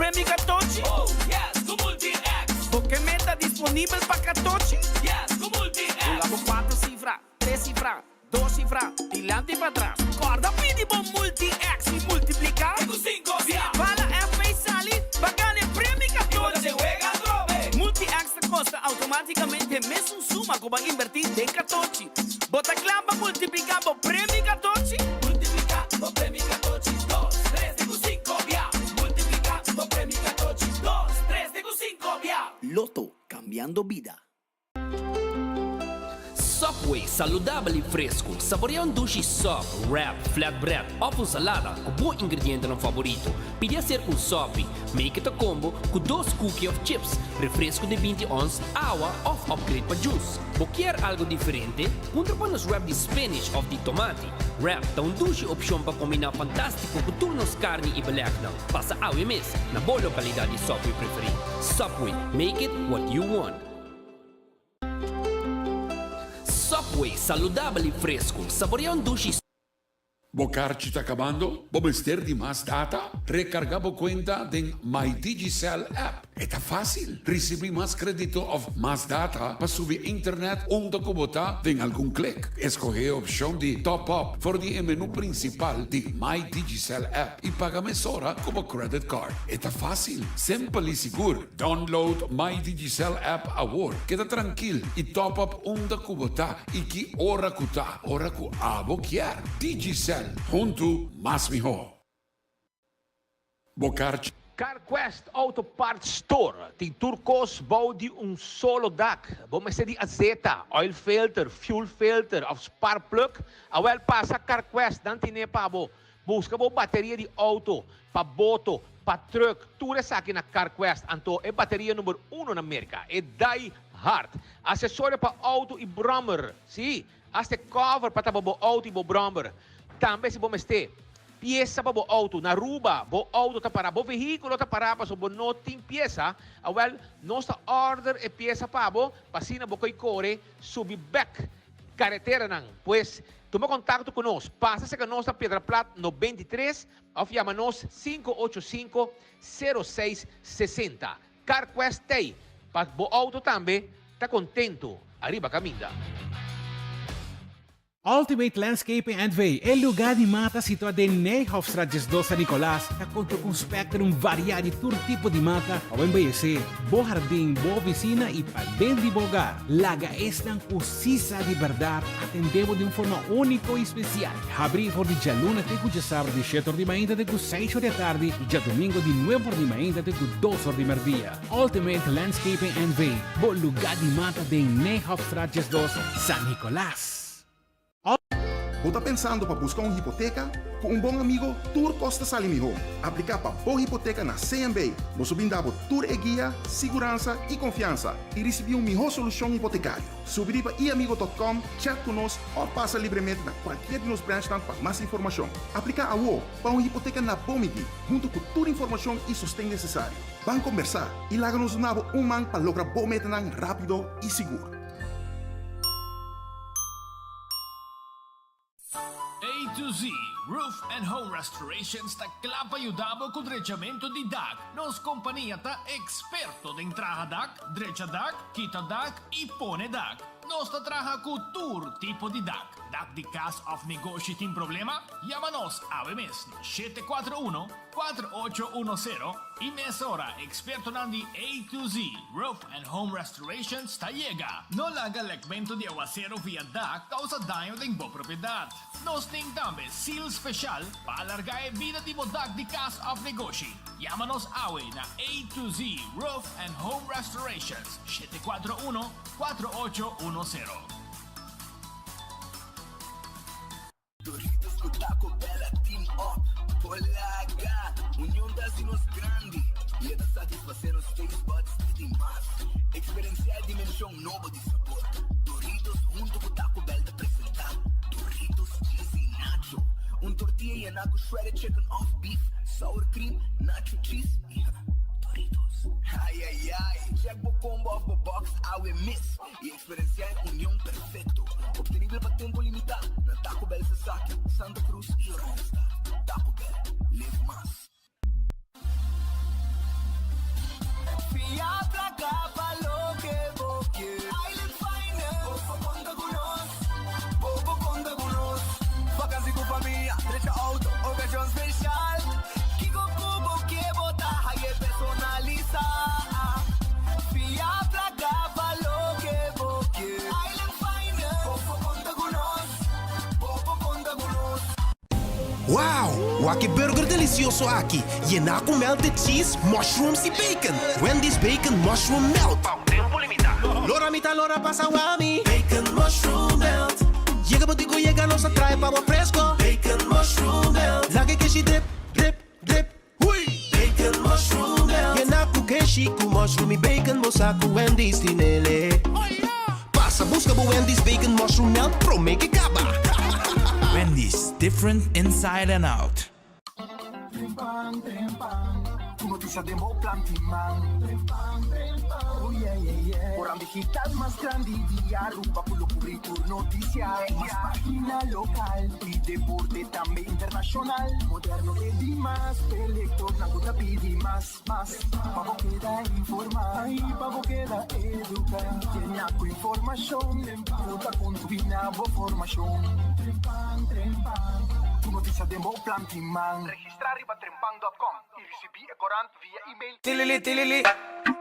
premio katochi? Oh yes, ku Multi-X! Bo ke meta disponibel pa katochi? Yes, ku Multi-X! Bula bo kuater sifra, tres sifra, dos sifra, dilanti i patras. Kòrda pidi bo Multi-X i multipliká. Te ku sinku bia! Bala FP sali pa gana e premio I bo ta katochi! den wega atrobe! Multi-X ta kosta outomátikamente mesun suma ku bo a inbertí den katochi. Bo ta kla pa multipliká bo premio katochi? Multipliká bo premio katochi, dos, tres te ku sinku bia. Multipliká bo premio katochi, dos, tres te ku sinku bia. Lotto, kambiando bida. Subway, saludabel i fresku. Saborea un dushi sub, wrap, flatbread òf un salada ku bo ingredientenan faborito. Pidi aser un sopi, make it a combo, ku dos cookie òf chips, refresku di 20 ons, awa òf upgrade pa juice. Bo kier algo diferente? Puntra pa nos wrap di spinach òf di tomati. Wrap ta un dushi opshon pa kombiná fantástiko ku tur nos karni i belegnan. Pasa awe mes na bo lokalidat di Subway preferí. Subway, make it what you want. Subway, saludabel i fresku. Saborea un dushi. Bo karchi ta kabando? Bo mester di mas data? Rekargá bo kuenta den My Digicel app. E ta fásil! Risibí mas krédito òf mas data pa subi internet unda ku bo ta den algun klik. Eskohé e opshon di Top Up for di e menú prinsipal di My Digicel app i paga mesora ku bo credit card. E ta fásil, simpel i sigur. Download My Digicel app awor. Keda trankil i top up unda ku bo ta i ki ora ku ta, ora ku abo kier. Digicel, huntu mas mihó. Bo karchi. CarQuest Auto Parts Store tin tur kos bou di un solo dak. Bo mester di azeta, oil filter, fuel filter of spark plug? Awel pasa CarQuest, nan tine pa bo. Buska bo bateria di auto, pa boto, pa truck, tur esaki na CarQuest. Anto e bateria number uno na Merca, e Die Hard. Accesorio pa auto y brommer, si, hasta e cover pa tapa bo auto y bo brommer. Tambe si bo mester pieza pa bo auto, na Aruba bo auto ta para, bo vehiculo ta para pasobra bo no tin pieza, awel nos ta order e pieza pa bo pa asina bo koy core subi bek Kareteranan. Pues, tuma kontakto ku nos. Pasa serka nos na Piedra Plat 93 òf yama nos 585 06 60. CarQuest t'ei pa bo outo tambe ta kontentu ariba kaminda. Ultimate Landscaping NV, e lugar di mata situa den Nijhofstraat 12 San Nicolas, ta konta ku un spectrum variá di tur tipo di mata pa bo embeyesé bo hardin, bo oficina i paden di bo hogar. Laga esnan ku si sa di bèrdat atendé bo di un forma úniko i spesial. Habrí for di djaluna te ku djasabra di shete or di mainta te ku seis or di atardi i djadumingo di nuebe or di mainta te ku dos or di mèrdia. Ultimate Landscaping NV, bo lugá di mata den Nijhofstraat 12, San Nicolas. Bo ta pensando pa buska un hipoteka? Ku un bon amigo tur kos ta sali mihó. Apliká pa bo hipoteka na CMB. Nos lo bin da bo tur e guia, siguransa i konfiansa i risibí un mihó solushon hipotekario. Subi riba iamigo dot com, chat ku nos òf pasa libremente na kualkier di nos branchnan pa mas informashon. Apliká awo pa un hipoteka na bo midí, huntu ku tur informashon i sosten nesesario. Ban kombersá i laga nos duna bo un man pa logra bo metanan rápido i sigur. A to Z Roof and Home Restorations ta kla pa yuda bo ku drechamentu di dak. Nos kompania ta eksperto den traha dak, drecha dak, kita dak i pone dak. Nos ta traha ku tur tipo di dak. Dak di kas òf negoshi tin problema? Yama nos awe mes na 741 4810 i mesora ekspertonan di A to Z Roof and Home Restorations ta yega. No laga lekmentu di awasero via dak kousa daño den bo propiedat. Nos tin tambe seal speshal pa alargá e bida di bo dak di kas òf negoshi. Yama nos awe na A to Z Roof and Home Restorations, 741 4810. Doritos ku Taco Bell a team up. Polaga! Union ta hasi nos grandi i e ta satisfasé nos taste buds di tin mas. Eksperensiá e dimenshon nobo di sabor. Doritos huntu ku Taco Bell ta presentá Doritos Cheesy Nacho, un tortilla yená ku shredded chicken òf beef, sour cream, nacho cheese i Doritos. Ai ai ai! Check bo combo òf bo box awe mes i Eksperensiá e union perfekto, optenibel pa tempu limitá na Taco Bell Sasaki, Santa Cruz i Oranjestad. Taco Bell, live mas. Wow! Wak e burger delicioso aki, yená cu melted cheese, mushrooms y bacon! Wendy's Bacon Mushroom Melt! Pa un tempo limita. Lora mi ta lora pasa wami. Bacon Mushroom Melt. Yega bo di cu yega nos a trae pa bo fresco. Bacon Mushroom Melt. Laga e keshi drip, drip, drip. Hui! Bacon Mushroom Melt. Yená cu keshi cu mushroom y bacon bo sa cu Wendy's tinele. Pasa busca bo Wendy's Bacon Mushroom Melt prome ke caba. Wendy's, different inside and out. Trempan, trempan, ku notisia den bo plan tin man. Trempan, trempan, oh yeah, yeah, yeah. Koran digital mas grandi di Aruba ku lo kubri tur notisia. Mas pagina lokal i deporte tambe internashonal. Moderno te dimas, p'e lektornan ku ta pidi mas, mas. Pa bo keda informá i pa bo keda eduká. Yena ku informashon ku ta kontribuí na bo formashon. Trempan, trempan, tur notisia den bo plan tin man. Registrá riba trempan dòt kòm i risibí e korant via email. Tilili tilili,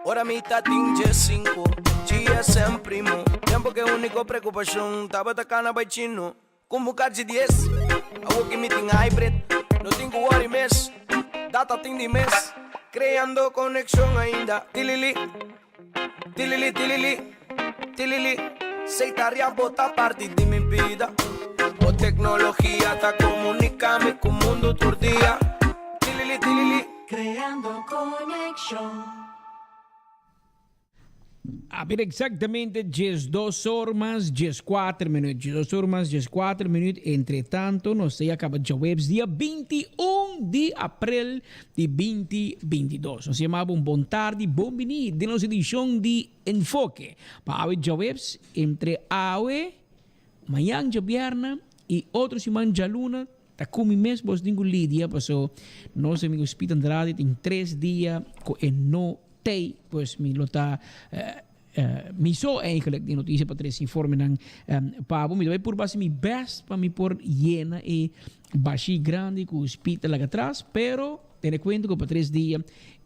ora mi ta tin diescinco, GSM primo, tempo ke unico preocupacion tabata cana bay chino. Con bo cachi dies, awo ki mi tin hybrid, no tin cu worry mes, data tin di mes, creando conexion ainda, tilili, tilili tilili, tilili, Seitaria bo ta parti di mi bida, bo tecnologia ta comunica mi cu mundo tur dia, tilili tilili. Creando conexion. A bira exactamente 12 or mas 14 minuut. 12 or mas 14 minuut. Entre tanto, nos ta ya caba djaweps dia 21 di april di 2022. Nos yama bo un bon tardi, bon bini den nos edicion di Enfoke. Pa awe djaweps, entre awe, mañan djabierna y otro siman djaluna, Ta cu mi mes bos tin cu lidia paso nos amigo Speed Andrade tin tres dia cu e no tey pues mi lo ta mi so eigenlijk di noticia pa trece informenan pa bo. Mi ta bay purba haci mi best pa mi por yena e bashi grandi cu Speed ta laga atras pero tene cuenta cu pa tres dia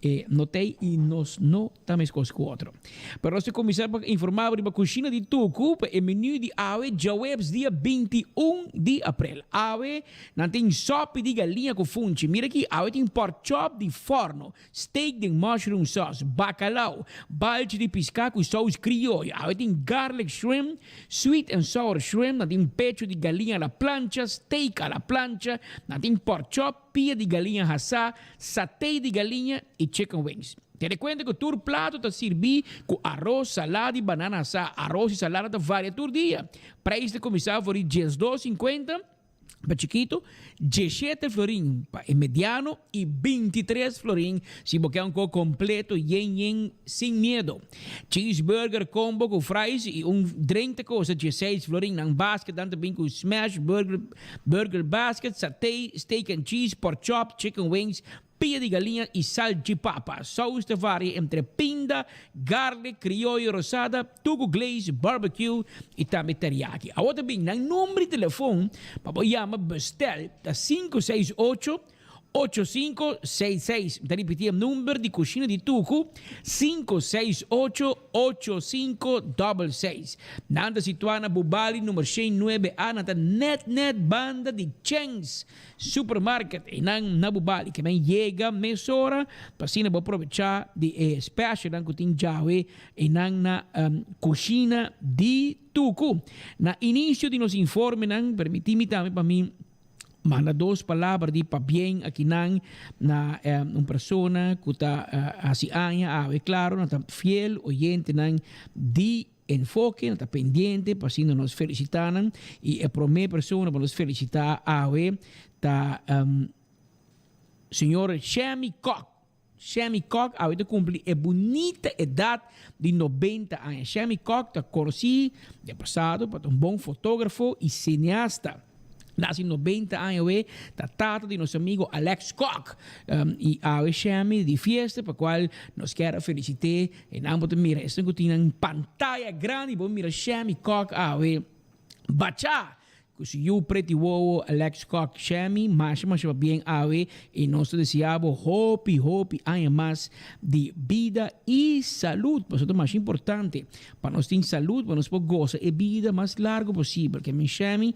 e no tey y nos no ta meskos ku otro. Pero nos ta kuminsá pa informá bo riba kushina di Tuku pa e menu di awe djaweps dia 21 di aprel. Awe nan tin sòpi di galiña ku funchi. Mira aki, awe tin pork chop di fòrno, steak den mushroom sauce, bakalau, balchi di piská ku sous krioyo. Awe tin garlic shrimp, sweet and sour shrimp, nan tin pechu di galiña a la plancha, steak a la plancha, nan tin pork chop, pia di galiña hasá, saté di galiña i chicken wings. Tene kuenta ku tur plato ta sirbí ku aros, salada i banana asá. Aros i salada ta varia tur dia. Preis ta kuminsá for di diesdos sinkuenta pa chikitu, dieshete florin pa e mediano i bintitres florin si bo ke un kos kompleto yen yen sin miedo. Cheeseburger combo ku fries i un drink ta kosta dieseis florin. Nan basketnan ta bin ku smash burger, burger basket, saté, steak and cheese, pork chop, chicken wings, Pia di galiña y salchipapa. Saus ta varia entre pinda, garlic, crioyo, rosada, tugu glaze, barbecue y tambe teriyaki. Awor ta bin nan number di telefon pa bo yama bestel ta 568 8566. Mi ta ripiti e number di Cushina di Tucu, 568 8566. Nan ta situa na Bubali number 109 A, nan ta net net banda di Cheng's. Supermarket einan na bo bali ke men yega mesora pa asina bo probecha di e specialnan ku tin djawe einan na kushina di Tuku. Na inisio di nos informenan permiti mi tambe pa mi manda dos palabra di pabien akinan na un persona ku ta hasi aña awe klaro nan ta fiel oyentenan di Enfoke no ta pendiente pa asina nos felicita nan y e prome persona pa nos felicita awe ta señor Shemmy Kock. Shemmy Kock awe ta cumpli e bunita edad di 90 aña. Shemmy Kock ta conoci den pasado pa ta un bon fotografo y cineasta. Nasi 90 aña awe ta tata di nos amigo Alex Kok. Y awe Shemmy di fiesta pa cual nos kier a felicite. E nan bo ta mira esnan cu tin nan pantaya grandi bo mira Shemmy Kok awe bacha cu su yu preti wowo Alex Kok. Shemmy masha masha pabien awe y nos ta desea bo hopi hopi aña mas di bida y salud pasobra ta masha importante Pa nos tin salud, pa nos por gosa e bida mas largo posibel. Ke men Shemi,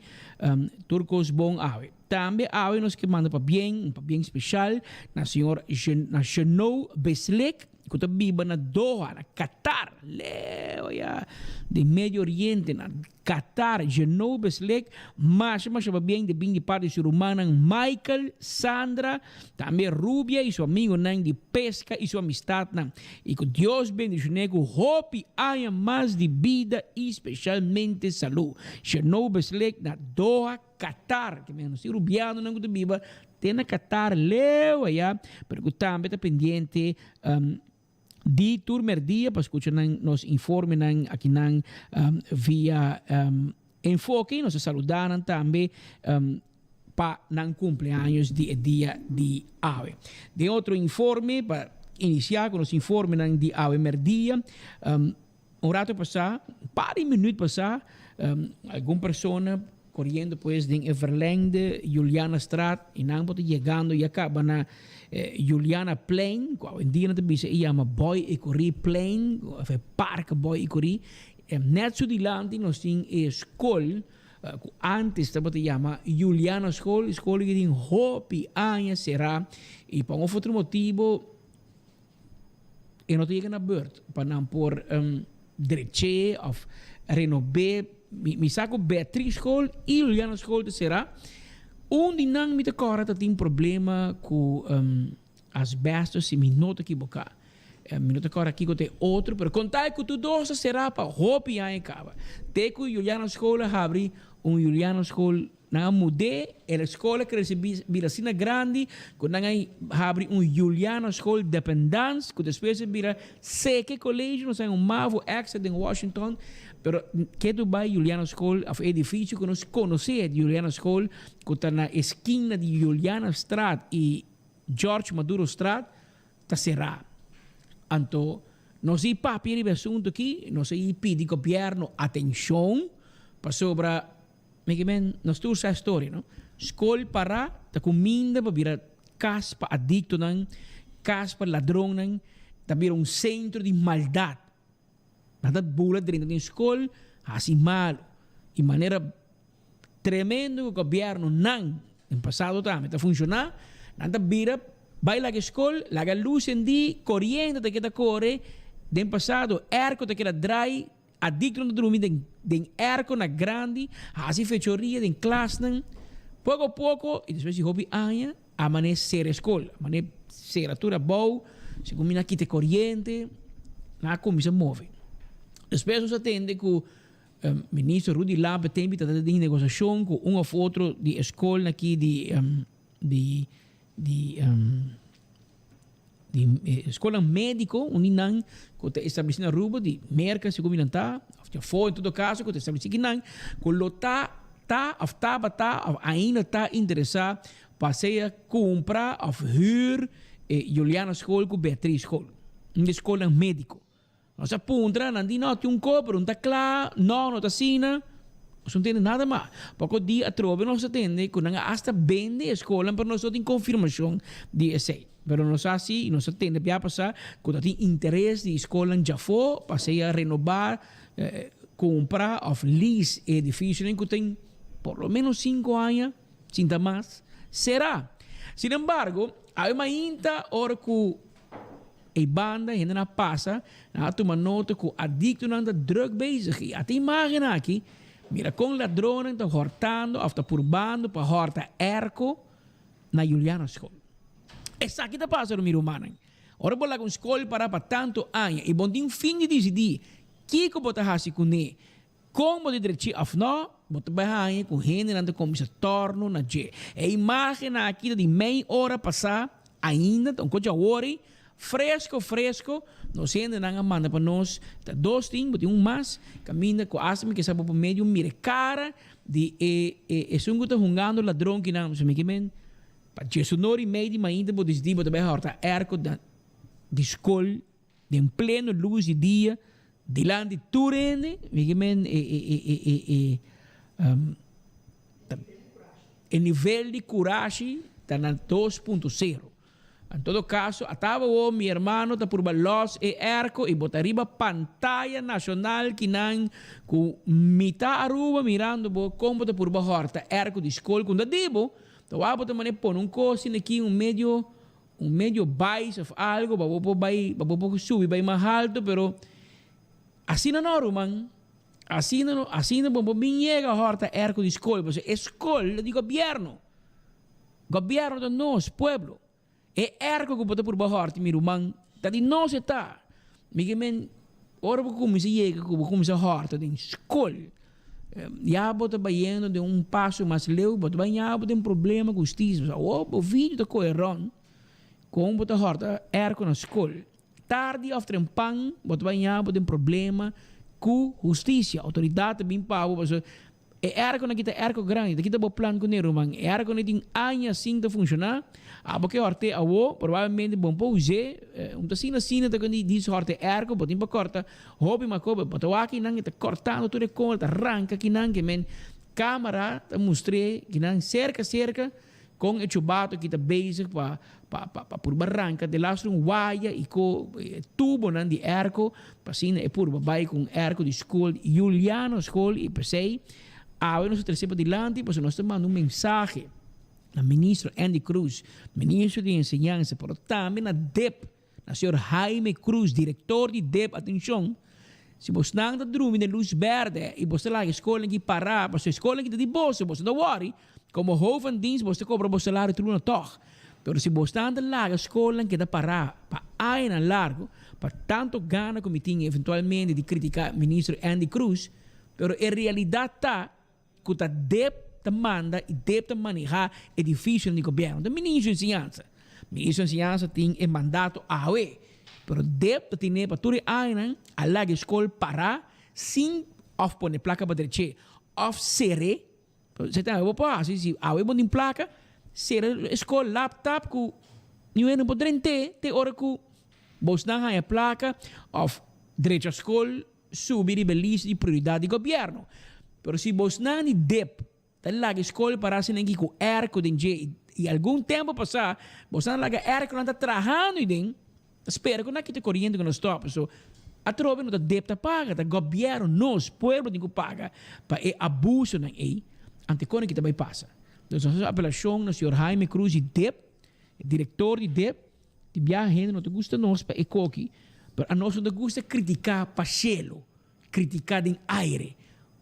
tur kos bon awe. Tambe awe nos ke manda pabien, un pabien special na señor na Jeannot Beslik ku ta biba na Doha, na Qatar, leu ya den Medio Oriente, na Qatar. Jeannot Beslik, masha masha pabien di bin di parti di su rumannan Michael, Sandra, tambe Rubia y su amigonan di pesca y su amistadnan. Y ku Dios bendicione ku hopi aña mas di bida y specialmente salud. Jeannot Beslik na Doha, Qatar, ke men nos tin rubianonan ku ta biba te na Qatar leu aya, pero ku tambe ta pendiente di tur merdia pa skucha nan nos informenan akinan via Enfoke i nos ta saluda nan tambe pa nan kumpleaños di e dia di awe. Den otro informe, pa inisiá ku nos informenan di awe merdia, Un rato pasá, un par di minuut pasá, algun persona koriendo pues den e verlengde Julianastraat i nan por ta yegando ya kaba na Julianaplein, ku awendia nan ta bisa e yama Boy Ecury Plein òf e Parke Boy Ecury. Nèt su dilanti nos tin e skol ku ántes tabata yama Julianaschool, e skol aki tin hopi aña será i pa un òf otro motibu, E no ta yega na beurt pa nan por drech'é of renob'é. Mi sa ku Beatriz School i Juliana School ta será. Un di nan mi ta kòrda ta tin problema ku asbestos si mi no ta kiboká. Mi no ta kòrda kiko ta e otro, pero konta ku tur dos ta será pa hopi aña kaba. Te ku Juliana School a habri un Juliana School. Nan a mud'é, e skol a krese bira asina grandi ku nan a habri un Juliana School dependance ku despues a bira Seke College, nos a un mavo extra den Washington, pero ketu bai Juliana School of e edifisio ku nos konosé di Juliana School ku ta na eskina di Juliana Straat i George Maduro Straat ta será. Anto nos a papia riba e asuntu aki, nos a pidi gobièrnu atenshon pasobra. Mi ke men nos tur sa e storia no. Skol para ta kuminda pa bira kas pa adiktonan, kas pa ladronnan, ta bira un sentro di maldat. Nan ta bula drenta den skol hasi malu. I manera tremendo ku gobièrnunan den pasado tambe ta funshoná, nan ta bira bai laga e skol, laga lus sendí, koriente ta keda kore, den pasado airco ta keda drai. Adictonan ta drumi den den airco na grandi, haci fechoria den klasnan. Poco poco y despues di hopi aña a mane cera e scol, a mane cera tur abou, segun mi nan a kita e coriente, nan a cuminsa move. Despues nos a tende cu Minister Rudy Lampe tempi ta den negociacion cu un of otro di e scolnan aki di di di di eskolnan médiko unda nan ku ta establesí na Aruba di Merka segun mi nan ta òf di afó en todo kaso ku ta establesí aki nan ku lo ta ta òf tabata òf ainda ta interesá pa sea kumpra òf hür e Juliana School ku Beatriz School un di e skolnan médiko. Nos a puntra, nan di, No, tin un ko, pero no ta kla, no, no ta asina. Nos no tende nada mas. Poko dia atrobe nos a tende ku nan a asta bende e skolnan, pero nos no tin konfirmashon di esei. Pero nos sa si, i nos a tende bia pasá, ku ta tin interes di skolnan djafó pa sea renobá, kumpra òf lease e edifisionan ku tin por lo ménos sinku aña, sinta mas, será. Sinembargo, awe mainta ora ku E banda hendenan a pasa, nan a tuma nota ku adiktonan ta druk bezig i ata imágen aki, mira kon ladronnan ta hòrtando òf ta purbando pa hòrta èrko na Juliana School. Esaki ta pasa mi rumannan. Ora bo laga un skol para pa tantu aña i bo no tin fin di disidí kiko bo ta hasi kuné, kon bo ta drechi òf nò, bo ta bai haña ku hendenan ta kuminsá tòrnu na dje. E imágennan aki ta di mei ora pasá ainda, ta un kochi awor ei, fresko fresko, nos hendenan a manda pa nos, ta dos tin, bo tin un mas, kaminda ku asta mi ke sa bo por medio mira e kara di e e esun ku ta hungando ladron kinan, mi ke men, pa djesunor i mei di mainta bo disidí bo ta bai hòrta èrko di skol. Den pleno lus di dia, dilanti tur hende, mi ke men e e e e e e e nivel di kurashi ta na 2.0. En todo kaso, a taba awor mi hermano ta purba lòs e airco i bo ta riba pantaya nashonal kinan ku mitá Aruba mirando bo kon bo ta purba hòrta airco di skol ku no ta di bo. Ta wak bo ta manera pone un kos asina aki, un medio, un medio bais of algo pa bo por bai, pa bo por subi bai mas halto, pero asina no ruman. Asina no, asina bo por bin yega hòrta airco di skol, pasobra e skol ta di gobièrnu. Gobièrnu ta nos, pueblo. E airco ku bo ta purba hòrta mi ruman, ta di nos e ta. Mi ke men, ora bo kuminsá yega ku bo kuminsá hòrta den skol, ya bo ta bayendo den un paso mas leu, bo ta baña bo den problema ku hustisia. Pasobra awor bo video ta kohe rònt kon bo ta hòrta airco na skol. Tardi òf trempan bo ta baña bo den problema ku hustisia. Outoridat ta bin pa bo pasobra E airco aki ta airco grandi, ta kita bo plan cune ruman. E airco no tin aña sin ta funciona. Abo ke horte awo, probablemente bon por use. Un ta asina asina ta cundi dis horte airco, bo tin pa corta hopi mas coba. Bo ta wak kinan e ta cortando tur e con, e ta ranca kinan ke men camera ta mustr'e kinan cerca cerca. Kon e chubato ki ta bezig pa pa pa purba ranka delastro un waya i ko tubonan di airco pa asina e purba bai ku un airco di skol Juliano School i p'esei awe nos ta trese padilanti pasobra nos ta manda un mensahe na Ministro Endy Croes, Ministro di Enseñansa pero tambe na dip Na señor Jaime Cruz, director di dep, atencion, si bosnan ta drumi den luz berde y bos ta laga e scolnan aki para, pasobra e scolnan aki ta di boso, boso no worry, como hoofd van dienst bos ta cobra bo salario tur luna toch. Pero si bosnan ta laga scolnan keda para pa añanan largo, pa tanto gana cu mi tin eventualmente di critica Ministro Endy Croes, pero e realidad ta cu ta dep ta manda y dep ta maneha edificionan di gobierno. Ta Ministro di Enseñansa. Ministro di Enseñansa tin e mandato awe, pero dep ta tine pa tur e añanan a laga e scol para sin of pone placa pa dreche of cere. Esei tambe bo por haci si awe bo tin placa, cera e scol lap tap cu niun hende no por drente te ora cu bosnan haya placa of drecha scol. Subi riba e lista di prioridat di gobièrnu. Pero si bosnan di dep ta laga e skol para asina aki ku airco den dje i algun tempu pasá bosnan a laga airconan ta trahando ei den, ta spera ku nan kita koriente ku no stòp. So, atrobe no ta dep ta paga, ta gobièrnu, nos, pueblo tin ku paga pa e abusonan ei ante kon aki ta bai pasa. Entonces nos hasi apelashon na señor Jaime Cruz di dep, e direktor di dep, Di biaha hende no ta gusta nos pa e koki, pero anos no ta gusta kritiká pa shelu, kritiká den aire.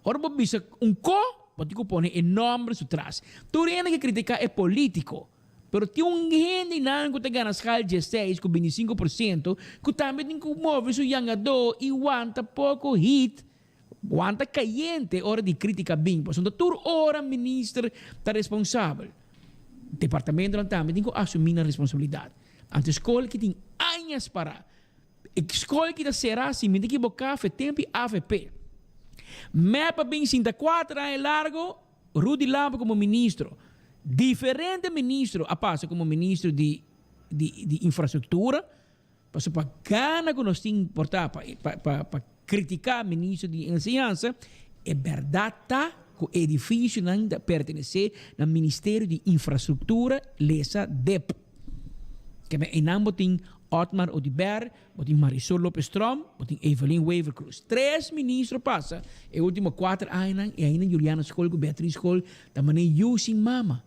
Ora bo bisa un ko, bo tin ku pone e nòmber su tras. Tur hende ke kritiká e polítiko, pero tin un hende einan ku ta gana skal diesseis ku 25 por siento ku tambe tin ku move su yangadó i wanta poko hit, wanta kayente ora di krítika bin, pasobra tur ora minister ta responsabel. Departamentonan tambe tin ku asumí nan responsabilidat. Anto e skol ki tin añas pará. E skol ki ta será, si mi ta ekiboká, fe tempu di avp. Mep a bin sinta kuater aña largo, Rudy Lampe komo ministro. Diferente ministro a pasa komo ministro di di infrastruktura. Pasobra pa gana ku nos tin por ta pa pa kritiká ministro di enseñansa, e bèrdat ta ku e edifisionan ta pertenesé na Ministerio di Infrastruktura, lesa dep. Keme einan bo tin Otmar Oduber, bo tin Marisol Lopez Tromp, bo tin Evelyn Wever-Croes. Tres ministro pasa e último kuater añanan i ainda Juliana School ku Beatriz School ta manera yu sin mama.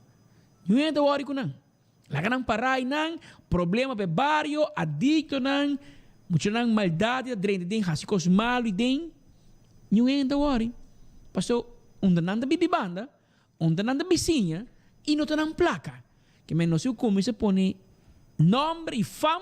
Niun hende ta wòri ku nan. Laga nan para i nan problema pa e bario, adictonan, muchanan maldad ta drenta den haci cos malo i den, niun hende ta worry. Paso unda nan ta bibi banda, unda nan ta bisiña i no ta nan placa. Ke men nos a cuminsa pone nomber i fam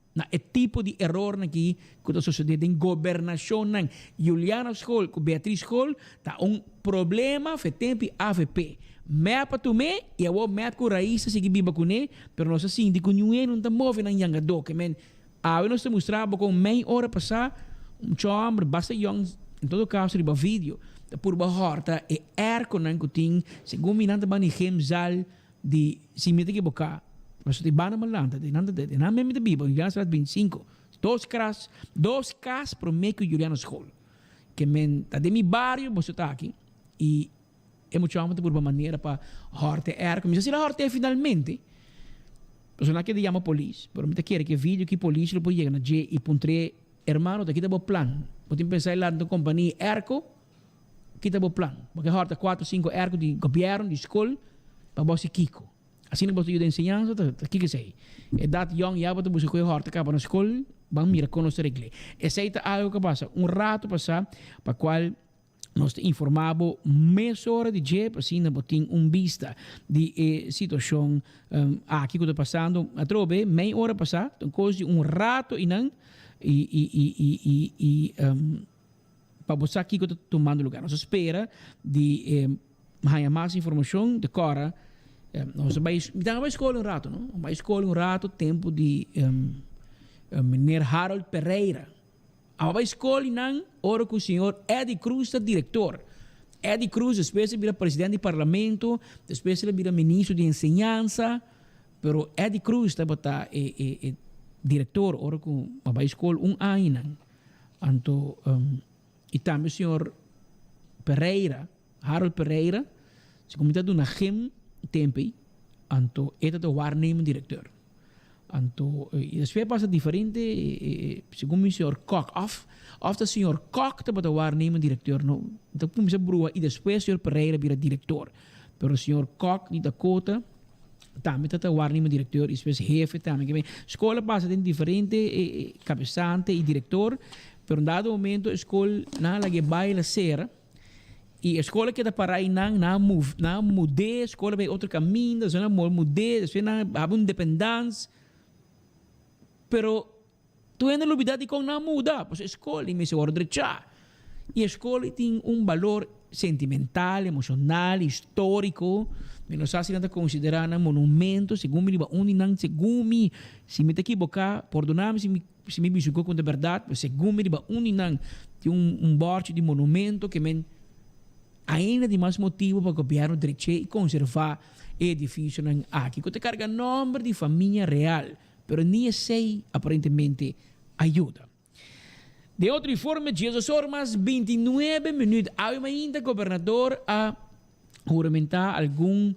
Na e tipo di erornan aki ku ta sosodé den gobernashonnan, Juliana School ku Beatriz School ta un problema fe tempu i avp. Mep a tum'é i awor mep ku rais ta sigui biba kuné, pero nos a sinti ku niun hende no ta move nan yangadó. Ke men, awe nos ta mustra bo kon mei ora pasá un chòmber basta yòn, en todo kaso riba video, ta purba hòrta e airconan ku tin, segun mi nan ta bani gymzaal, Di si mi ta ekiboká, pasobra di banda malanta, di nan ta di nan mi ta biba, Juliana Straat 25, dos kras, dos kas promé ku Juliana School. Ke men ta den mi bario boso ta aki i e mucha hòmber ta purba manera pa hòrte airco. Mi sa si el a hòrt'é finalmente, pasobra nan a keda yama polis, pero mi ta kere ku e video aki polis lo por yega na dje i puntr'é, Hermano, ta kita bo plan? Bo tin pensa e lanta un kompania airco? Kita bo plan. Bo ke hòrta kuater, sinku airco di gobièrnu, di skol. Pa bo hasi kiko? Asina bo ta yuda enseñansa ta ta kiko esei? Edat yòn ya bo ta buska ku e hòrta kaba na skol, ban mira kon nos ta regl'é. Esei ta algu ku a pasa un ratu pasá pa kual nos ta informá bo mesora di dje pa asina bo tin un bista di e situashon aki ku ta pasando. Atrobe mei ora pasá ta un kos di un ratu einan i i i i i i pa bo sa kiko ta tumando lugar. Nos a spera di haña mas informashon di kòrda. Nos a bai, mi ta bai skol un rato, no? Bai skol un rato tempu di meneer Harold Pereira. A bai skol i nan ora ku señor Eddie Croes ta direktor. Eddie Croes despues a bira presidente di parlamento, despues el a bira ministro di enseñansa, pero Eddie Croes tabata e e e direktor ora ku a bai skol un aña nan. Anto y tambe señor Pereira, Harold Pereira, segun mi ta duna gem tempo ey, anto e ta ta waarnemend directeur. Anto y despues a pasa diferente, segun mi señor Kok of of ta señor Kok tabata waarnemend directeur no, mi ta cuminsa brua y despues señor Pereira bira director. Pero señor Kok di Dakota tambe ta ta waarnemend directeur y despues hefe tambe. Ke men skol a pasa den diferente kabesante y director, pero un dado momento e skol nan a laga e bai la sera y e skol a keda para einan, nan a move, nan a mud'é, e skol a bai otro kaminda, despues nan a mud'é, despues nan a habi un dependans, pero Tur hende lubidá dikon nan a muda, pasobra e skol i mester wòrdu drechá. I e skol i tin un balor sentimental, emoshonal, históriko. Mi no sa si nan ta konsiderá nan monumento, segun mi riba un di nan, segun mi, si mi ta kiboká, pordoná mi si mi si mi bisa un kos ku no ta bèrdat, pero segun mi riba un di nan tin un un bòrchi di monumento ke men ainda tin mas motibu pa gobièrnu drech'é i konservá e edifisionan aki ku ta karga nòmber di famia real. Pero ni esei aparentemente a yuda. Den otro informe, Jesus or mas 29 minuut awe mainta gobernador a huramentá algun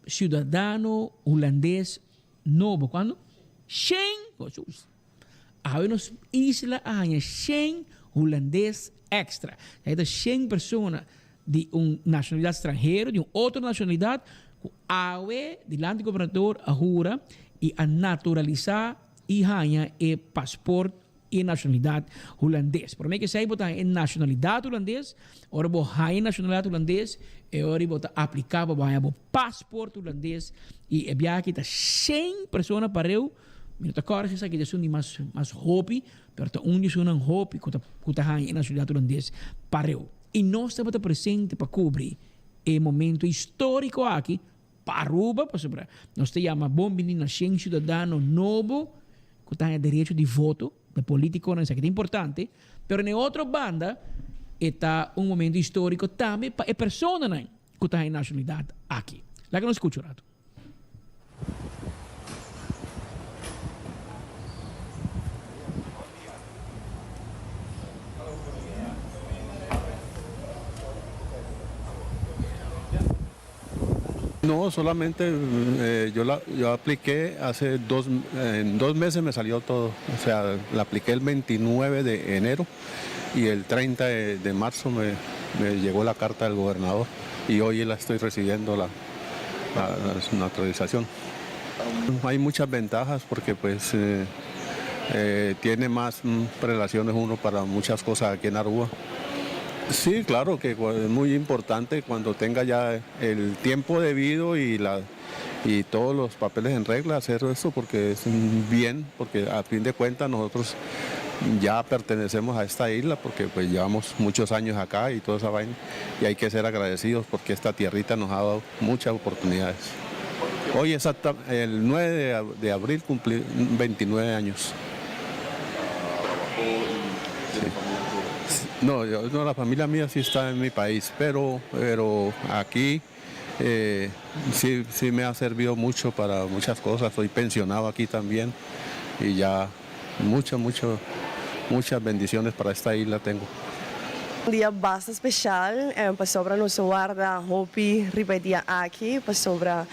ciudadano hulandes nobo. Cuando? Shen! Jesus! Awe nos isla a haña shen hulandes extra. Esaki ta shen persona di un nacionalidad stranhero, di un otro nacionalidad, cu awe dilanti gobernador a hura y a naturalisa y haña e paspoort y e nacionalidad hulandes. Prome cu esey bo ta haña e nacionalidad hulandes, ora bo haña e nacionalidad hulandes, e ora bo ta aplica pa bo haña bo paspoort hulandes y e biaha aki ta shen persona pareu. Mi no ta kòrda si esaki ta esun di mas mas hopi, pero ta un di esunnan hopi ku ta ku ta haña e nacionalidad hulandes pareu. I nos tabata presente pa kubri e momento históriko aki pa Aruba, pasobra nos ta yama bon bini na shen ciudadano nobo ku ta haña derecho di voto, pa e politikonan esaki ta importante, pero na e otro banda e ta un momento históriko tambe pa e personanan ku ta haña nacionalidad aki. Laga nos skucha un rato. No, solamente eh, yo, la, yo apliqué hace dos, en dos meses me salió todo. O sea, la apliqué el 29 de enero y el 30 de, de marzo me, me llegó la carta del gobernador y hoy la estoy recibiendo la, la, naturalización. Hay muchas ventajas porque pues eh, eh, tiene más mm, relaciones uno para muchas cosas aquí en Aruba. Sí, claro que es muy importante cuando tenga ya el tiempo debido y, la, y todos los papeles en regla hacer eso porque es un bien, porque a fin de cuentas nosotros ya pertenecemos a esta isla porque pues llevamos muchos años acá y toda esa vaina y hay que ser agradecidos porque esta tierrita nos ha dado muchas oportunidades. Hoy exacta, el 9 de, de abril cumplí 29 años. Sí. No, yo, no, la familia mía sí está en mi país, pero, pero aquí eh, sí, sí me ha servido mucho para muchas cosas. Soy pensionado aquí también y ya muchas, mucho, muchas bendiciones para esta isla tengo. Un dia basta special pasobra nos a warda hopi riba e dia aki pasobra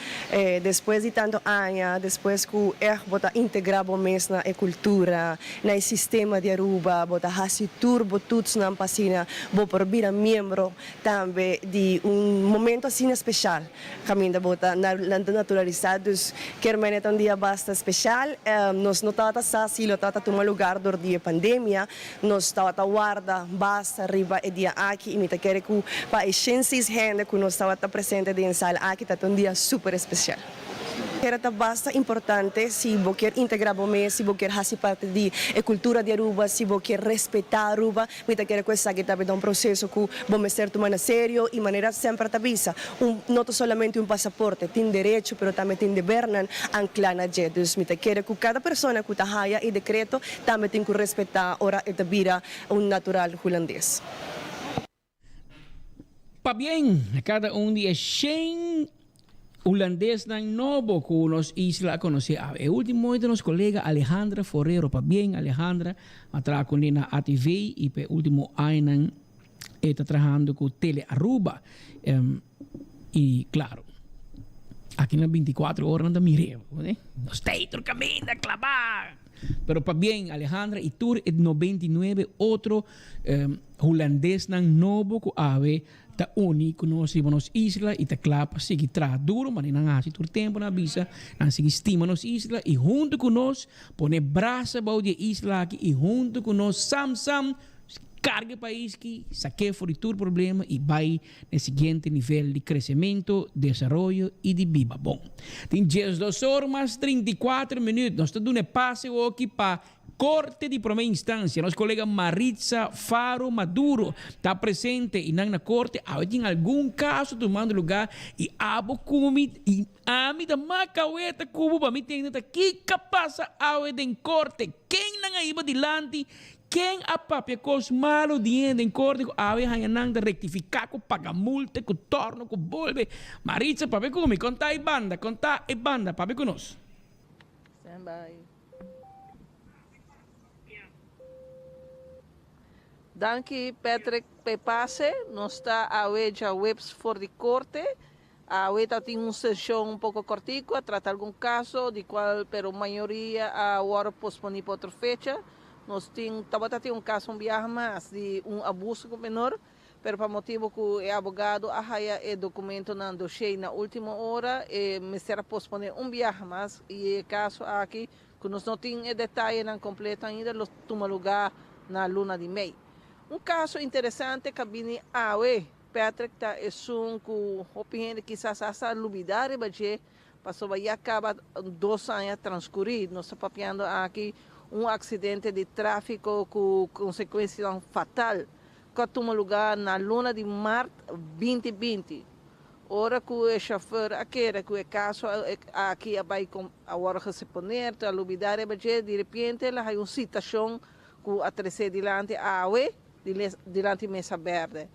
despues di tanto aña despues cu echt bo ta integra bo mes na e cultura na e sistema di Aruba bo ta haci tur bo toetsnan pa asina bo por bira miembro tambe di un momento asina special Caminda bo ta naturalisa dus kier mene ta un dia basta special. Nos no tabata sa si lo tabata tuma lugar door di e pandemia. Nos tabata warda basta riba e dia aki y mi ta kere cu pa e shensis hende cu nos tabata presente den e sala aki ta ta un dia super especial. Kere ta basta importante si bo kier integra bo mes, si bo kier haci parti di e cultura di Aruba, si bo kier respeta Aruba. Mi ta kere ku esaki ta bida un proseso ku bo mester tuma na serio i manera semper ta bisa, un no ta solamente un pasaporte, tin derecho pero tambe tin debernan anklá na dje. Dus mi ta kere ku kada persona ku ta haya e dekreto tambe tin ku respetá ora e ta bira un natural hulandes. Pabien na kada un di e shen Hulandesnan nobo ku nos isla a konosé awe. E último hoy ta nos kolega Alejandra Forero. Pabien Alejandra, a traha kuné na ATV i pa e último añanan e ta trahando ku Tele Aruba. I klaro, aki na bintikuatro ora nan ta mir'é. Nos ta ei tur kaminda klabá. Pero pabien Alejandra i tur e 99 otro Hulandesnan nobo ku awe ta uni ku nos riba nos isla i ta kla pa sigui traha duro manera nan hasi tur tempu nan a bisa nan sigui stima nos isla i huntu ku nos pone brasa bou di e isla aki i huntu ku nos sam sam karga e pais ki sak'é for di tur problema i bai na e siguiente nivel di kresementu, desaroyo i di biba bon. Tin diesdos or mas 34 minüt. Nos ta duna e pase oki pa Korte di Promé Instansia. Nos kolega Maritza Faro Maduro ta presente i nan na korte. Awe tin algun kaso tumando lugá i abo ku mi i ami ta makaweta ku bo pa mi tende ta kiko a pasa awe den korte. Ken nan a hiba dilanti? Ken a papia kos malu di hende den korte ku awe haña nan ta rektifiká ku paga multa, ku tòrno, ku bolbe? Maritza papia ku mi, konta e banda, konta e banda, papia ku nos. Stand by. Danki Patrick p'e pase. Nos ta awe djaweps for di korte. Awe ta tin un seshon un poko kòrtiku, a trata algun kaso di kual pero mayoria a wòrdu posponí pa otro fecha. Nos tin tabata tin un kaso un biaha mas di un abuso ku menor, pero pa motibu ku e abogado a haya e dokumentonan doshé na último ora e mester a posponé un biaha mas i e kaso aki ku nos no tin e detayenan kompleto ainda lo tuma lugá na luna di mei. Un kaso interesante ka bini awe. Patrick ta esun ku hopi hende kisas hasta a lubidá riba dje, pasobra ya kaba dos aña transkurí. Nos ta papiando aki un aksidente di tráfiko ku konsekuensianan fatal ku a tuma lugá na luna di mart binti binti, ora ku e shofèr a kere ku e kaso aki a bai a wòrdu geseponeerd, a lubidá riba dje, diripiente el a haña un sitashon ku a tres'é dilanti awe. Dilanti mesa berde.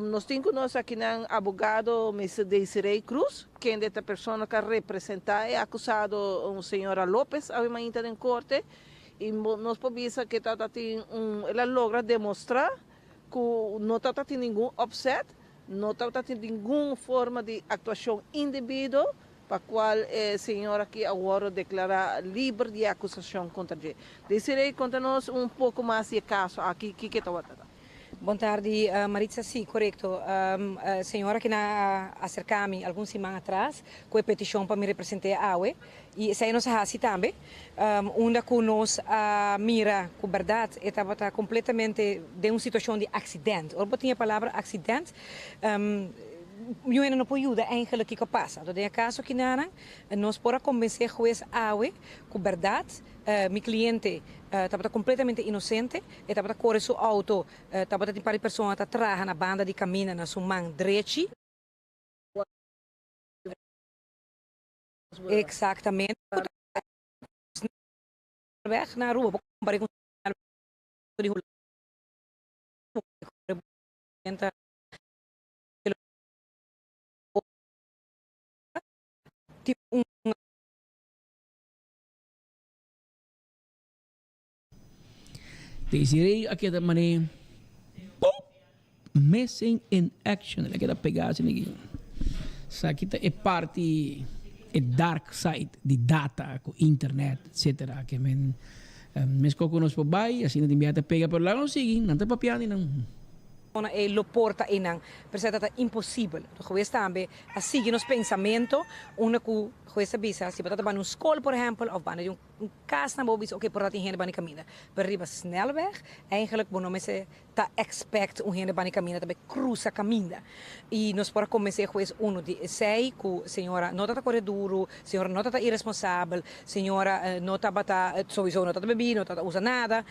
Nos tin ku nos akinan abogado Mister Desiree Cruz, kende ta persona ku a representá e akusado señora Lopez awe mainta den korte i nos por bisa ku e tabata tin un el a logra demostrá ku no tabata tin ningun opzet, no tabata tin ningun forma di aktuashon indebido pa cual e señor aki a wordo declara liber di e acusacion contra dje. Desiree, conta nos un poco mas di e caso aki, kiko e tabata ta? Bon tardi Maritza, si corecto, e señor aki nan a acerca mi algun siman atras cu e peticion pa mi represente awe y esey nos a haci tambe, unda cu nos a mira cu berdad e tabata completamente den un situacion di accident. Ora bo tin e palabra accident, Yu hende no por yuda eigenlijk kiko a pasa. Anto den e kaso kinanan nos por a kombensé hues awe ku bèrdat mi kliente tabata kompletamente inosente, e tabata kore su outo, tabata tin par di persona ta traha na banda di kaminda na su man drechi. Eksaktamente. Weg na Aruba bo kompara ku di Hulanda. Desiree a keda manera pop. Missing in action. El a keda pegá asina aki. Esaki ta e parti, e dark side di data ku internet, etcetera. Ke men meskos ku nos por bai, asina tin bia ta pega, pero laga nos sigui, nan ta papia di nan. Ona e lo por ta einan, pero esei ta ta imposibel. Hues tambe a sigui nos pensamento, unda ku hues ta bisa si bo ta ta banda un skol por ehèmpel òf banda di un kas nan bo bisa oke por ta tin hende banda di kaminda, pero riba snelweg eigenlijk bo no mester ta expect un hende banda di kaminda ta bai krusa kaminda. I nos por a konbensé hues unu di esei ku señora no ta ta kore duru, señora no ta ta iresponsabel, señora no tabata souiso no ta ta bebí, no ta ta usa nada,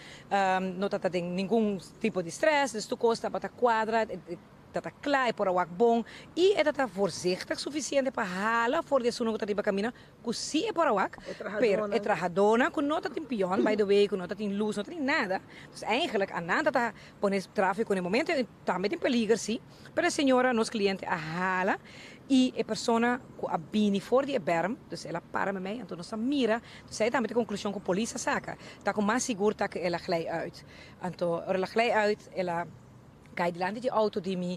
no ta ta den ningun tipo di stress, dus tur kos tabata kuadra, e ta kla, e por a wak bon i e ta ta voorzichtig sufisiente pa hala for di esunnan ku ta riba kaminda ku si e por a wak, pero e trahadónan ku no ta tin pion by the way, ku no ta tin lus, no ta tin nada, dus eigenlijk a nan ta ta pone tráfiko na e momento i tambe tin peliger si, pero e señora, nos kliente a hala i e persona ku a bini for di e bèrm, dus el a para mei mei, anto nos a mira, dus ei tambe ta e konklushon ku polis a saka, ta ku mas sigur ta ku el a glij uit. Anto ora el a glij uit, el a kai dilanti di auto di mi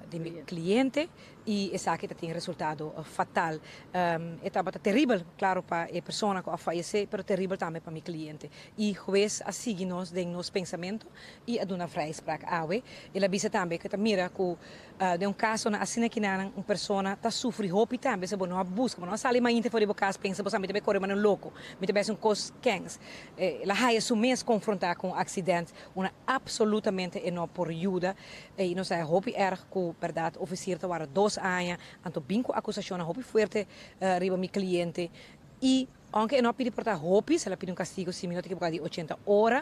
di mi cliente y esaki ta tin resultado fatal. E tabata teribel, claro pa e persona cu a fayece, pero teribel tambe pa mi cliente. Y huez a sigui nos den nos pensamento y a duna vrijspraak awe. El a bisa tambe cu e ta mira cu Den un kasonan asina kinanan un persona ta sufri hopi tambe si bo no a buska, bo no a sali mainta for di bo kas pensa bo sa mi ta bai kore manera un loko, mi ta bai hasi un kos kens. El a haya su mes konfrontá ku un aksident unda apsolutamente e no por yuda i nos a hopi erg ku bèrdat ofisier ta wara dos aña anto bin ku akusashonnan hopi fuerte riba mi kliente i Aunke e no a pidi por ta hopi, el a pidi un castigo, si mi no ta equivoca, di ochenta ora,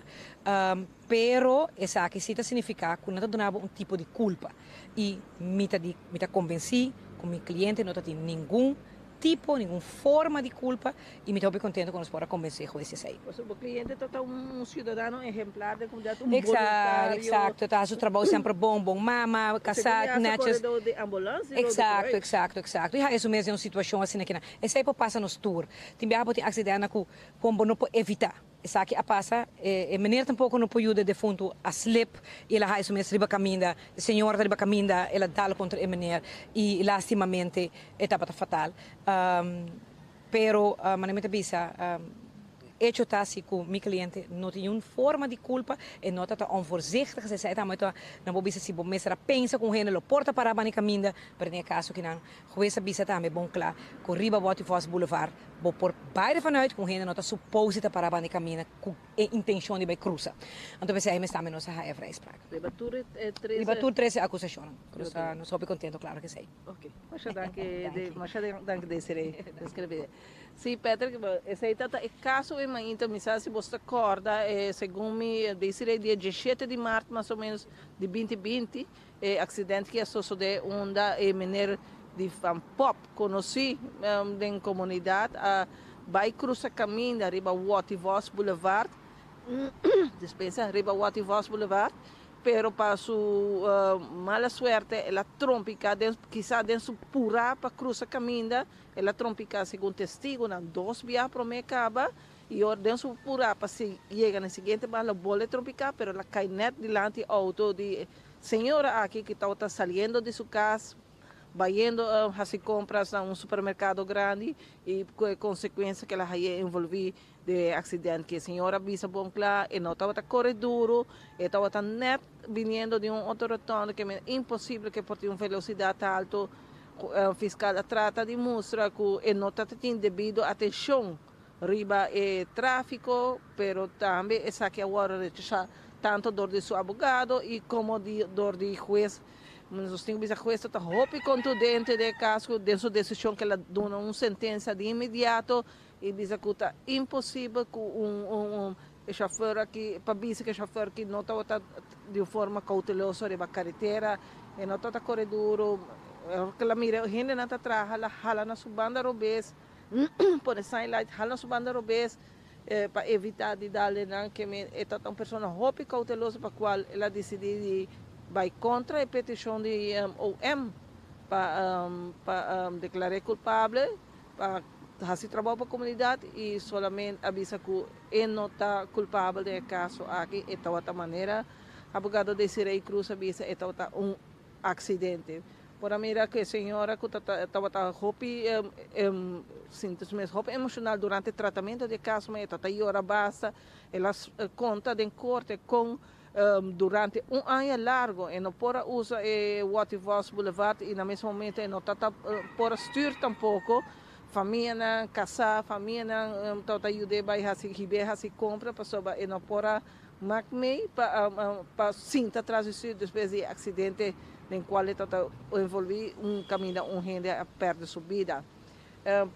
pero esaki si ta significa cu nan ta duna bo un tipo di culpa. Y mi ta di, mi ta convenci cu mi cliente no ta tin ningun tipo, ningun forma di culpa y mi ta hopi contento cu nos por a convence hues di esey. Pasobra bo cliente ta ta un ciudadano ejemplar den comunidad, un Exacto, voluntario. exacto, ta haci su trabao semper bon, bon mama, casa, netjes. Segun mi haci corredor di ambulance di Rode Exacto, Kruis. exacto, exacto. Y ha esun mes den un situacion asina kinan. Esei por pasa nos tur. Tin biaha bo tin aksidentnan ku kon bo no por evitá. Esaki a pasa, e meneer tampoko no por yuda e defuntu a slip i el a haña su mes riba kaminda. E señora ta riba kaminda, el a dal kontra e meneer i lastimamente e tabata fatal. Pero manera mi ta bisa, Hecho ta si cu mi cliente no tin niun forma di culpa, e no ta ta onvoorzichtig, esei ta ta nan por bisa si bo mester a pensa cu un hende lo por ta para bani caminda, pero den e caso kinan huez a bisa tambe bon cla cu riba Waterfalls Boulevard bo por bay ervan uit cu un hende no ta supose ta para bani caminda cu e intencion di bay cruza. Anto p'esei mes tambe nos a haya vrijspraak. Riba tur e trese. Riba tur trese acusacionnan. Nos ta nos hopi contento claro cu esei. Ok, masha danki, masha danki Desiree. Sí, Patrick, esei ta ta e kaso e mainta, mi sa si bo ta kòrda, segun mi desiree dia diesshete di mart mas o ménos di binti binti, e aksident ki a sosodé unda e mener di Van Pop, konosí den komunidat, a bai krusa kaminda riba Watty Vos Boulevard, dispensa, riba Watty Vos Boulevard, Pero pa su mala suerte el a trompica den, kisa den su pura pa crusa caminda, el a trompica segun testigonan dos bia prome caba y ora den su pura pa si yega na e siguiente banda lo bole trompica pero el a cay net dilanti auto di e señora aki ki tabata saliendo di su cas bayendo haci compras na un supermercado grandi y cu e consecuencia cu el a haye envolvi Den e accident ki e señor a bisa bon cla, e no tabata core duro, e tabata net biniendo di un otro rotonde ke men imposible ke por tin un velocidad alto. Fiscal a trata di mustra cu e no tata tin debido atencion riba e trafico, pero tambe esaki a wordo rechaza tanto dor di su abogado y como di dor di huez. Nos tin cu bisa huez ta hopi contundente den e caso, den su decision ke el a duna un sentencia di inmediato I bisa ku ta imposibel ku un un e shofèr aki pa bisa ku e shofèr aki no tabata di un forma kouteloso riba karetera, e no tabata kore duru, ora ku el a mira e hendenan ta traha el a hala na su banda robes, pone sign light hala na su banda robes pa evitá di dal den nan ke men e tabata un persona hopi kouteloso pa kual el a disidí di bai kontra e petishon di OM pa pa deklar'é kulpabel pa hasi trabou pa komunidat i solamente a bisa ku e no ta kulpabel den e kaso aki, e tabata manera Abogado Desiree Cruz a bisa e tabata un accidente. Por a mira cu e señora cu tabata hopi sinti su mes hopi emocional durante tratamento di e caso, ma e tabata yora basta. El a conta den corte con durante un aña largo e no por a usa e Watty Vos Boulevard y na mes momento e no tabata por a stuur tampoco. Famianan casá, famianan tabata yud'é bai haci hib'é haci compra pasobra e no por a Mak mei pa pa sinta tras di stuur despues di e accidente den cual e tabata envolvi un caminda un hende a perde su bida.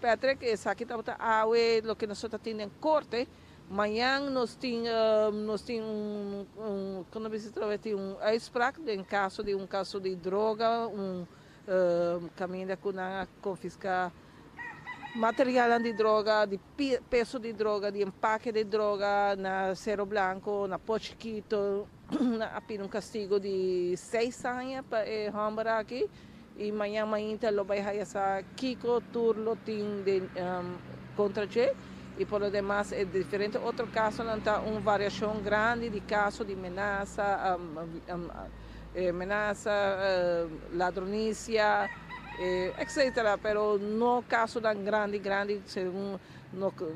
Patrick, esaki tabata awe loke nos ta tin den corte. Mañan nos tin nos tin un un con nos bisa otra vez tin un uitspraak den caso di un caso di droga un Caminda cu nan a confisca materialnan di droga, di peso di droga, di empake di droga na Cerro Blanco, na Port Chiquito. Nan a pidi un castigo di seis aña pa e homber aki y mañan mainta lo bay haya sa kico tur lo tin den contra dje. Y por lo demas e diferente otro casonan ta un variacion grandi di caso di menasa. Menasa, ladronisia, etcetera, pero no casonan grandi grandi segun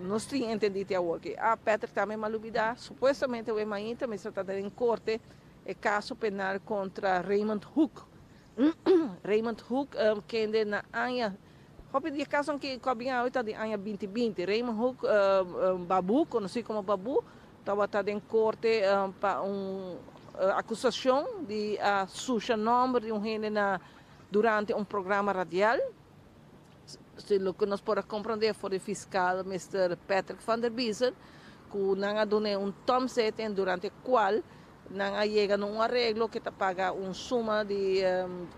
nos tin entendi te awor. Ah, Patrick tambe m'a lubida, supuestamente awe mainta mester ta den corte e caso penal contra Raymond Hoek. Raymond Hoek kende na aña, hopi di e casonan cu a bin awe ta di aña binti binti. Raymond Hoek, Babu, conoci como Babu, Tabata den korte pa un akusashon di a susha nòmber di un hende na durante un programa radial. Si loke nos por a komprondé for di fiskal Mister Patrick van der Biezen ku nan a dun'é un tomzitting durante kual nan a yega na un areglo ku ta paga un suma di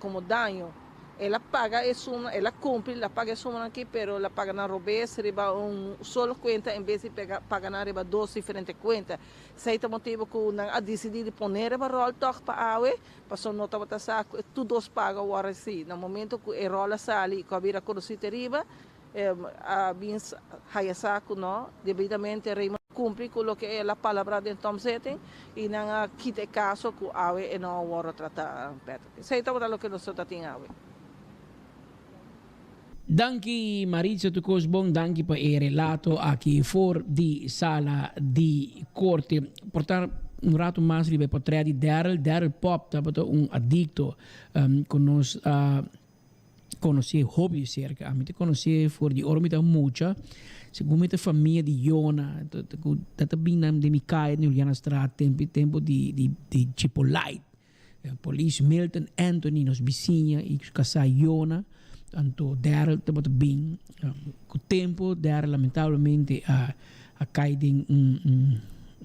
komo daño. El a paga e suma, el a cumpli, el a paga e sumanan aki, pero el a paga nan robes riba un solo cuenta en bes di paga nan riba dos diferente cuenta. Esey ta motibo cu nan a dicidi di pone riba rol tog pa awe, pasobra no tabata sa cu tur dos pago a worde haci. Na momento cu e rol a sali y cu a bira conoci te riba, a bin haya sa cu no, debidamente Raymond a cumpli cu loke el a palabra den tomzitting y nan a kita e caso cu awe e no a worde trata. Esei tabata loke nos ta tin awe. Danki Maritza tu kos bon danki pa e relato aki for di sala di korte. Por ta un rato mas riba e portret di Daryl. Daryl Pop tabata un adicto ku nos a konosé hopi di serka. Ami ta konosé for di ora mi ta mucha. Segun mi ta famia di Yona ku ta ta bin den mi kaya den Julianastraat tempu tempu di di Chipolite. Polis Milton Anthony, nos bisiña y su casá Yona, anto Daryl tabata bin. Cu tempo Daryl lamentablemente a a cay den un un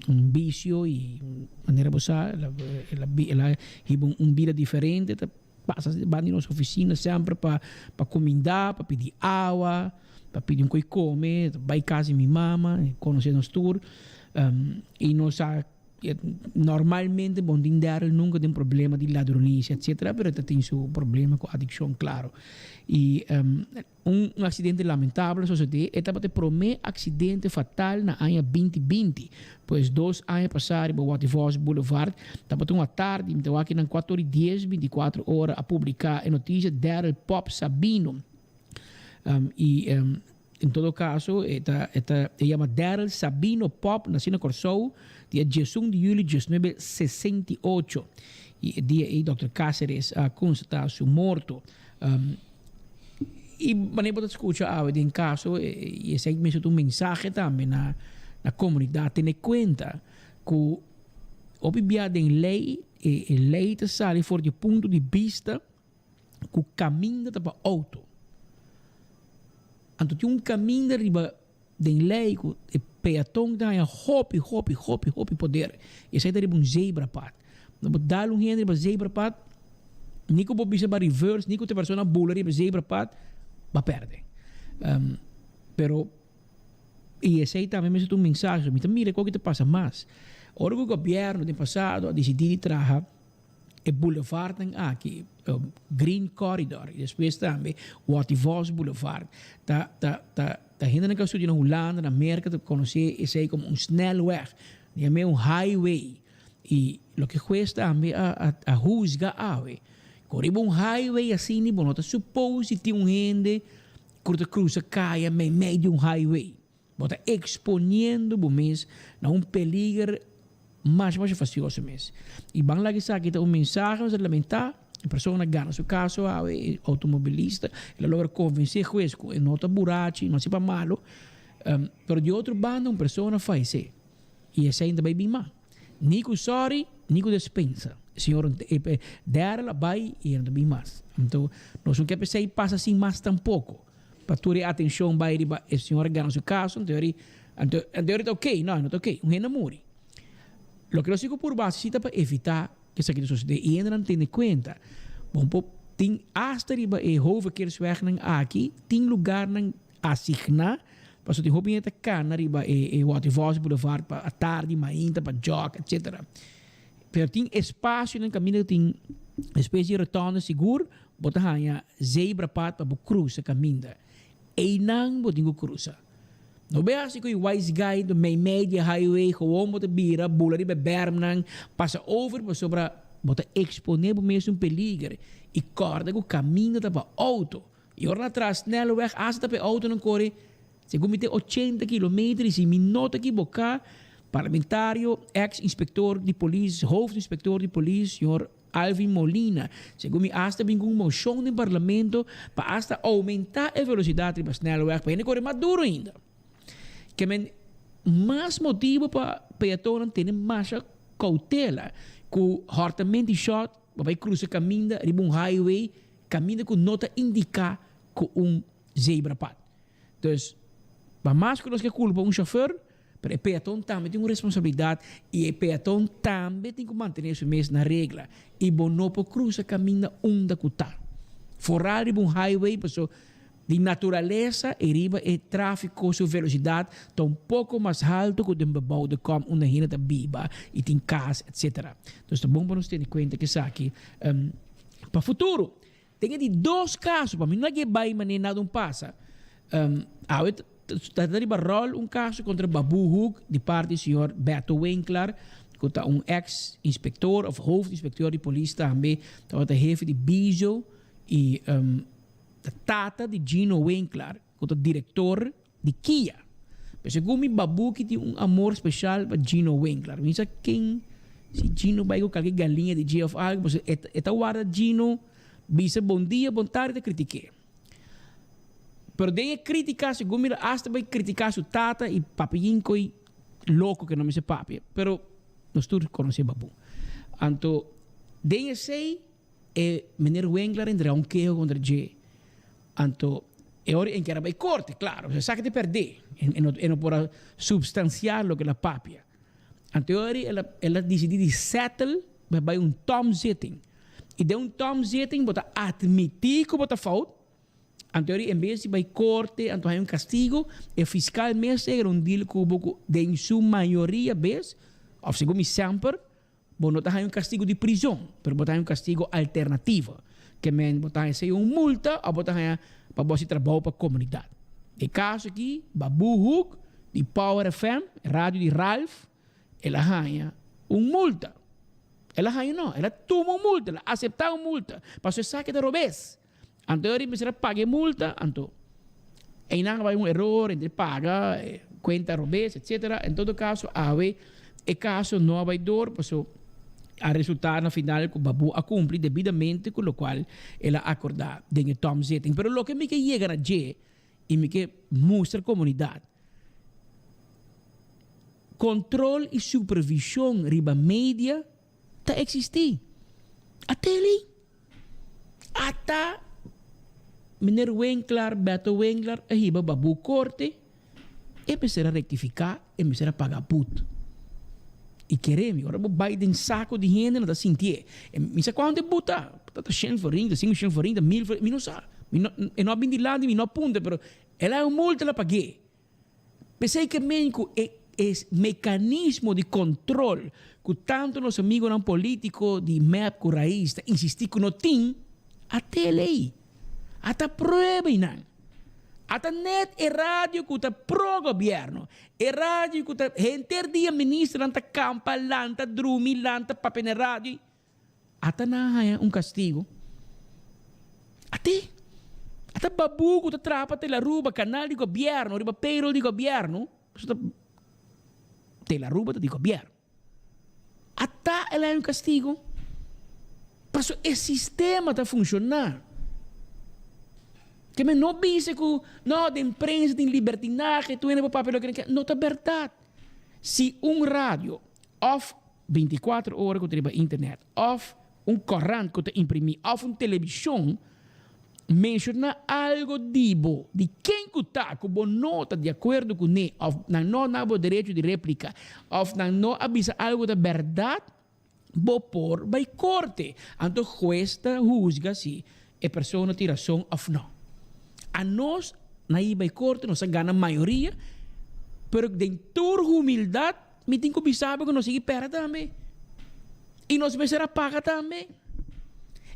un vicio y manera bo sa el a el a el a hiba un bida diferente, ta pasa banda di nos oficina semper pa pa cuminda, pa pidi awa, pa pidi un co'i come, ta bay cas di mi mama, e conoce nos tur y nos a. Normalmente bon tin Daryl nunca tin problema di ladronicia etcetera pero ta tin su problema cu adiccion claro y un accidente lamentable a sosode e tabata e prome accidente fatal na aña binti binti pues dos aña pasa riba Watty Vos Boulevard tabata un atardi mi ta wak nan cuatro ora y dies binti cuatro ora a publica e noticia Daryl Pop Sabino y En todo kaso, e ta e ta e yama Daryl Sabino Pop, nasí na Kòrsou, dia diesun di yüli diesnuebe sesenta i ocho. I e dia ei dòkter Cáceres a konstatá su morto. I manera bo ta skucha awe den kaso, i esei mester ta un mensahe tambe na na komunidat, tene kuenta ku hopi bia den lei, e e lei ta sali for di e punto di bista, ku kaminda ta pa outo. Anto tin un kaminda riba den lei ku e peaton ta haña hopi, hopi, hopi, hopi poder. Esei ta riba un zebrapad. No bo dal un hende riba zebrapad, ni ku bo bisa ba reverse, ni ku te persona bula riba zebrapad, ba perde. Pero i esei tambe mester ta un mensahe. Mi ta mira koke ta pasa mas. Ora ku gobièrnu den pasado a disidí di traha E boulevardnan aki, Green Corridor y despues tambe Watty Vos Boulevard, ta ta ta ta hendenan cu a studia na Hulanda, na Merca ta conoce esey como un snelweg, yam'e un highway. I loke hues tambe a a a huzga awe, ku riba un highway asina bo no ta supos di tin un hende ku ta krusa kaya meimei di un highway. Bo ta eksponiendo bo mes na un peliger masha masha fastioso mes. I ban laga esaki ta un mensahe, nos ta lamentá e persona a gana su kaso awe, e outomobilista, el a logra konvensé hues ku e no ta burachi, no hasi pa malo, pero di otro banda un persona fayesé. I esei no ta bai bin mas. Ni ku sòri, ni ku despensa. Señor, e dèrel a bai i e no ta bin mas. Anto, nos no ke pa esei pasa sin mas tampoko. Pa tur e atenshon bai riba e señor a gana su kaso, anto eri, anto, anto eri ta okey. No, e no ta okey. Un hende a muri. Loke nos tin ku purba hasi si ta pa evitá ku esaki ta sosodé. I hendenan tene kuenta. Bon por tin asta riba e hoofdverkeerswegnan aki, tin lugarnan asigná, pasobra tin hopi hende ta kana riba e e Watervalse Boulevard pa atardi, mainta, pa jog, etcetera. Pero tin espasionan kaminda ku tin despues di rotonde sigur bo ta haña zebrapad pa bo krusa kaminda. Einan bo tin ku krusa. No bay hasi ku e wise guy do meimei di e highway gewoon bo ta bira bula riba e bermnan pasa over pasobra bo ta eksponé bo mes un peliger i kòrda ku kaminda ta pa outo. I ora na tras snelweg asta pa e outonan kore segun mi te ochenta kilometer i si mi no ta kiboká parlamentario ex inspektor di polis hoofdinspektor di polis señor Alvin Molina segun mi asta bin ku un moshon den parlamento pa asta oumentá e velosidat riba snelweg pa hende kore mas duru ainda. Ke men mas motibu pa peatonnan tene masha koutela ku hòrtament di shòt pa bai krusa kaminda riba un highway Kaminda ku no ta indiká ku un zebrapad. Dus, pa mas ku nos ke kulpa un shofèr, pero e peaton tambe tin un responsabilidat i e peaton tambe tin ku mantené su mes na regla. I bo no por krusa kaminda unda ku ta. Foral riba un highway paso di naturalesa i riba e tráfiko su velosidat ta un poko mas haltu ku den bebouwde kom unda hende ta biba i tin kas etsetera. Dus ta bon pa nos tene kuenta ku esaki. Pa futuro. Den e di dos kaso, pa mi no a ke bai manera nada un pasa. Awe ta ta riba ròl un kaso kontra Babu Hoek di parti señor Beto Winklar, ku ta un eks inspektor òf hoofdinspekteur di polis tambe, tabata hefe di bizo i ta tata di Gino Winklar, ku ta direktor di Kia. Pero segun mi Babuki tin un amor special pa Gino Winklar. Mi sa ken si Gino bai ku kalke galiña di dje of algo pasobra e e ta warda Gino bisa bon dia bon tardi ta kritik'é. Pero den e kritika segun mi lo hasta bai kritika su tata i papiyin koi loko ke no mester papia. Pero nos tur konosé Babu. Anto den esei E meneer Winkler a entrega un keho kontra dje. Anto e ora en kier a bai korte, klaro, pasobra esaki ta pèrdé. E no e no por a supstansiá loke el a papia. Anto e ora el a el a disidí di sètel pa bai un tomzitting. I den un tomzitting bo ta atmití ku bo ta fout, anto e ora en bes di bai korte anto haña un kastigo, e fiskal mes ta yega un deal ku bo ku den su mayoria bes, òf segun mi semper, Bo no ta haña un kastigu di prizon, pero bo ta haña un kastigu alternativo. Ke men bo ta haña sea un multa òf bo ta haña pa bo hasi trabou pa komunidat. E kaso aki, Babu Hoek di Power FM, radio di Ralph, el a haña un multa. El a haña no, el a tuma un multa, el a aseptá un multa, pasobra esaki ta robes. Anto e mester a paga e multa, anto einan a bai un eror entre paga, cuenta robes, etcetera. En todo caso awe e caso no a bai door paso a resulta na final cu Babu a cumpli debidamente cu locual el a acorda den e tomzitting. Pero loke mi ke yega na dje y mi ke mustra comunidad, control y supervision riba media ta existi. A tele. Ata Meneer Winklar, Beto Winklar a hiba Babu korte, e mester a rektifiká, e mester a paga but. I kere mi, ora bo bai den sako di hende nan ta sintié. E mi sa kuantu e but ta, ta ta shen florin, ta sinku shen florin, ta mil florin, mi no sa. Mi no, e no a bin dilanti, mi no a puntra, pero el a un multa el a pag'é. P'esei ke men ku e e mekanismo di kontrol ku tantu nos amigonan politiko di mep ku Raiz ta insistí ku no tin, a te lei. A ta prueba einan. Ata net e radio ku ta pro gobierno, e radio ku ta henter dia ministernan ta kampa lanta drumi lanta papia na e radio. Ata nan a haña un kastigu. Ate, ata babu ku ta traha pa Telaruba, kanal di gobièrnu, riba payroll di gobièrnu, pasobra ta Telaruba ta di gobièrnu. Ata el a haña un kastigu. Pasobra e sistema ta funshoná. Ke men no bisa ku no, den prensa tin libertinahe, tur hende por papia loke nan ke. No ta bèrdat. Si un radio òf 24 ora ku ta riba internet òf un kòrant ku ta imprimí òf un televishon menshoná algo di bo, di ken ku ta ku bo no ta di akuerdo kuné òf nan no na bo derecho di réplika òf nan no a bisa algo ku ta bèrdat, bo por bai korte. Anto hues ta husga si e persona tin rason òf no. Anos na i bai korte nos a gana mayoria, pero den tur humildat, Mi tin ku bisa bo ku nos sigui pèrdè tambe. I nos mester a paga tambe.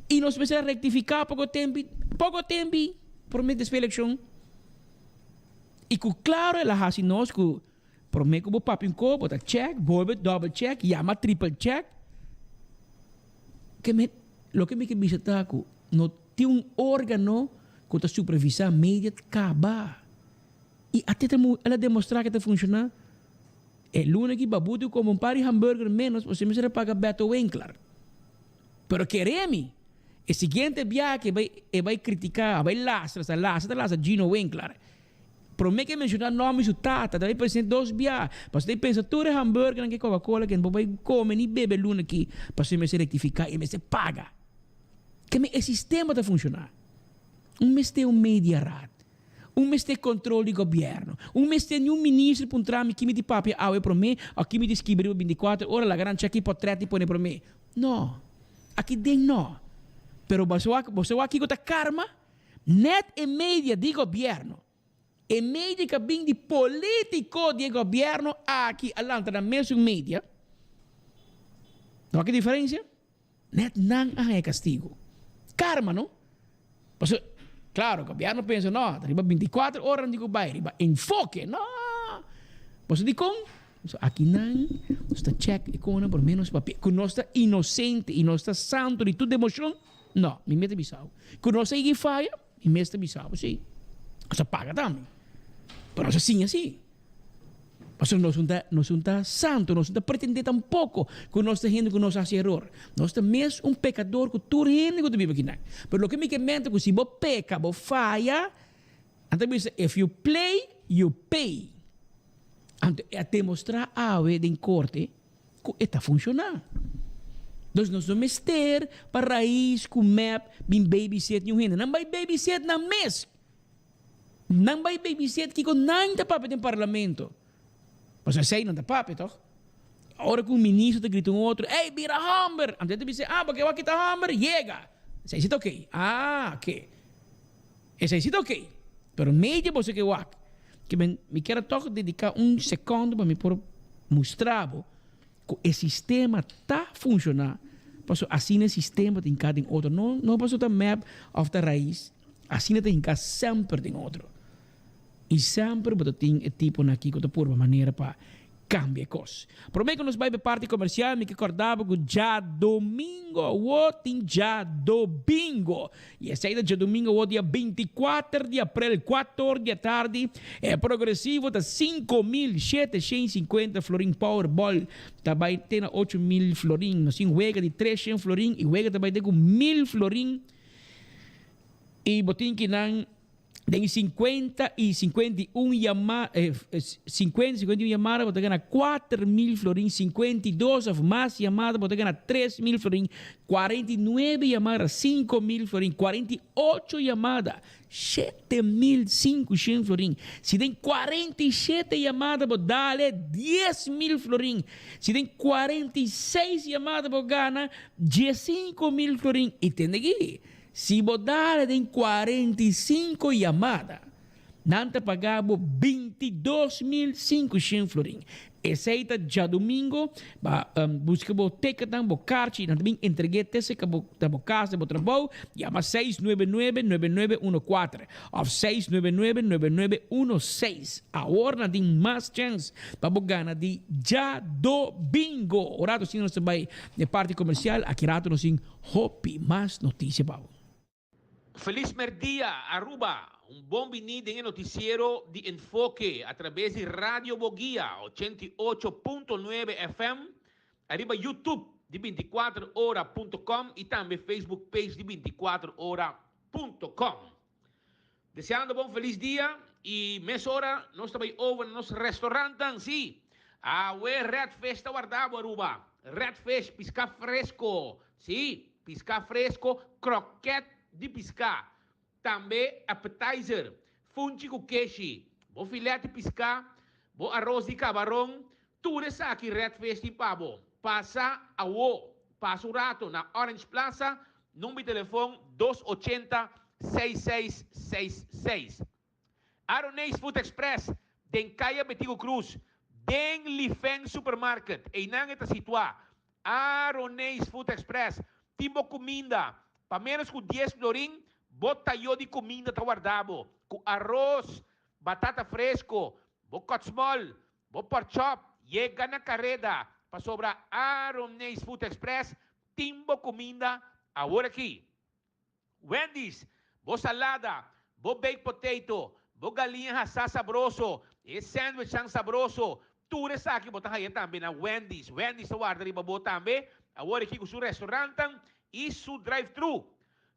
I nos mester a rektifiká poko tempi, poko tempi promé despues elekshon. I ku klaro el a hasi nos ku promé ku bo papia un kos bo ta chèk, bolbe dòbel chèk, yama tripel chèk. Ke mi, loke mi ke bisa ta ku no tin un órgano ku ta supervisá media kaba. I ate ta el a demostrá ku e ta funshoná. E luna ki Babutu come un par di hamburger menos bo mester a paga Beto Winkler. Pero kere mi, e siguiente biaha ke bai e bai critica, a bai lastra, sa lastra ta lastra Gino Winkler. Prome ke menciona nomber di su tata, ta bai presente dos biaha, pasobra ta pensa tur e hamburgernan ke Coca Cola ke no por bai come ni bebe luna aki, pasobra e mester rectifica, e mester paga. Ke mi e sistema ta funciona. Un mester un media raad. Un mester control di gobierno. Un mester ni un minister puntra mi ki mi di papia awe prome o ki mi di skibi riba binticuater ora laga nan check e potret y pone prome. No. Aki den no. Pero boso wak boso wak kico ta karma? Net e media di gobierno, e media cu a bin di politico di e gobierno aki a lanta nan mesun media. No wak e diferencia? Net nan a haña castigo. Karma no? Pasobra, claro, gobierno pensa, no, ta riba binticuater ora nan tin cu bay, riba enfoke, no! Pasobra dicon? Pasobra aki nan nos ta check e conan por menos papia cu nos ta inocente y nos ta santo di tur democion, no, mi mes ta bisa bo. Cu nos a yega y faya, mi mes ta bisa bo, si. Nos a paga tambe. Pero nos a siña si. Pasobra nos no ta, nos no ta santo, nos no ta pretendé tampoco cu nos ta hende cu nos haci eror. Nos ta mes un pecador cu tur hende cu ta biba akinan. Pero loke mi ke mente cu si bo peca, bo faya, nan ta bisa if you play, you pay. Anto e a demostra awe den corte cu e ta funciona. Dus nos no mester pa Raiz cu mep bin babysit niun hende. Nan bay babysit nan mes. Nan bai babysit kiko nan ta papia den parlamento. Pasobra esei nan ta papia toch? Ora ku un ministro ta grita un otro, Ey, bira homber! Anto e ta bisa, Ah, bo ke wak kita homber? Yega! Esei si ta oké. Ah, oké. Esei si ta oké. Pero medio boso ke wak. Ke men, mi kier a toch dediká un sekondo pa mi por mustra bo ku e sistema ta funshoná. Pasobra asina e sistema ta hinká den otro. No, no pasobra ta mep òf ta rais. Asina ta hinká semper den otro. I semper bo ta tin e tiponan aki ku ta purba manera pa kambia e kos. Promé ku nos bai pa e parti komersial mi ke kòrda bo ku djadomingo awo tin djadobingo. I esei ta djadomingo awo dia 24 di aprel kuator di atardi. E progresivo ta 5750 florin Powerball ta bai te na 8000 florin. Nos tin wega di 300 florin i wega ta bai te ku 1000 florin. I bo tin ki nan den 50 i 51 yama, 50, 51 yamada bo ta gana 4000 florin, 52 of mas yamada bo ta gana 3000 florin, 49 yamada 5000 florin, 48 yamada 7500 florin. Si den 47 yamada bo dale 10000 florin. Si den 46 yamada bo gana 15000 florin. I tende aki, si bo dale den 45 yamada, Nan ta paga bo 22.500 florin. Esei ta djadumingo, ba buska bo ticketnan, bo karchi, nan ta bin entreg'é te serka bo na bo kas, na bo trabou. Yama 699 9914 òf 699 9916. Awor nan tin mas chèns pa bo gana di djadomingo. Un ratu asina nos ta bai na e parti komersial, aki ratu nos tin hopi mas notisia pa bo. Feliz merdia Aruba! Un bon bini den e noticiero di Enfoke a traves di Radio Boguia 88.9 FM, ariba YouTube di 24 ora punto com y tambe Facebook page di 24 ora punto com. Deseando bo un feliz dia y mesora nos ta bay over na nos restaurantan, si! Awe Red Fish ta warda bo Aruba! Red Fish, pisca fresco, si! Pisca fresco, kroket di pisca, tambe appetizer, funchi cu keshi, bo filet di pisca, bo aros di cabaron, tur esaki Red Fish tin pa bo. Pasa awo, pasa un rato na Orange Plaza, number di telefon 280 6666. Aroneis Food Express den Kaya Betico Cruz, den Lifeng Supermarket, einan e ta situá. Aroneis Food Express tin bo kuminda pa ménos ku dies florin, bo tayo di kuminda ta warda bo ku aros, batata fresko, bo kòtsmòl, bo pòrchòp, yega na kareda pasobra Aroneis Food Express tin bo kuminda awor aki. Wendy's, bo salada, bo baked potato, bo galiña hasá sabroso, e sandwichnan sabroso, tur esaki bo ta haya tambe na Wendy's. Wendy's ta warda riba bo tambe awor aki ku su restaurantnan i su drive-thru.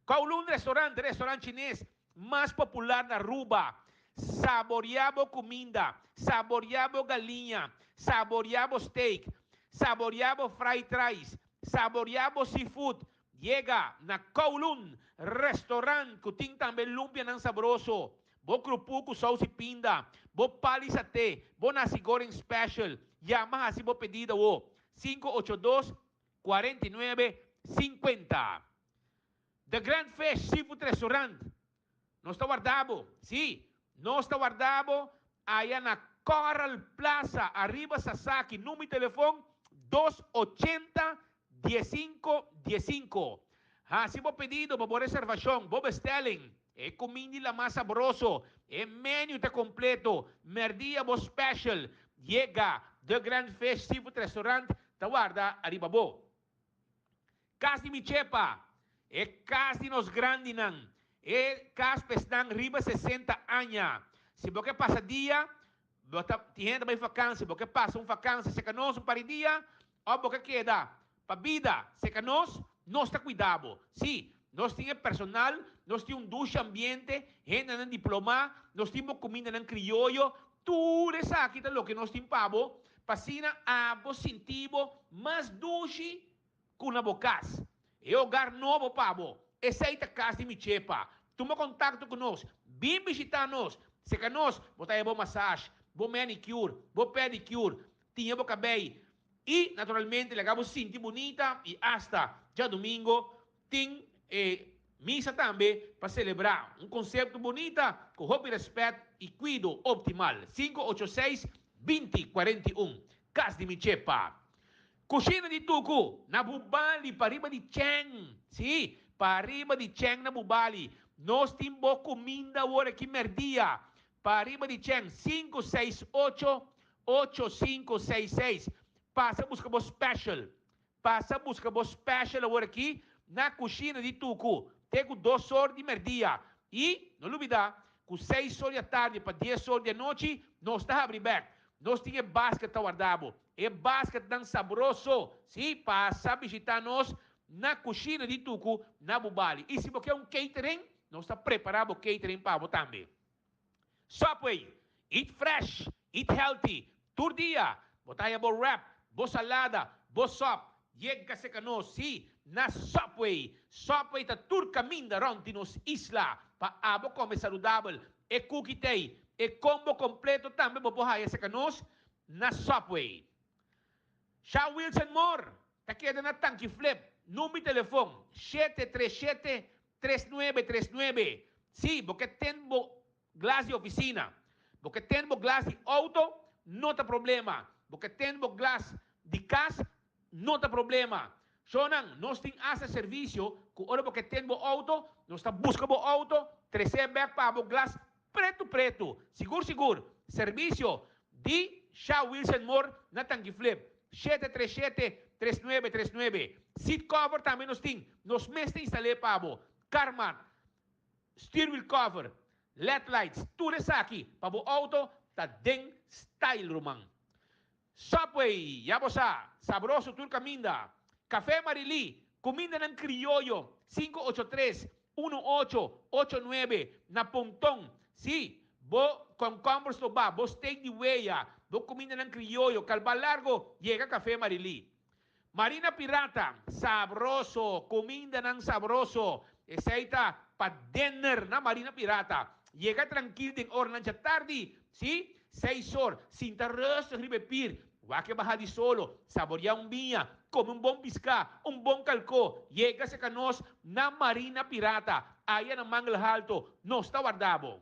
Kowloon Restaurant, e restaurant chines mas popular na Aruba. Saborea bo kuminda, saborea bo galiña, saborea bo steak, saborea bo fried rice, saborea bo seafood, Yega na Kowloon Restaurant ku tin tambe lumpianan sabroso, bo krupu ku sous i pinda, bo pali saté, bo nasi goreng special. Yama hasi bo pedido awo, 582 49 50. The Grand Fish Seafood Restaurant Nos ta warda bo, sí, nos ta warda bo aya na Coral Plaza, ariba Sasaki, number di telefon dos ochenta diesinco diesinco. Hasi bo pedido pa bo reservacion, bo bestelling. E cuminda la mas sabroso, e menu ta completo, merdia bo special. Yega The Grand Fish Seafood Restaurant ta warda ariba bo. Kas di mi chepa, e kas di nos grandinan, e kas pa esnan riba 60 aña. Si bo ke pasa dia, bo ta tin hende ta bai fakansi, bo ke pasa un fakansi serka nos un par di dia, òf bo ke keda pa bida serka nos, nos ta kuida bo. Sí, nos tin e personal, nos tin un dushi ambiente, hendenan diplomá, nos tin bo kumindanan krioyo, tur esaki ta loke nos tin pa bo, pa asina abo sinti bo mas dushi Ku na bo kas. E hogar nobo pa bo. Esei ta kas di mi chepa. Tuma kontakto ku nos. Bin bishitá nos. Seka nos, bo ta haña bo masash, bo manicure, bo pedicure, tiña bo kabei i, naturalmente, laga bo sinti bunita i asta djadumingo tin e misa tambe pa selebrá. Un konsepto bunita ku hopi rèspèt i kuido optimal. 586 20 41 Kas di mi chepa. Kushina di Tuku, na Bubali, pariba di Cheng. Sí, pariba di Cheng na Bubali. Nos tin bo kuminda awor aki mèrdia. Pariba di Cheng, 568 8566. Pasa buska bo special. Pasa buska bo special awor aki na Kushina di Tuku, te ku dos or di mèrdia. I, no lubidá, ku seis or di atardi pa dies or di anochi, nos ta habri bèk. Nos tin e basket ta warda bo. E basketnan sabroso! Sí, pasa bishitá nos na Kushina di Tuku na Bubali. I si bo ke un catering, nos ta prepará bo catering pa bo tambe. Subway, Eat fresh, eat healthy! Tur dia, bo ta haña bo wrap, bo salada, bo sòp. Yega serka nos, sí, na Subway! Subway ta tur kaminda rònt di nos isla pa abo kome saludabel. E kuki t'ei, e kombo kompleto tambe bo por haña serka nos Na Subway. Sha Wilson Moore ta keda na Tanki Flip, number di telefon 737 3939. Si bo ke ten bo glas di oficina. Bo ke tene bo glas di auto, no ta problema. Bo ke tene bo glas di cas, no ta problema. Shownan, nos tin hasta servicio cu ora bo ke tene bo auto, nos ta busca bo auto, trece bek pa bo glas pretu pretu. Sigur sigur, servicio di Sha Wilson Moore na Tanki Flip, 737 3939. Seat cover tambe nos tin, nos mes ta instal'é pa bo. Car mat, steer wheel cover, led lights, tur esaki pa bo auto ta den style ruman. Subway, ya bo sa, sabroso tur kaminda. Café Marilí, kumindanan krioyo, 583, 1889, na Ponton. Sí, bo kònkòmbers lo ba, bo steak di weya, bo kumindanan krioyo, kalba largo, yega Café Marilí. Marina Pirata, sabroso, kumindanan sabroso, esei ta pa dinner na Marina Pirata. Yega trankil den oranan djatardi, sí, seis or, sinta rustig riba e pir, wak e baha di solo, saboreá un biña, kome un bon piská, un bon kalkó, yega serka nos na Marina Pirata, aya na Mangel Halto, nos ta warda bo.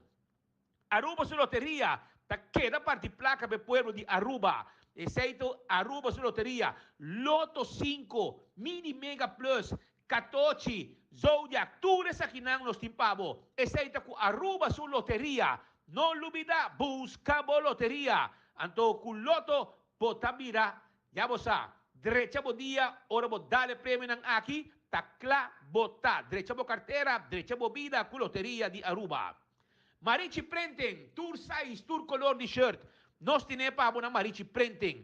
Aruba su loteria ta keda parti placa p'e pueblo di Aruba. Esey ta Aruba su loteria. Lotto cinco, Mini Mega Plus, Catochi, Zodiac, tur esakinan nos tin pa bo. Esey ta cu Aruba su loteria. No lubida, busca bo loteria. Anto cu Lotto bo ta bira, ya bo sa, drecha bo dia ora bo dal e premionan aki, ta cla bo ta. Drecha bo cartera, drecha bo bida cu loteria di Aruba. Marichi Printing, tur size, tur color di shirt. Nos tine pa bo na Marichi Printing.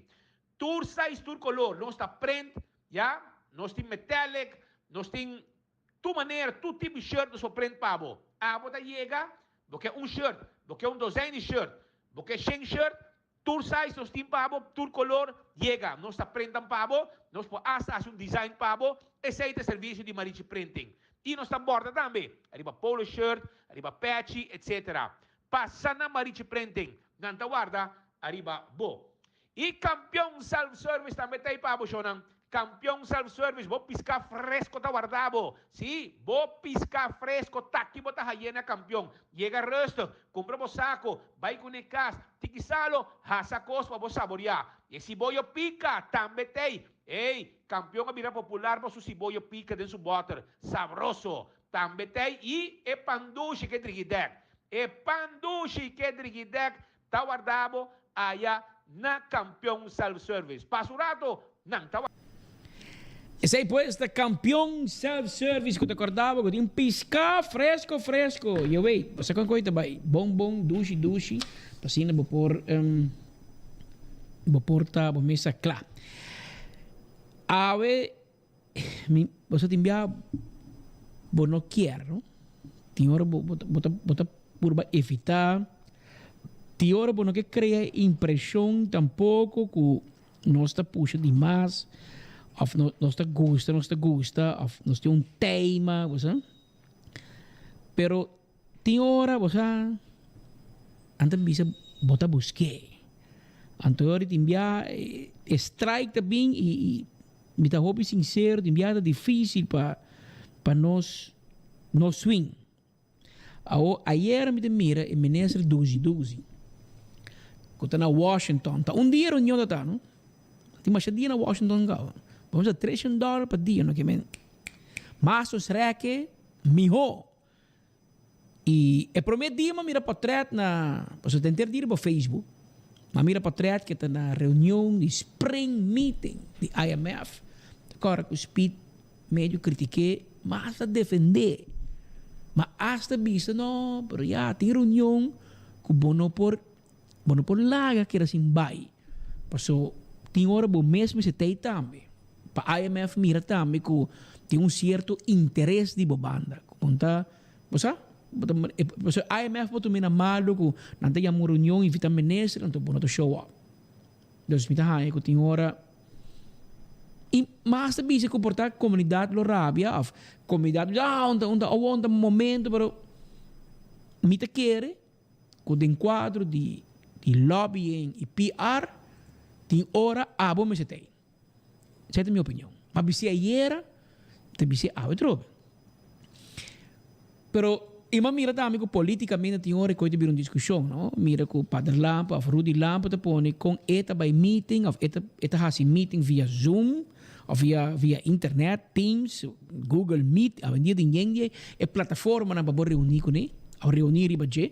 Tur size, tur color. Nos ta print, ya. Nos tin metallic, nos tin tur manera, tur tipo di shirt nos por print pa bo. Abo ta yega, bo ke un shirt, bo ke un dozijn di shirt, bo ke shen shirt, Tur size nos tin pa bo, tur color, yega, nos ta printan pa bo, nos por hasta haci un design pa bo, esey ta e servicio di Marichi Printing. Y nos ta borda tambe, ariba polo shirt, ariba pechi, etc. Pasa na Marichi Printing, nan ta warda ariba bo. Y Campeon Self Service tambe ta ey pa bo, shownan. Campeon Self Service, bo pisca fresco ta warda bo. Sí, bo pisca fresco taki bo ta haye na Campeon. Yega rustig, cumpra bo saco, bay cune cas, tiki salo, hasa cos pa bo saboria. E siboyo pica tambe t'ey. Ey, Campeon a bira popular pa su siboyo pica den su boter. Sabroso. Tambe t'ey y e pan dushi ke drigidek. E pan dushi ke drigidek Ta warda bo aya na Campeon Self Service. Pasa un rato, nan ta warda. Esey pues ta Campeon Self Service cu ta corda bo cu tin pisca fresco fresco. Yo wey, bo sa con coy ta bay bon bon, dushi dushi, pa asina bo por bo por ta bo mesa cla. Awe mi bo sa tin bia bo no kier no tin ora bo bo ta bo ta purba evita tin ora bo no ke crea impresion tampoco cu nos ta pusha di mas of no nos ta gusta nos ta gusta of nos tin un tema bo sa pero tin ora bo sa nan ta bisa bo ta buske anto ora tin bia e strike ta bin y y Mi ta hopi sincero, tin biaha ta dificil pa pa nos no swing. Awo ayer mi ta mira e minister Duzi Duzi cu ta na Washington. Ta un dia reunion ta ta no. Tin masha dia na Washington caba. Bo mester 300 dollar pa dia no ke men. Mas nos reke miho. Y e prome dia m'a mira potret na, pasobra ta henter dia riba Facebook, m'a mira potret ke ta na reunion di spring meeting di IMF. Ta kòrda ku Speed medio kritik'é, ma hasta defend'é. Ma hasta bisa no, pero ya tin reunion ku bo no por, bo no por laga keda sin bai. Paso tin ora bo mes mester t'ei tambe. Pa IMF mira tambe ku tin un sierto interes di bo banda. Ku bo ta, bo sa, bo ta, pasobra IMF por tumina malu ku nan ta yama un reunion, invita minister, anto bo no ta show up. Dus mi ta haña ku tin ora, i mas ta bisa ku por ta komunidat lo rabia òf komunidat ah un ta un ta awor un ta momento pero mi ta kere ku den kuadro di di lobbying i PR tin ora abo mester ta ei. Esei ta mi opinion. Ma bisí ayera, ta bisí awe trobe. Pero. I m'a mira tambe ku politikamente tin ora ku e ta bira un diskushon, no? Mira ku Pader Lampe òf Rudy Lampe ta pone kon e ta bai meeting òf e ta e ta hasi meeting via Zoom òf via via internet, Teams, Google Meet, awendia tin yen di e plataformanan pa bo reuní kuné òf reuní riba dje.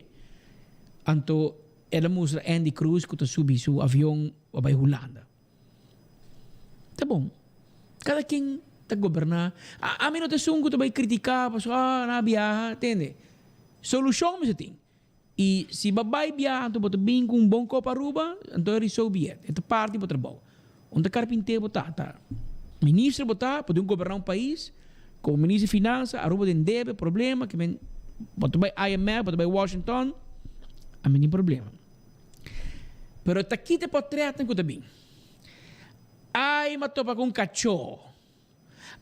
Anto el a mustra Andy Cruz ku ta subi su avion pa bai Hulanda. Ta bon. Kada ken ta goberná. Ami no ta esun ku ta bai kritiká pasobra ah nan a biaha, tende. Solushon mester tin. I si bo a bai biaha anto bo ta bin ku un bon kop Aruba, anto e so be it. E ta parti bo trabou. Un ta karpinté bo ta, ta minister bo ta, por den goberná un pais, komo minister di finansa, Aruba den debe, problema, ke men bo ta bai IMF, bo ta bai Washington, ami tin problema. Pero ta kita e potretnan ku ta bin. Ai, m'a topa ku un kachó.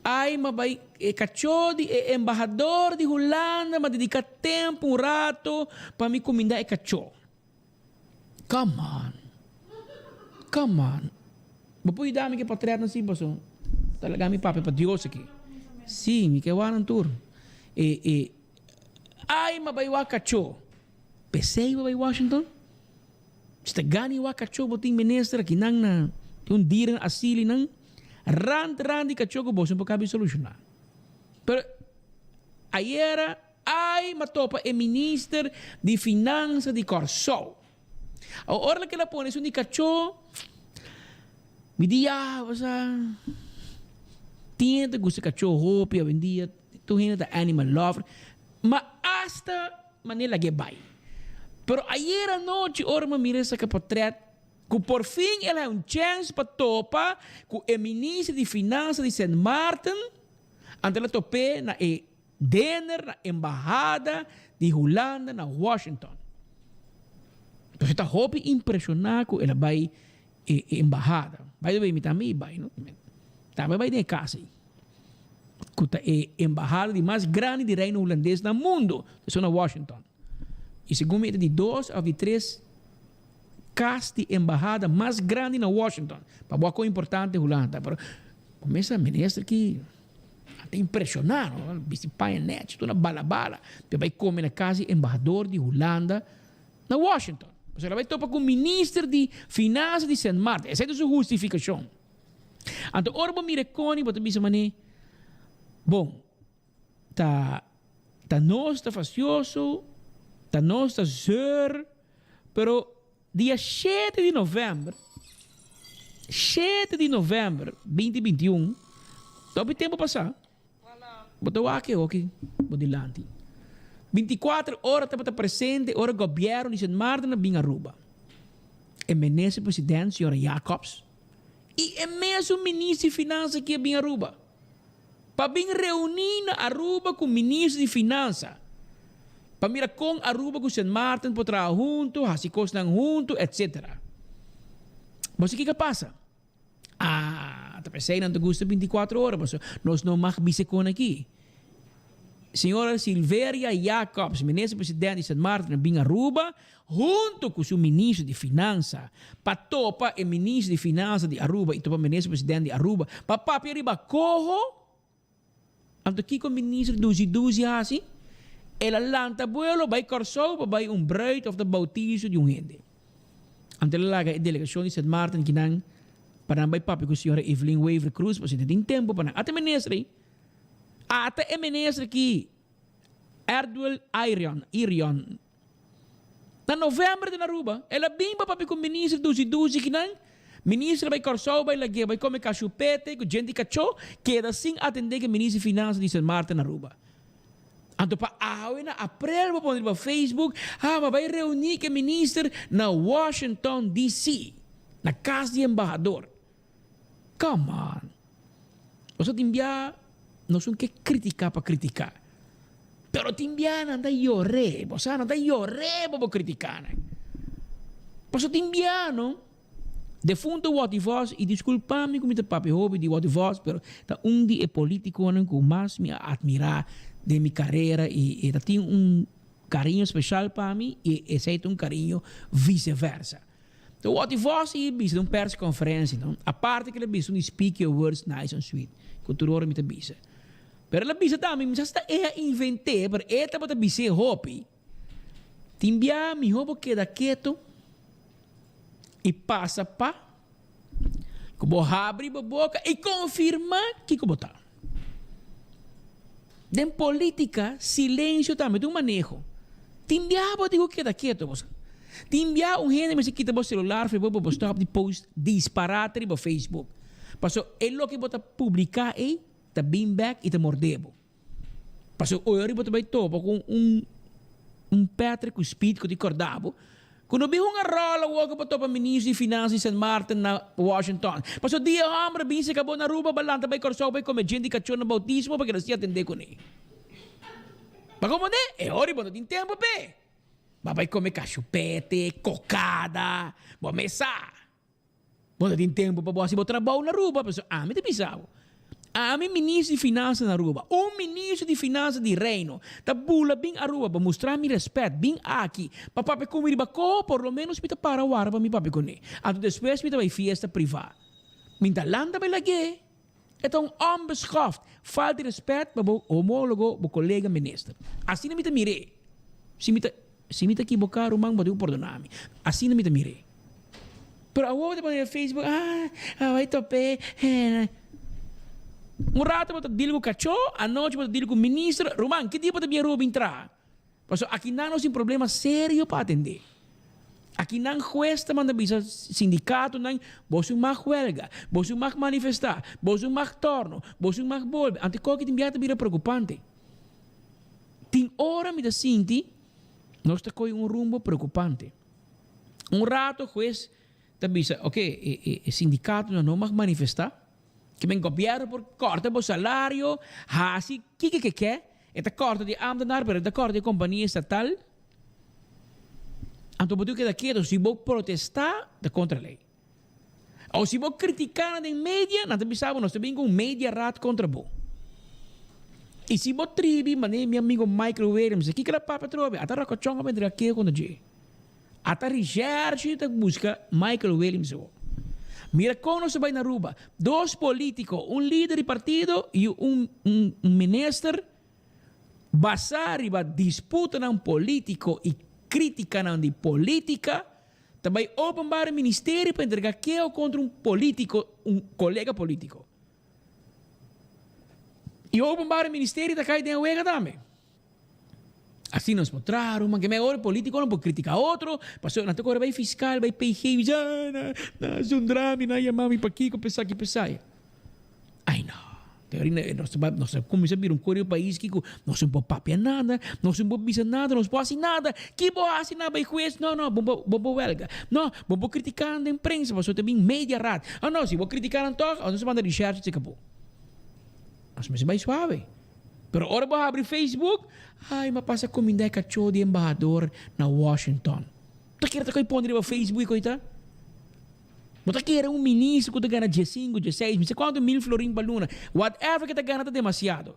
Ai, m'a bai e kachó di e embahador di Hulanda, m'a dediká tempu un rato pa mi kumindá e kachó. Come on. Come on. Bo por yuda mi ku e potretnan si paso ta laga mi papia pa Dios aki. Sí, mi ke wak nan tur. E, e, ai, m'a bai wak kachó. P'esei bo bai Washington? Si ta gana wak kachó bo tin minister akinan na tin un dieren asili nan rand rand di kachó ku boso no por kabi solushoná. Pero ayera ai m'a topa e minister di finansa di Kòrsou. Awor ora kila pone esun di kachó mi di ya bo sa tin hende ta gusta kachó hopi awendia tur hende ta animal lover ma asta Manera lag'é bai. Pero ayer anochi ora mi a mira esaki potret ku por fin el haña un chèns pa topa ku e minister di finansa di Sint Maarten, anto el a top'é na e dinner na embahada di Hulanda na Washington. Entonces ta hopi impreshoná ku el a bai e embahada. By the way mi tambe i bai no. Tambe a bai den e kas ei. Ku ta e embahada di mas grandi di Reino Hulandes na mundo, esun na Washington. I segun mi e ta di dos òf di tres kas di embahada mas grandi na Washington. Pa bo a kon importante Hulanda ta. Pero bo mester minister ki a ta impreshoná no, bisti paña nèchi tur na bala bala pa bai kome na kas di embahador di Hulanda na Washington. Pasobra el a bai topa ku minister di finansa di Sint Maarten. Esei ta su hustifikashon. Anto ora bo mira e koning bo ta bisa manera, Bon, ta ta nos ta fastioso, ta nos ta zeur, pero dia shete di novèmber, shete di novèmber binti 21, hopi tempu pasá, bo ta wak e hoki bo dilanti. Bintikuater ora tabata presente ora gobièrnu di Sint Maarten a bin Aruba. E minister president, señora Jacobs, i e mesun minister di finansa ki a bin Aruba pa bin reuni na Aruba ku minister di finansa pa mira kon Aruba ku Sint Maarten por traha hunto, hasi kosnan hunto, etc. Bo sa kiko a pasa? Ah, ta p'esei nan ta gusta 24 ora, pasobra nos no mag bisa kon aki. Señora Silveria Jacobs, minister president di Sint Maarten a bin Aruba hunto cu su minister di finansa pa topa e minister di finansa di Aruba y topa minister president di Aruba pa papia riba coho. Anto kico minister Duzi Duzi haci? El a lanta buelo bay Corsou pa bay un bruid of ta bautizo di un hende. Anto el a laga e delegacion di Sint Maarten kinan pa nan bay papia cu señora Evelyn Wever Croes pasobra tin tempo pa nan. Ata minister ey. Ata e minister ki Erdwel Irion, Irion, na november den Aruba, el a bin pa papia ku minister dusi dusi kinan, minister a bai Kòrsou bai lag'é bai kome kashupete ku djenti kachó, keda sin atendé ku e minister di finansa di Sint Maarten Aruba. Anto pa awe na aprel bo pone riba Facebook, ha ma bai reuní ku e minister na Washington DC, na kas di embahador. Come on. Nos a tin bia nos un ke critica pa critica. Pero tin bia nan ta yor'é. Bo sa nan ta yor'é pa bo critica nan. Pasobra tin bia no. Defunto Watty Vos, y disculpa mi cu mi ta papia hopi di Watty Vos, pero ta un di e politiconan cu mas mi a admira den mi carera y e ta tin un cariño special pa mi y esey ta un cariño vice versa. Ta Watty Vos i bisa den un persconferencia no, aparte cu el a bisa un di speak your words nice and sweet, cu tur ora mi ta bisa. Pero el a bisa tambe, mi sa si ta e a invent'é, pero e tabata bis'é hopi, Tin bia mihó bo keda ketu i pasa pa ku bo habri bo boka i konfirmá kiko bo ta. Den polítika, silensio tambe ta un maneho. Tin bia bo tin ku keda ketu, bo sa. Tin bia un hende mester kita bo selular for bo pa bo stòp di post disparate riba Facebook. Pasobra e loke bo ta publiká ei ta bin bek i ta mordé bo. Pasobra ora bo ta bai topa ku un un Patrick ku Speed ku ta kòrda bo ku no bin hunga ròl awor ku bo topa ministro di finansa di Sint Maarten na Washington. Pasobra dia e hòmber bin seka bo na Aruba bo lanta bai Kòrsou bai kome djenti kachó na boutismo pa keda si atendé kuné. Pa komo ne? E ora bo no tin tempu p'e. Bo a bai kome kashupete, kokada, bo mesa. Bo ta tin tempu pa bo hasi bo trabou na Aruba, pasobra ami ta bisa bo, ami minister di finansa na Aruba, un minister di finansa di Reino ta bula bin Aruba pa mustra mi respet, bin aki pa papia ku mi riba koho, por lo menos mi ta para wara pa mi papia kuné. Anto despues mi ta bai fiesta priva. Mi ta lanta bai lag'é. E ta un onbeschoft, falta di respet pa bo homologo, bo kolega minister. Asina mi ta mir'é. Si mi ta si mi ta kiboká ruman bo tin ku pordona mi. Asina mi ta mir'é. Pero awor bo ta pone riba Facebook, ah, awor e top'é, eh. Un rato bo ta deal ku kachó, anochi bo ta deal ku minister. Ruman, ki dia bo ta bin Aruba bin traha? Pasobra akinan nos tin problema serio pa atendé. Akinan hues ta manda bisa sindikatonan, boso mag huelga, boso mag manifestá, boso mag torno, boso mag bolbe. Anto koki tin bia ta bira preokupante. Tin ora mi ta sinti nos ta kohe un rumbo preokupante. Un rato hues ta bisa, oke, e sindikatonan no mag manifestá. Ke men gobièrnu por kòrta bo salario, hasi kiko ke ke, e ta kòrta di ámtenar pero e ta kòrta di kompania estatal. Anto bo tin ku keda ketu, si bo protestá ta kontra lei. O si bo kritiká nan den media, nan ta bisa bo nos ta bin ku un mediaraad kontra bo. I si bo tribi, manera mi amigo Michael Williams, kiko el a papia atrobe? Ata ròkòchòn a bira keho kontra dje. Ata Recherche ta busca Michael Williams awor. Mira con nos ta bay na Aruba. Dos politico, un lider di partido y un un minister basa riba disputanan politico y criticanan di politica ta bay openbare ministerio pa entrega keho contra un politico, un colega politico. Y openbare ministerio ta cay den e wega tambe. Asina nos por traha ruman ke mehor politiconan por critica otro pasobra nan ta kore bay fiscal bay PG bisa ah nan nan a zundra mi nan a yama mi pakiko pesaki pesai ay no te ori nos ta nos ta cuminsa bira un kore pais kiko nos no por papia nada nos no por bisa nada nos no por haci nada ki bo haci nan bay huez no no bo bo por welga no bo por critica nan den prensa pasobra ta bin media raad ah no si bo critica nan toch nos ta manda recherche se acabó nos mester bay suave. Pero ora bo habri Facebook, ay m'a pasa cuminda e cacho di embahador na Washington. Bo ta kere ta coy pone riba Facebook y coy ta? Bo ta kere un ministro cu ta gana diesinco, dieseis, mi sa cuanto mil florin pa luna. Whatever cu e ta gana ta demasiado.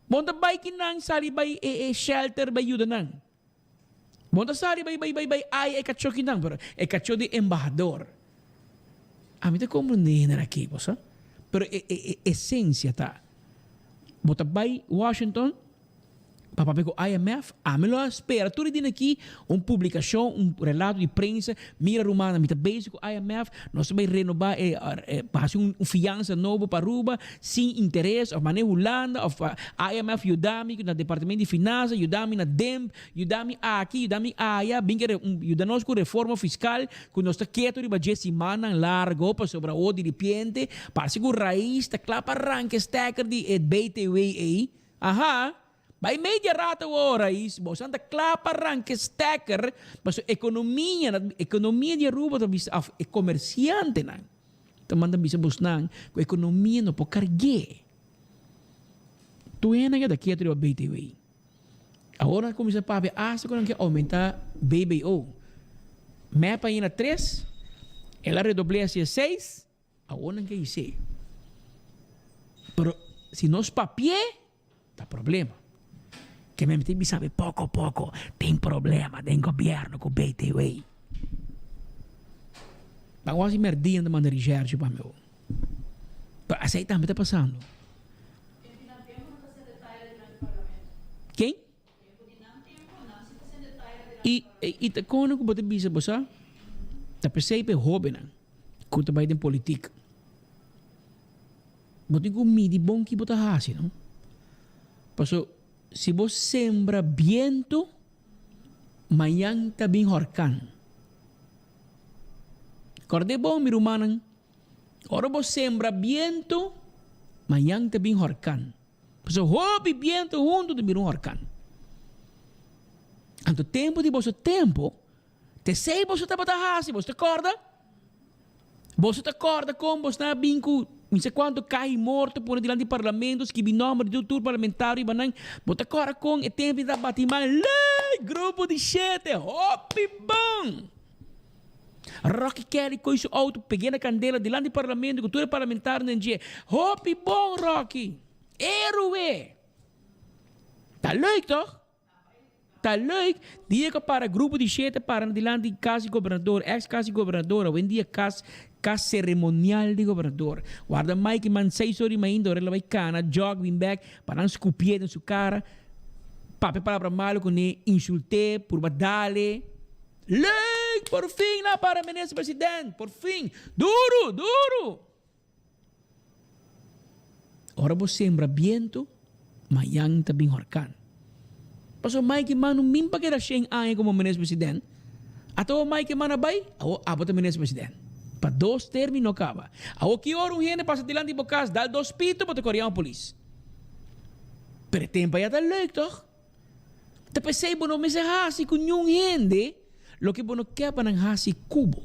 Bo no ta bay ki nan sali bay e shelter bay yuda nan. Bo no ta sali bay bay bay bay ay e cacho ki nan, pero e cacho di embahador. Ami ta comprende hende aki, bo sa. Pero e e e esencia ta, bo ta bay Washington pa papia cu IMF, ami lo a spera tur e dia aki un publicacion, un relato di prensa, mira rumannan mi ta bezig cu IMF, nos ta bay renoba e pa haci un fiansa nobo pa Aruba sin interes of mane Hulanda of IMF yuda mi na departamento di finansa, yuda mi na DEMP, yuda mi aki, yuda mi aya, bin ke yuda nos cu reforma fiscal Ku nos ta ketu riba dje simannan largo pasobra awor diripiente parse ku Raiz ta kla pa ranka e stekker di e BTW ei. Aha! Bai media rato awor Raiz, bosan ta kla pa ranka e stekker pasobra ekonomia, ekonomia di Aruba ta bisa of e komersiantenan ta manda bisa bosnan ku ekonomia no por karg'é. Tur hende a keda ketu riba BTW. Awor nan cuminsa papia hasta cu nan ke aumenta BBO. Mep a yena tres, el a redoble hacia seis, awor nan ke hise. Pero si nos papi'e, ta problema. Ke men tin bisa mi poco poco tin problema den gobierno cu BTW. Ban wak si merdia nan ta manda recherche pa mi awor. Pero asey tambe ta pasando. Ken? I i ta kono ku bo ta bisa bo sa? Ta p'esei pa e hóbennan ku ta bai den politik. Bo tin ku midi bon ki bo ta hasi no. Paso si bo sembra bientu, mañan ta bin hòrkan. Kòrd'é bon mi rumannan, ora bo sembra bientu, mañan ta bin hòrkan. Pasobra hopi bientu huntu ta bira un horkan. Anto tempu di boso tempu, ta esei boso tabata hasi, boso ta kòrda? Boso ta kòrda kon boso a bin ku mi sa kuantu kahi morto pone dilanti di parlamento, skibi nòmber di tur parlamentario riba nan? Bo ta kòrda kon e tempu ta bati man, Lei! Grupo di shete, hopi bon! Rocky Kelly koe su auto peg'é na kandela dilanti parlamento ku tur e parlamentarionan dje. Hopi bon Rocky! Héroe! Ta leuk toch? Ta leuk! Dia ku a para grupo di shete para na dilanti kas di gobernador, ex kas di gobernador, awendia kas kas seremonial di gobernador. Warda Mike man seis ora di mainta ora el a bai kana jog bin bek pa nan skupié den su kara, papia palabra malu kuné, insult'é, purba dal'é. Leuk! Por fin nan a para minister president! Por fin! Duru! Duru! Ora bo sembra bientu, mayan ta bin horkan. Pasobra Mike Eman no min pa keda shen aña komo minister president. Ata awor Mike Eman a bai, awor abo ta minister president. Pa dos termino kaba. Awor ki ora un hende pasa dilanti bo kas dal dos pito bo ta kore yama polis. Pero e tempo aya ta leuk toch? Ta p'esei bo no mester hasi ku niun hende loke bo no ke pa nan hasi ku bo.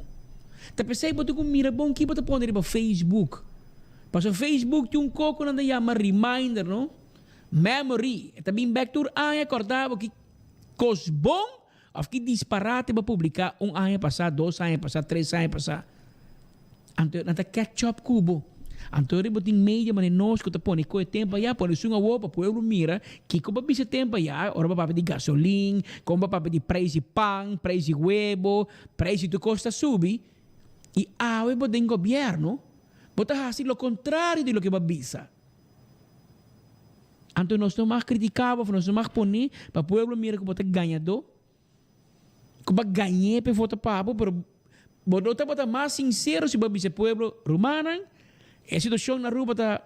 Ta p'esei bo tin ku mira bon ki bo ta pone riba Facebook. Pasobra Facebook tin un kos ku nan ta yama reminder, no? Memory. E ta bin bèk tur aña kòrda bo ki kos bon òf ki disparate bo a publiká un aña pasá, dos aña pasá, tres aña pasá. Anto nan ta catch up ku bo. Anto ora bo tin media manera nos ku ta pone koe tempu ayá, pone esun awor pa pueblo mira kiko bo a bisa tempu ayá, ora bo papia di gasolin, kon bo papia di preis di pan, preis di webo, preis di tur kos ta subi, i awe bo den gobièrnu, bo ta hasi lo kontrario di loke bo a bisa. Anto nos no mag kritiká bo òf nos no mag pone pa pueblo mira ku bo ta gañadó. Ku bo a gañ'é p'e vota pa bo, pero bo no tabata mas sinsero si bo a bisa e pueblo, Rumannan, e situashon na Aruba ta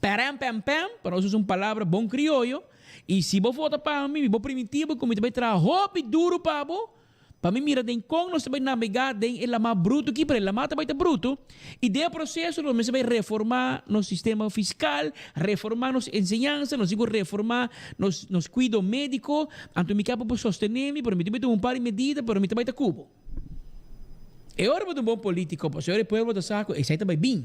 pèrèm pèm pèm, pa nos usa un palabra bon krioyo, i si bo vota pa mi, mi por primintí bo ku mi ta bai traha hopi duru pa bo, pa mi mira den kon nos ta bai nabegá den e lamá brutu aki, pero e lamá ta bai ta brutu, i den e proseso nos mester bai reformá nos sistema fiskal, reformá nos enseñansa, nos tin ku reformá nos nos kuido médiko, anto mi ke pa bo sostené mi, pero mi tin bai tuma un par di medida, pero mi ta bai ta ku bo. E ora bo ta un bon polítiko, pasobra e pueblo ta sa ku esei ta bai bin.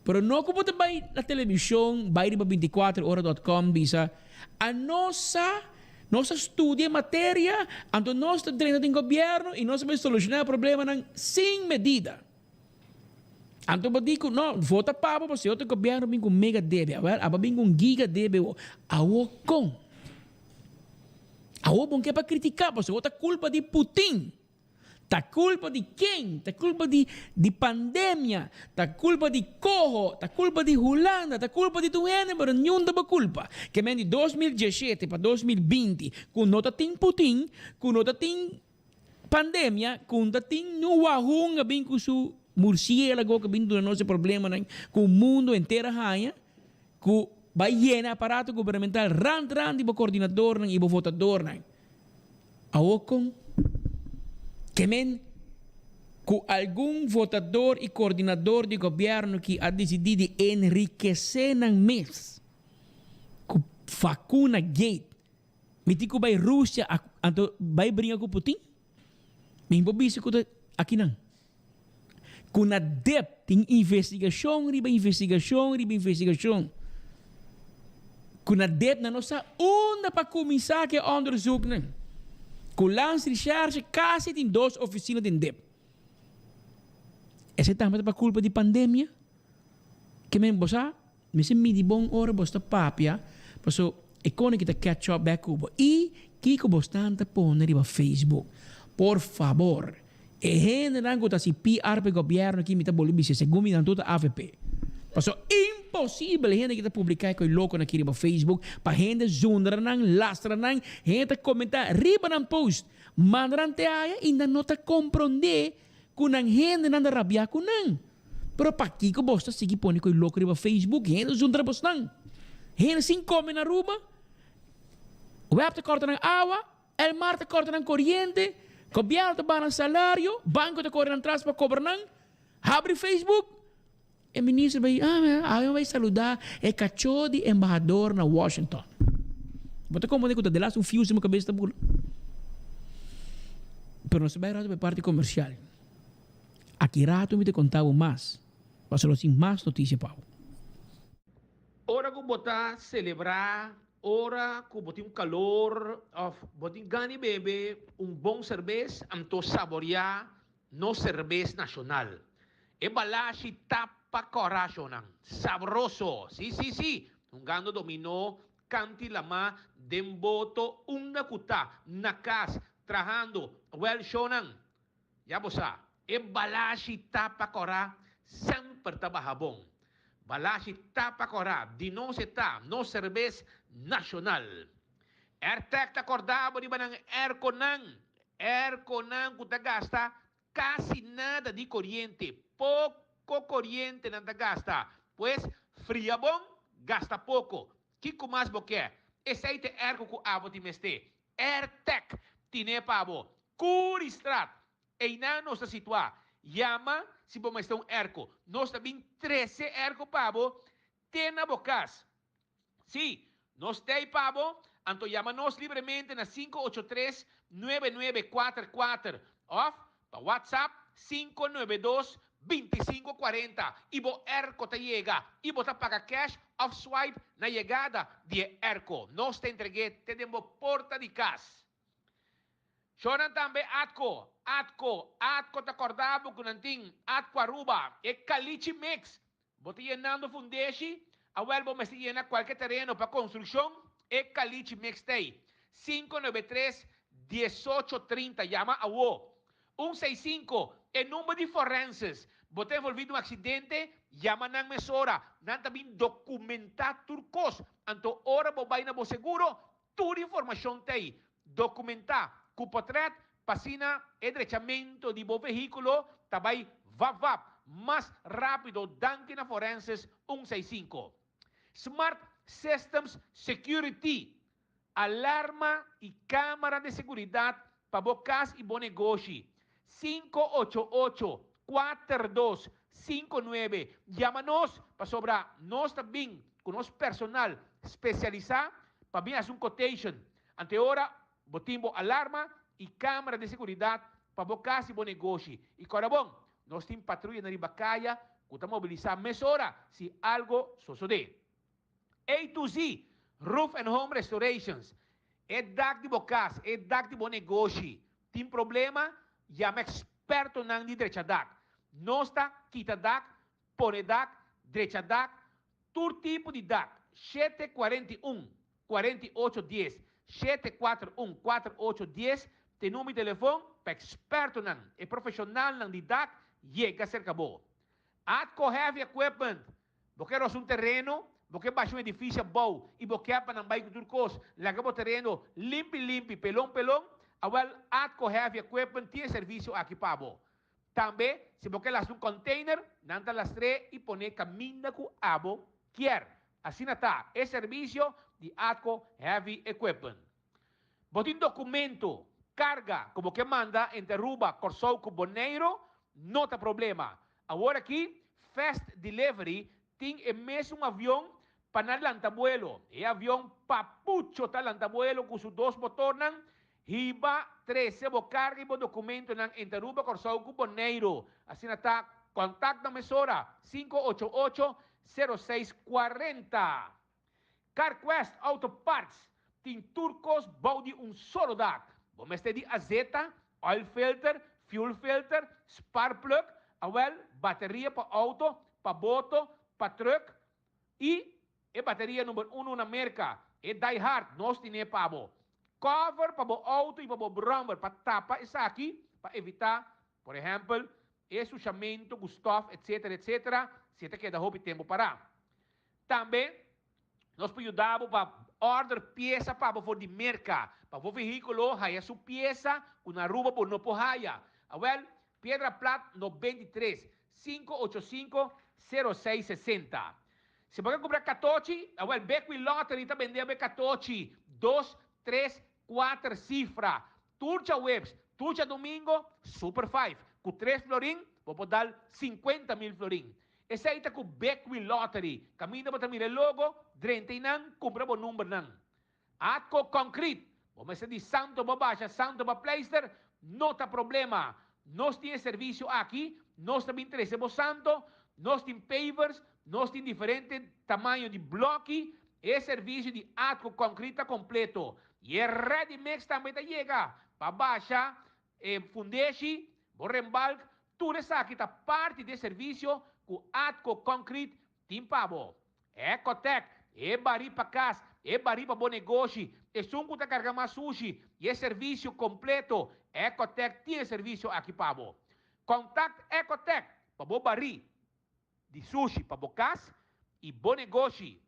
Pero no ku bo ta bai na televishon, bai riba 24 ora dot com bisa, A nos sa, nos a studia e materia, anto nos ta drenta den gobièrnu i nos ta bai solushoná e problemanan sin medida. Anto bo di ku no, vota pa bo pasobra otro gobièrnu bin ku mega debe. Awèl, abo bin ku un giga debe awor. Awor kon? Awor bo ke pa kritiká pasobra ta kulpa di Putin. Ta kulpa di ken? Ta kulpa di di pandemia, ta kulpa di koho, ta kulpa di Hulanda, ta kulpa di tur hende pero niun ta bo kulpa. Ke men di 2017 pa 2020 ku no ta tin Putin, ku no ta tin pandemia, ku no ta tin niun wahun a bin ku su murcielago ku a bin duna nos e problemanan ku mundo henter a haña, ku bai yena aparato gubernamental rand rand di bo koordinadornan i bo votadornan. Awor kon ke men ku algun votador i koordinador di gobièrnu ki a disidí di enrikesé nan mes ku vakuna gate, mi tin ku bai Rusia anto bai bringa ku Putin? Mi por bisa ku ta akinan. Ku na dep tin investigashon riba investigashon riba investigashon. Ku na dep nan no sa unda pa kuminsá ku e onderzoeknan. Ku Landsrecherche kasi tin dos ofisina den dep. Esei tambe ta pa kulpa di pandemia? Ke men bo sa, mester midi bon ora bo sta papia, paso e kone ki ta catch up bek ku bo. I kiko bo stan ta pone riba Facebook. Por fabor, e hendenan ku ta hasi PR pa e gobièrnu aki mi ta bolbe bisa segun mi nan tur ta avp. Paso. Imposibel hende ki ta publica e coi loco nan aki riba Facebook pa hende zundra nan, lastra nan, hende ta comenta riba nan post, manda nan te aya y nan no ta compronde cu nan hendenan ta rabia cu nan. Pero pakico bos ta sigui pone coi loco riba Facebook, hende zundra bosnan? Hende sin come na Aruba? Web ta corta nan awa, Elmar ta corta nan coriente, gobierno ta baha nan salario, banco ta core nan tras pa cobra nan. Habri Facebook, e minister bay, ah, awe mi bay saluda e cacho di embahador na Washington. Bo ta comprende cu ta delas un fuse den bo cabes ta bula? Pero nos ta bay rato pa e parti comercial. Aki rato mi ta conta bo mas, pasobra nos tin mas noticia pa bo. Ora cu bo ta celebra, ora cu bo tin un calor of bo tin gana di bebe un bon cerbes, anto saborea nos cerbes nacional. E balashi ta pa corashonan. Sabroso! Si, si, si! Hungando dominó, canti lama, den boto, unda cu ta, na cas, trahando, wel shonan. Ya bo sa, e balashi ta pa kòrá semper ta baha bon. Balashi ta pa kòrá, di nos e ta, nos serbes nashonal. Airtec ta kòrda bo riba nan airconan, airconan ku ta gasta kasi nada di koriente, poko koriente nan ta gasta. Pues, fria bon, gasta poko. Kiko mas bo ke? Esei ta e airco ku abo tin mester. Airtec tine pa bo. Curiestraat, einan nos ta situá. Yama si bo mester un airco. Nos ta bin trece airco pa bo te na bo cas. Sí, nos t'ei pa bo, anto yama nos libremente na 583 9944 of pa WhatsApp 592 2540 y bo airco ta yega y bo ta paga cash of swipe na yegada di e airco. Nos ta entreg'é te den bo porta di cas. Shownan tambe Atco, Atco, Atco ta corda bo cu nan tin Atco Aruba, e Calichi Mix. Bo ta yenando fundeshi? Awel bo mester yena cualke tereno pa construccion, e Calichi Mix t'ey. 593 18 30 Yama awo. Un seis sinku, e number di forenses. Bo ta envolvi den un accidente? Yama nan mesora. Nan ta bin documenta tur cos. Anto ora bo bay na bo seguro, Tur informashon ta ei dokumentá ku potrèt pa asina e drechamentu di bo vehíkulo ta bai vap vap, mas rápido danki na Forenses un seis sinku. Smart Systems Security, alarma i kámara di seguridat pa bo kas i bo negoshi, 588 42 59. Yama nos pasobra nos ta bin ku nos personal spesialisá pa bin hasi un quotation. Anto e ora bo tin bo alarma i kámara di seguridat pa bo kas i bo negoshi. I kòrda bon, nos tin patruyanan riba kaya ku ta mobilisá mesora si algo sosodé. A to Z, Roof and Home Restorations, E dak di bo kas, e dak di bo negoshi tin problema? Yama ekspertonan di drecha dak. Nos ta kita dak, pone dak, drecha dak, tur tipo di dak. 741 48 10, 741 48 10 ta e number di telefon pa ekspertonan, e profeshonalnan di dak yega serka bo. Atco Heavy Equipment, Bo ke rosa un tereno, bo ke basha un edifisio abou i bo ke pa nan bai ku tur kos, laga bo tereno limpi limpi, pelon pelon, awel Atco Heavy Equipment tin e servisio aki pa bo. Tambe, si bo ke lastra un container, nan ta lastr'é i pon'é kaminda ku abo kier. Asina ta e servisio di Atco Heavy Equipment. Bo tin documento, carga cu bo ke manda entre Aruba, Corsou cu Boneiro? No ta problema. Awor aki Fast Delivery tin e mesun avion pa nan lanta buelo. E avion Papucho ta lanta buelo cu su dos motornan, hiba, trece bo carga y bo documentonan entre Aruba, Corsou cu Boneiro. Asina ta, contact nan mesora, 588 06 40. CarQuest Auto Parts tin tur kos bou di un solo dak. Bo mester di azeta, oil filter, fuel filter, spark plug, awel bateria pa auto, pa boto, pa truck y e bateria number uno na Merca, e Die Hard, nos tine pa bo. Cover pa bo auto y pa bo brommer pa tapa esaki pa evita, por ehempel, e sushamento cu stof etc. Etc. Si e ta keda hopi tempo para. Tambe nos por yuda bo pa order piesa pa bo for di Merca, pa bo vehiculo haya su piesa cu na Aruba bo no por haya. Awel, Piedra Plat 93, 585 0660. Si bo ke kumpra katochi, awel Bekwin Lottery ta bende bo e katochi dos, tres, kuater sifra. Tur djaweps, tur djadumingo, Super Five. Ku tres florin, bo por dal 50,000 florin. Esei ta ku Bekwin Lottery. Kaminda bo ta mira e logo, drenta einan, kumpra bo numbernan. Atco Concrete, bo mester di santo bo basha, santo bo pleister, no ta problema. Nos tin e servicio aki, nos ta bin trece bo santo, nos tin pavers, nos tin diferente tamaño di bloki, e servicio di Atco Concrete ta completo. Y e ready mix tambe ta yega pa basha e fundeshi, bo rembalk, tur esaki ta parti di e servicio cu Atco Concrete tin pa bo. Ecotec, e barí pa kas, e barí pa bo negoshi, esun ku ta karga mas sushi i e servisio kompleto, Ecotec tin e servisio aki pa bo. Kontakt Ecotec pa bo barí di sushi pa bo kas i bo negoshi.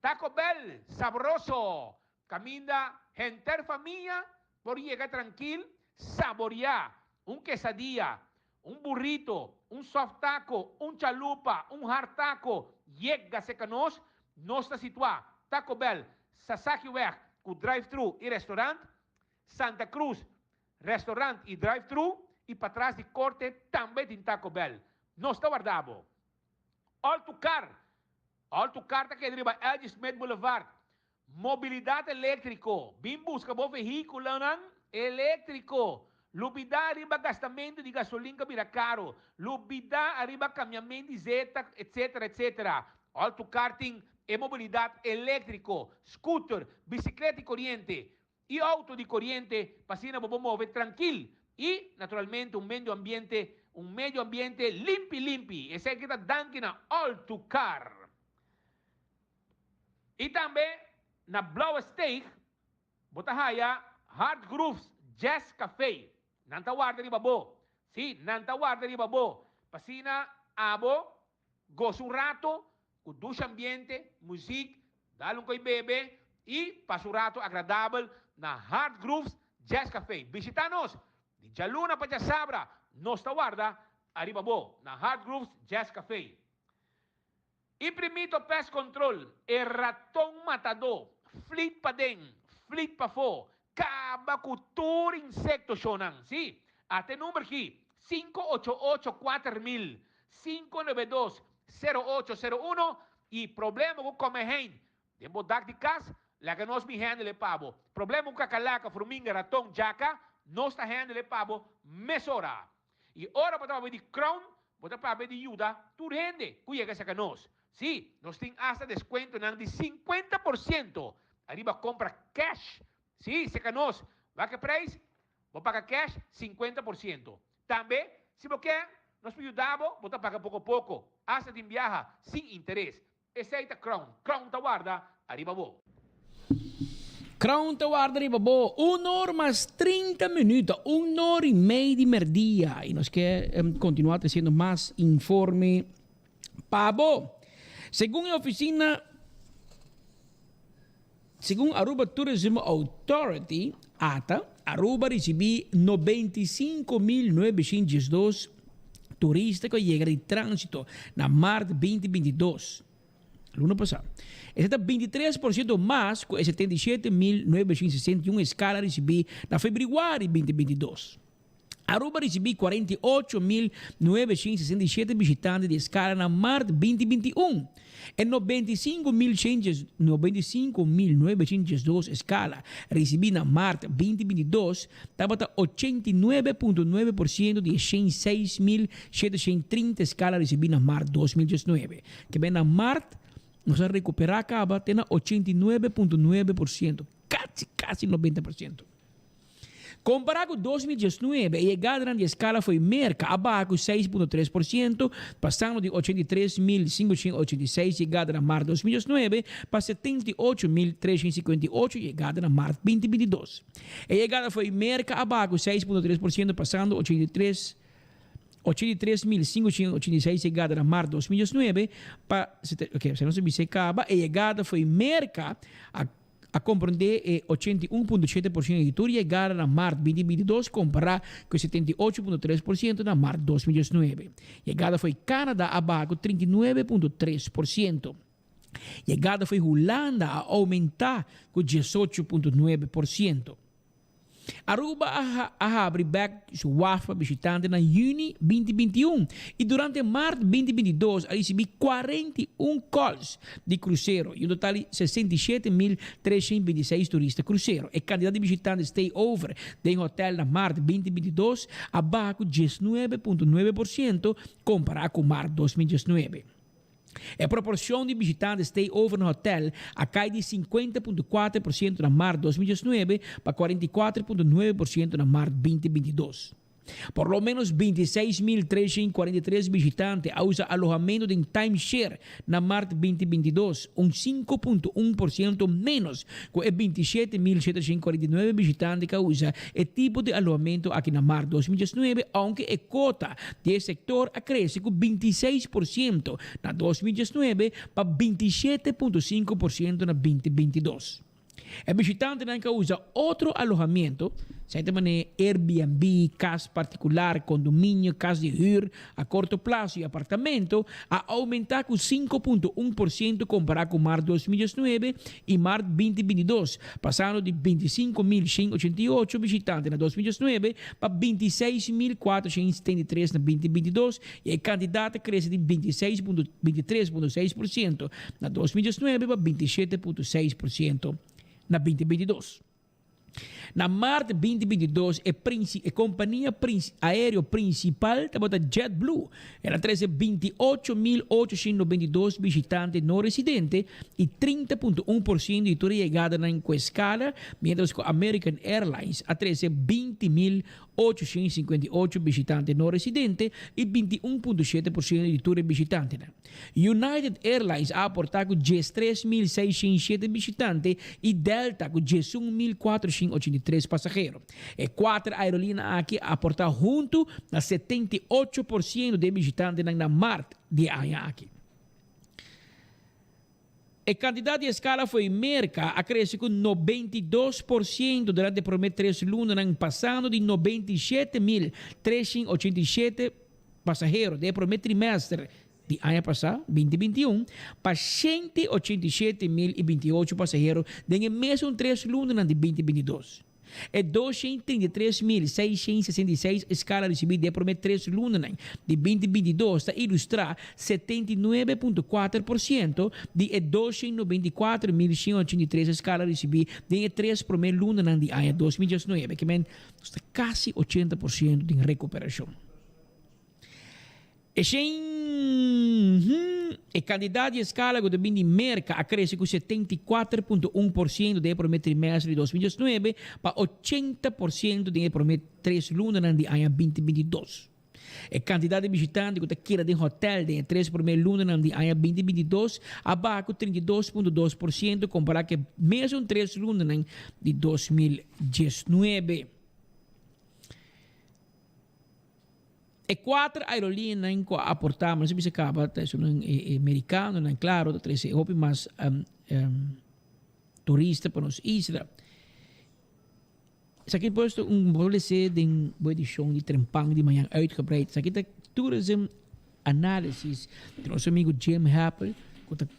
Taco Bell sabroso! Kaminda henter famia por yega trankil saboriá un quesadilla, un burrito, un soft taco, un chalupa, un hard taco, yega serka nos. Nos ta situá Taco Bell, Sasakiweg ku drive-thru i restaurant, Santa Cruz, restaurant i drive-thru i patras di korte tambe tin Taco Bell. Nos ta warda bo. All to Car, All to Car ta keda riba LG Smith Boulevard. Mobilidat eléktriko, Bin buska bo vehíkulonan eléktriko. Lubidá riba gastamentu di gasolin ku a bira karu. Lubidá ariba kambiamentu di zeta, etsetera, etsetera. All to Car tin e mobilidat eléktriko, scooter, bisikleta di koriente i outo di koriente pa asina bo por move trankil i, naturalmente, un medio ambiente un medio ambiente limpi limpi. Esaki ta danki na All to Car. I tambe na Blauwe Steeg bo ta haya Hard Grooves Jazz Café. Nan ta warda riba bo. Sí, nan ta warda riba bo. P'asina abo gosa un rato ku dushi ambiente, muzik, dal un koi bebe i pasa un rato agradabel na Hard Grooves Jazz Café. Bishita nos di djaluna pa djasabra. Nos ta warda ariba bo na Hard Grooves Jazz Café. E primito pest control, e raton matadó, flit paden, flit pafó, kaba ku tur insekto shownan. Sí, ata e number ki, sinku ocho ocho 4000, 592 0801 i problema ku komehein den bo dak di kas, laga nos bin handle e pa bo. Problema ku kakalaka, fruminga, raton, djaka, nos ta handle e pa bo mesora. I ora bo ta papia di Crown, bo ta papia di yuda tur hende ku yega serka nos. Sí, nos tin asta deskuentonan di 50% ariba kompra cash. Sí, serka nos, wak e preis, bo paga cash 50%. Tambe, si bo ke, nos por yuda bo, bo ta paga poko poko, asta tin biaha sin interes. Esei ta Crown. Crown ta warda ariba bo. Crown ta warda riba bo. Un or mas 30 minuto, un or y mei di merdia. Y nos ke continua treciendo mas informe pa bo. Segun e oficina, segun Aruba Tourism Authority, ata, Aruba ricibi 95.912 turista cu a yega di transito na maart 2022, luna pasa. Esei ta 23% mas cu e 77.961 escala ricibi na februari 2022. Aruba ricibi 48.967 bishitante di escala na maart 2021. E 95.912 escala ricibi na maart 2022 tabata 89.9% di e 106.730 escala ricibi na maart 2019. Kebé na maart nos a recupera caba te na 89.9%, casi casi 90%. Kompará ku 2019, e yegadanan di eskala fo'i Merka a baha ku 6.3%, pasando di 83.586 yegada na mart 2019 pa 78.358 yegada na mart 2022. E yegada fo'i Merka a baha ku 6.3%, pasando 83. 83.586 yegada na mart 2019 pa ok esei nos a bisa e kaba e yegada foi Merka a a komprondé e 81.7 por ciento di tur yegada na mart 2022 kompará ku e 78.3 por ciento na mart 2019. Yegada foi Canada a baha ku 39.3 por ciento. Yegada foi Hulanda a oumentá ku 18.9 por ciento. Aruba a habri bek su waf pa bishitante na yüni 2021 i durante mart 2022 a risibí 41 calls di krusero i un total di 67.326 turista krusero. E kantidat di bishitante stay over den hotèl na mart 2022 a baha ku 19.9 por ciento kompará ku mart 2019. E proporshon di bishitante stay over na hotèl a kai di 50.4 por ciento na mart 2019 pa 44.9 por ciento na mart 2022. Por lo ménos 26.343 bishitante a usa alohamentu den timeshare na mart 2022, un 5.1 por ciento ménos ku e 27.749 bishitante ku a usa e tipo di alohamentu aki na mart 2019, ounke e kuota di e sektor a krese ku 26 por ciento na 2019 pa 27.5 por ciento na 2022. E bishitantenan ku a usa otro alohamentu, sea manera Airbnb, kas partikular, kondominio, kas di hür a korto plaso i apartamento, a oumentá ku 5.1 por ciento kompará ku mart 2019 i mart 2022, pasando di 25.188 bishitante na 2019 pa 26.473 na 2022 i e kantidat a krese di 26.23.6 por ciento na 2019 pa 27.6 por ciento na 2022. Na mart 2022, e kompania aéreo prinsipal tabata JetBlue. El a trese 28.892 bishitante no residente i 30.1 por ciento di tur yegadanan ku eskala, mientras ku American Airlines a trese 20.858 bishitante no residente i 21.7 por ciento di tur bishitantenan. United Airlines a aportá ku 13.607 bishitante i Delta ku 11.483 pasahero. E kuater aerolínea aki a aportá huntu na 78 por ciento di bishitantenan na mart di e aña aki. E kantidat di eskala for di Merka a krese ku 92 por ciento durante e promé 3 lunanan, pasando di 97.387 pasahero den promé trimèster di aña pasá, 2021, pa 187.028 pasahero den e mesun 3 lunanan di 2022. E 233.666 eskala risibí den promé 3 lunanan di 2022 ta ilustrá 79.4 por ciento di e 294.183 eskala risibí den e 3 promé lunanan di aña 2019, ke men ta kasi 80 por ciento di rekuperashon. E e kantidat di eskala ku ta bin di Merka a krese ku 74.1 por ciento den promé trimèster di 2019 pa 80 por ciento den promé 3 lunanan di aña 2022. E kantidat di bishitante ku ta keda den hotèl den 3 promé lunanan di aña 2022 a baha ku 32.2 por ciento kompará ku mesun 3 lunanan di 2019. E kuater aerolíneanan ku a aportá, mas bisa kaba, ta esunnan merikanonan, klaro, ta trese hopi mas turista pa nos isla. Esaki puesto un bolese den bo edishon di Trempan di mañana uitgebreid. Esaki ta tourism analysis di nos amigu Jim Happel, ku ta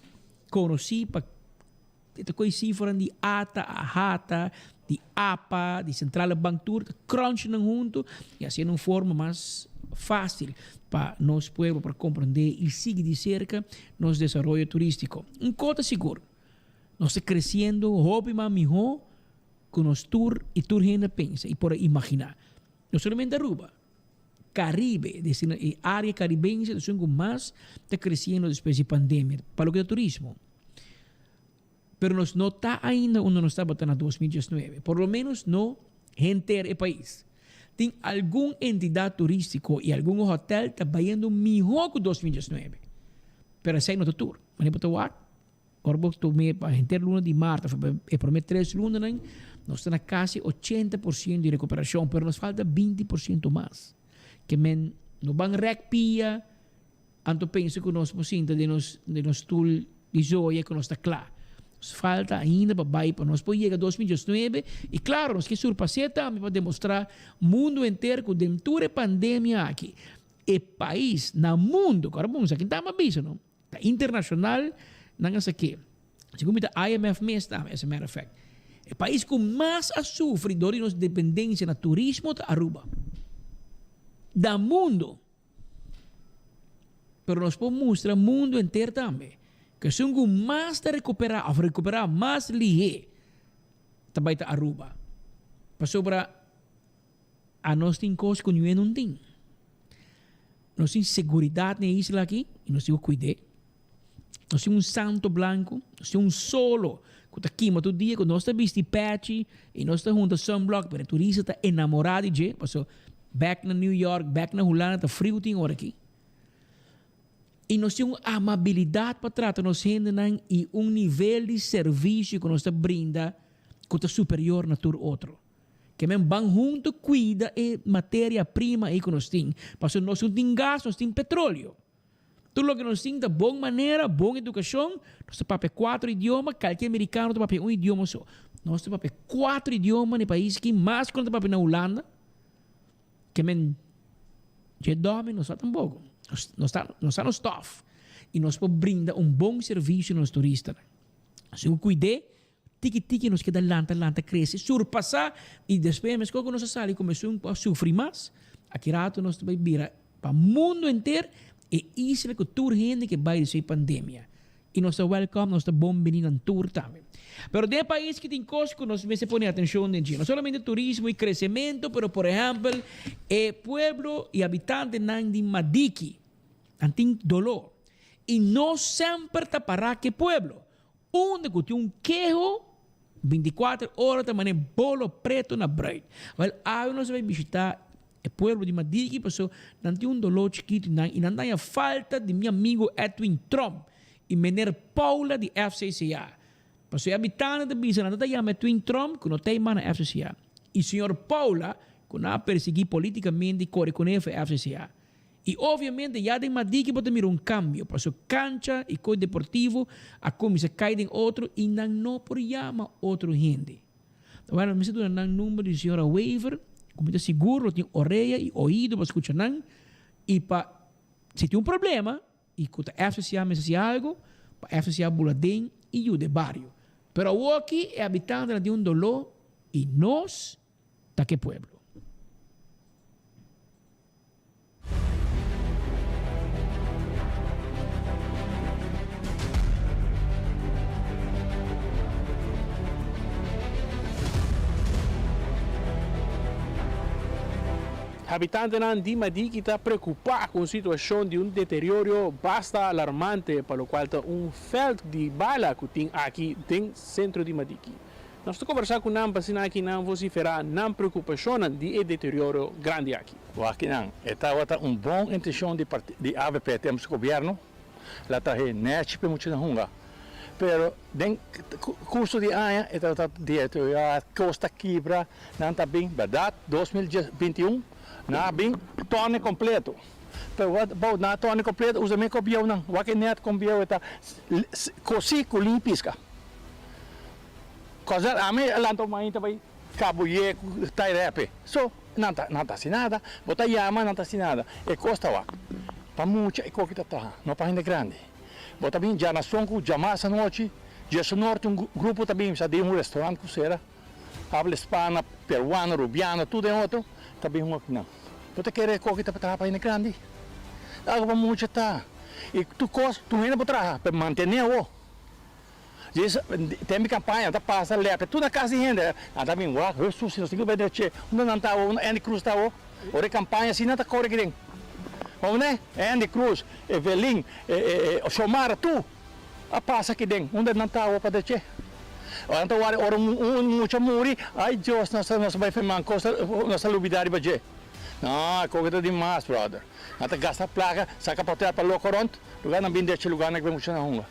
konosí pa ta koe sifranan di ATA, AHATA, di APA, di Centrale Bank tur, ta crunch nan huntu i hasié un forma mas fásil pa nos pueblo por komprendé i sigui di serka nos desaroyo turístiko. Un kos ta sigur, nos ta kresiendo hopi mas mihó ku nos tur i tur hende a pensa i por a imaginá. No solamente Aruba, Caribe, destina e área karibense ta esun ku mas ta kresiendo despues di pandemia pa loke ta turismo. Pero nos no ta ainda unda nos tabata na 2019, por lo ménos no henter e pais. Tin algun entidat turístiko i algun hotèl ta bayendo mihó ku 2019, pero esei no ta tur. Manera bo ta wak, ora bo tuma pa henter luna di mart òf e promé 3 lunanan, nos ta na kasi 80 por siento di rekuperashon, pero nos falta 20 por siento mas. Ke men. No ban rek pia, anto pensa ku nos por sinta den nos den nos stul di zoya ku nos ta kla. Nos falta ainda pa bai pa nos por yega 2019 i klaro nos ke surpas'é tambe pa demostrá mundu henter ku den tur e pandemia aki e pais na mundu ku ora bon esaki ta bisa no ta internashonal nan a sak'é segun mi ta IMF mes tambe as a matter of fact e pais ku mas a sufri dor di nos dependensia na turismo ta Aruba na mundu. Pero nos por mustra mundu henter tambe ku esun ku mas ta rekuperá òf rekuperá mas lihé ta bai ta Aruba. Pasobra anos tin kos ku niun no tin. Nos tin seguridat na e isla aki i nos tin ku kuid'é. Nos tin un santo blanku, nos tin un solo ku ta kima tur dia ku nos ta bisti pèchi i nos ta hunta sunblock pero e turista ta enamorá di dje paso bèk na New York, bèk na Hulanda ta friu tin ora aki. I nos tin un amabilidat pa trata nos hendenan i un nivel di servisio ku nos ta brinda ku ta superior na tur otro. Ke men ban huntu kuida e materia prima ei ku nos tin pasobra nos no tin gas, nos tin petroleo. Tur loke nos tin ta bon manera, bon edukashon, nos ta papia kuater idioma, kalke amerikano ta papia un idioma so. Nos ta papia kuater idioma na e pais aki, mas ku nan ta papia na Hulanda. Ke men dje dòmi nos sa tampoko. Nos ta nos ta nos tòf i nos por brinda un bon servisio na nos turistanan. Si bo kuid'é, tiki tiki nos keda lanta lanta krese, surpasá i despues meskos ku nos a sali ku esun ku a sufri mas, aki rato nos ta bai bira pa mundo henter e isla ku tur hende ke bai di su pandemia. I nos ta welcome, nos ta bon bini nan tur tambe. Pero den e pais ki tin kos ku nos mester pone atenshon den dje. No solamente turismo i kresementu, pero por ehèmpel e pueblo i habitantenan di Madiki nan tin doló. I no semper ta pará ku e pueblo. Unda ku tin un keho, bintikuater ora ta manera bolo preto na bruid. Wèl, awe nos a bai bishitá e pueblo di Madiki pasobra nan tin un doló chikitu nan i nan ta haña falta di mi amigo Edwin Tromp i mener Paula di FCCA. Pasobra e habitantenan ta bisa nan ta ta yama Edwin Tromp ku no ta e man na FCCA i señor Paula ku nan a persiguí politikamente i kore kuné for FCCA. I obviamente ya den Madiki bo ta mira un cambio, paso cancha y coy deportivo a cuminsa cay den otro y nan no por yama otro hende. Bueno, mi mester duna nan number di señora Wever, cu mi ta sigur lo tin orea y oido pa scucha nan y pa si tin un problema y cu ta FCCA mester haci algo, pa FCCA bula den y yuda e bario. Pero awoki e habitantenan tin un dolor y nos ta ke pueblo. Habitantenan di Madiki ta preocupa cu un situacion di un deteriorio basta alarmante pa locual ta un veld di bala cu tin aki den centro di Madiki. Nos ta conversa cu nan pa asina aki nan vocifera nan preocupacionnan di e deterioro grandi aki. Wak nan, e tabata un bon intencion di di avp tempo su gobierno, la trahe nechi p'e muchanan hunga, pero den curso di aña e tabata deteriora, cos ta kibra, nan ta bin, berdad 2021 nan a bin torne completo, pero wat about nan a torne completo usa me cobieu nan, wak e net con bieu e ta cosi cu lin pisca. Cosa ami a lanta un mainta bai kabuye ku tai repe. So, nan ta nan ta hasi nada. Bo ta yama, nan ta hasi nada. E kos ta wak. Pa mucha e koki ta traha, no pa hende grandi. Bo ta bin djanason ku djamas anochi, djesonorte un grupo ta bin sa den un restaurant ku sera, habla hispana, peruano, rubiano, tur den otro, ta bin hunga ku nan. Bo ta kere e koki ta traha pa hende grandi? Algo pa mucha ta. I tur kos, tur hende por traha, pero mantene awo. Djis tem mi campaña ta pasa lepe tur na cas di hende nan ta bin wak heus sushi nos tin cu bay dreche unda nan ta awo unda Andy Cruz ta awo ora e campaña asina ta core kiden hopi ne Andy Cruz Evelyn Xiomara tur a pasa kiden unda nan ta awo pa dreche ora nan ta wari ora un mucha muri ay Dios nos ta nos ta bay firma cos nos ta lubida riba dje no e coke ta dimas brother nan ta gasta placa saca papel pa loco rond lugar nan bin dreche lugar nan ke mucha nan hunga.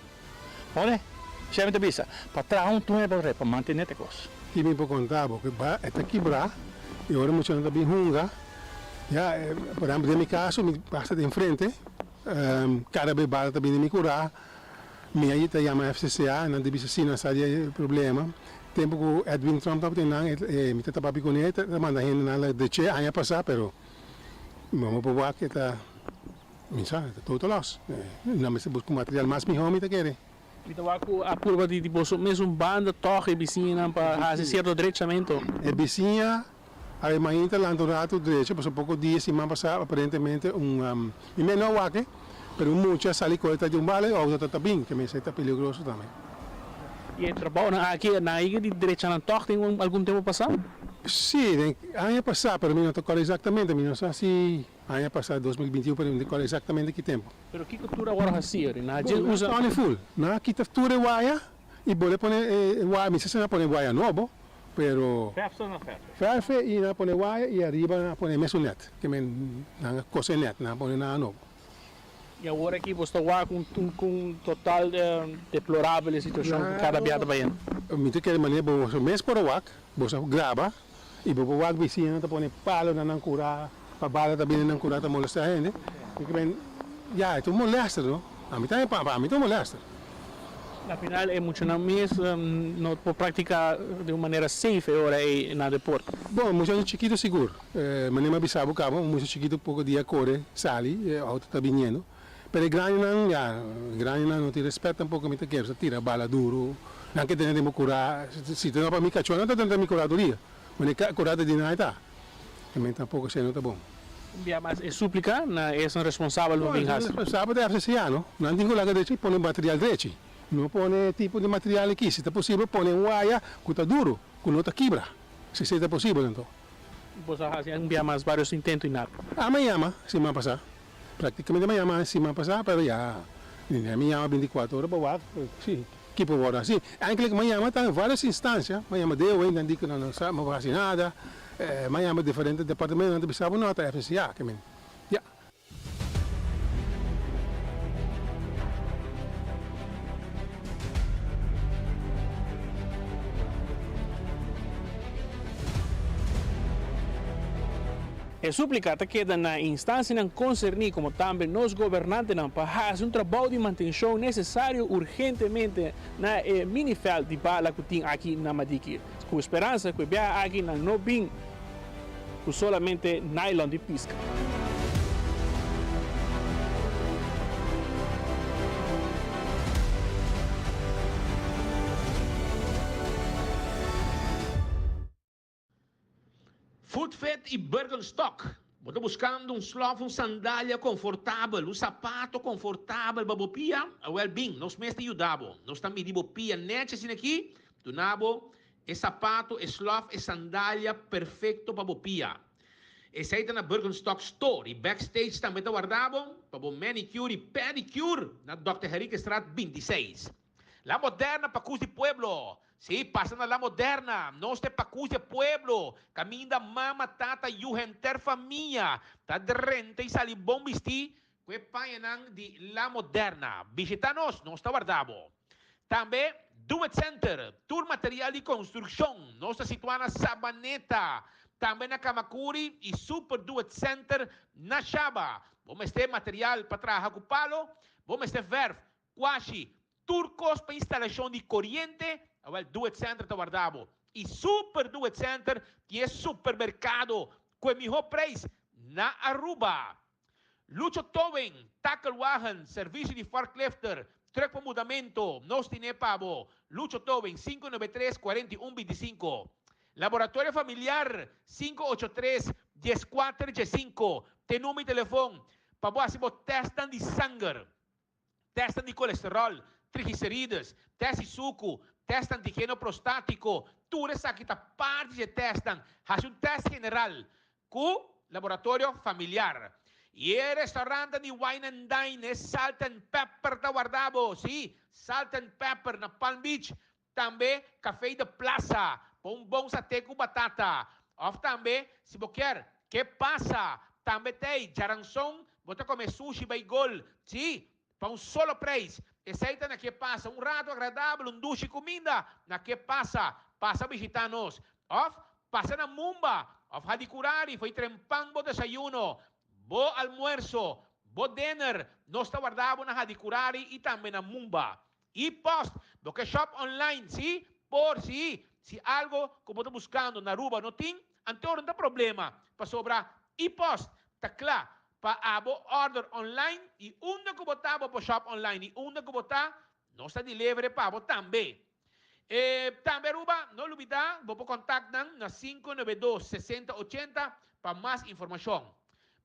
Pone, Shemi ta bisa, pa traha un túnel pa pa mantené te kos. I mi por konta bo ku e ta kibrá i ora muchanan ta bin hunga. Ya, por ehempel den mi kaso mi pasa den frente, kada bes bala ta bini mi kurá, mi a ta yama FCCA, nan ta bisa si nan sa di e problema. Tempu ku Edwin Tromp tabata einan mi ta papia kuné, ta manda hendenan la dreché aña pasá pero mi por wak e ta mi sa e ta total loss. Nan mester buska un material mas mihó mi ta kere. Mi ta wak ku a purba di boso mesun banda tòg e bisiñanan pa hasi sierto drechamentu. E bisiña a e mainta lanta un ratu drecha pasobra poko dia siman pasá aparentemente un mi mes no a wak e pero un mucha a sali kore tras di un bala e outo ta ta bin ke mester ta peligroso tambe. I e trabounan aki nan a yega di drechanan tòg den algun tempu pasá? Sí, den aña pasá pero mi no ta kòrda eksaktamente mi no sa si Aña pasá, 2021, pero mi no ta kòrda eksaktamente ki tempu. Pero kiko tur a wòrdu hasí ori? Nan a dje Bon, usa. Tony full. Nan a kita tur e waya i bolbe pone e waya. Mi sa si nan a pone waya nobo, pero. Fèrf so nan fèrf? Fèrf i nan a pone waya i ariba nan a pone mesun nèt. Ke men nan a kose nèt, nan a pone nada nobo. I awor aki bo sta wak un un total deplorabel e situashon ku kada bia ta bayendo. Mi ta kere manera bo mes por a wak, bo sa graba i bo por wak bisiñanan ta pone palo na nan kura pa bala ta bini nan kura ta molestia hende. Mi ke men ya e ta un molester no, ami tambe pa ami ta un molester. Na final e muchanan mes no por practica di un manera safe e ora ey na deporte. Bon, muchanan chikito sigur. Manera mi a bisa bo caba, un mucha chikito poco dia core sali, e auto ta biniendo. Pero e grandinan, ya, e grandinan no tin respet tampoco, mi ta kere, ta tira bala duro, nan ke tene den bo cura, si ta no pa mi cacho nan ta tene den mi cura tur dia, manera e cura ta di nan e ta. Tambe tampoco esey no ta bon. Un bia mas e suplica na esnan responsabel pa bin haci. Esnan responsabel ta FCCA no. Nan tin cu laga drechi y pone material drechi. No pone e tipo di material aki. Si ta posibel pone un waya cu ta duro, cu no ta kibra. Si esey ta posibel anto. Boso a haci un bia mas varios intento y nada. A mi yama siman pasa. Practicamente mi a yama siman pasa pero ya mi yama binticuatro ora pa wak si ki por worde haci. Eigenlijk mi a yama ta varios instancia, mi a yama DOW nan di cu nan no sa no por haci nada, mi a yama diferente departamento nan ta bisa bo no ta FCCA ke men ya. E súplika ta keda na e instansianan konserní komo tambe nos gobernantenan pa hasi un trabou di mantenshon nesesario urgentemente na e minivèlt di bala ku tin aki na Madiki, ku speransa ku e biaha aki nan no bin ku solamente nylon di piska. Footfit y Birkenstock. Bo ta buscando un slof, un sandalia confortabel, un sapato confortabel pa bo pia? Awel bin, nos mes ta yuda bo. Nos ta midi bo pia nechi asina aki, duna bo e sapato, e slof, e sandalia perfecto pa bo pia. Esey ta na Birkenstock Store y Backstage tambe ta warda bo pa bo manicure y pedicure na Dòkter Henriquestraat 26. La Moderna Pacus di Pueblo. Sí, pasa na La Moderna. Nos ta e Pacus di e pueblo. Caminda mama, tata, yu, henter famia ta drenta y sali bon bistí cu e pañanan di La Moderna. Bishita nos, nos ta warda bo. Tambe Do It Center, tur material di construccion. Nos ta situa na Sabaneta, tambe na Camacuri y Super Do It Center na Shaba. Bo mester material pa traha cu palo, bo mester verf, Kuashi, tur kos pa instalashon di koriente, awel Do It Center ta warda bo. I Super Do It Center tin e supermerkado ku e mihó preis na Aruba. Lucho Towing, takelwagen, servisio di forklifter, truck pa mudamento, nos tine pa bo. Lucho Towing, 593 41 25. Laboratorio Familiar, 583 14 15. Te number di telefon pa bo hasi bo testnan di sanger. Tèstnan di kolesteròl, triglicerides, tèst di suku, tèst antigeno prostátiko, tur esaki ta parti di e tèstnan. Hasi un tèst general ku Laboratorio Familiar. I e restaurantnan di Wine and Dine, e Salt and Pepper ta warda bo. Sí, Salt and Pepper na Palm Beach. Tambe Café de Plaza pa un bon saté ku batata. Òf tambe si bo kier Ke Pasa? Tambe t'ei djaranson bo ta kome sushi bai gol. Sí, pa un solo preis. Esei ta na Ke Pasa. Un rato agradabel, un dushi kuminda na Ke Pasa. Pasa bishitá nos. Òf pasa na Mumba. òf Hadicurari fo'i trempan bo desayuno, bo almuerso, bo dinner, nos ta warda bo na Hadicurari i tambe na Mumba. I post, bo ke shop online, si? Por si, si algo ku bo ta buskando na Aruba no tin, anto no ta problema, pasobra e-post ta kla pa abo order online i unda ku bo ta bo por shop online i unda ku bo ta nos ta deliver pa bo tambe. E tambe Aruba, no lubida bo por contact nan na 592 60 80 pa mas informacion.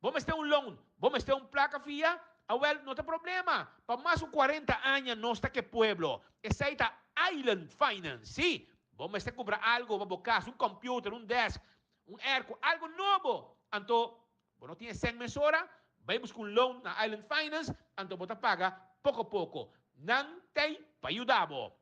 Bo mester un loan, bo mester un placa fia? Awel, no ta problema, pa mas ku 40 aña nos ta ke pueblo. Esei ta Island Finance, si! Bo mester cumpra algo pa bo cas, un computer, un desk, un airco, algo nobo! Anto, bo no tin e cen mesora? Bai busca un loan na Island Finance, anto bo ta paga poco poco. Nan t'ei pa yuda bo.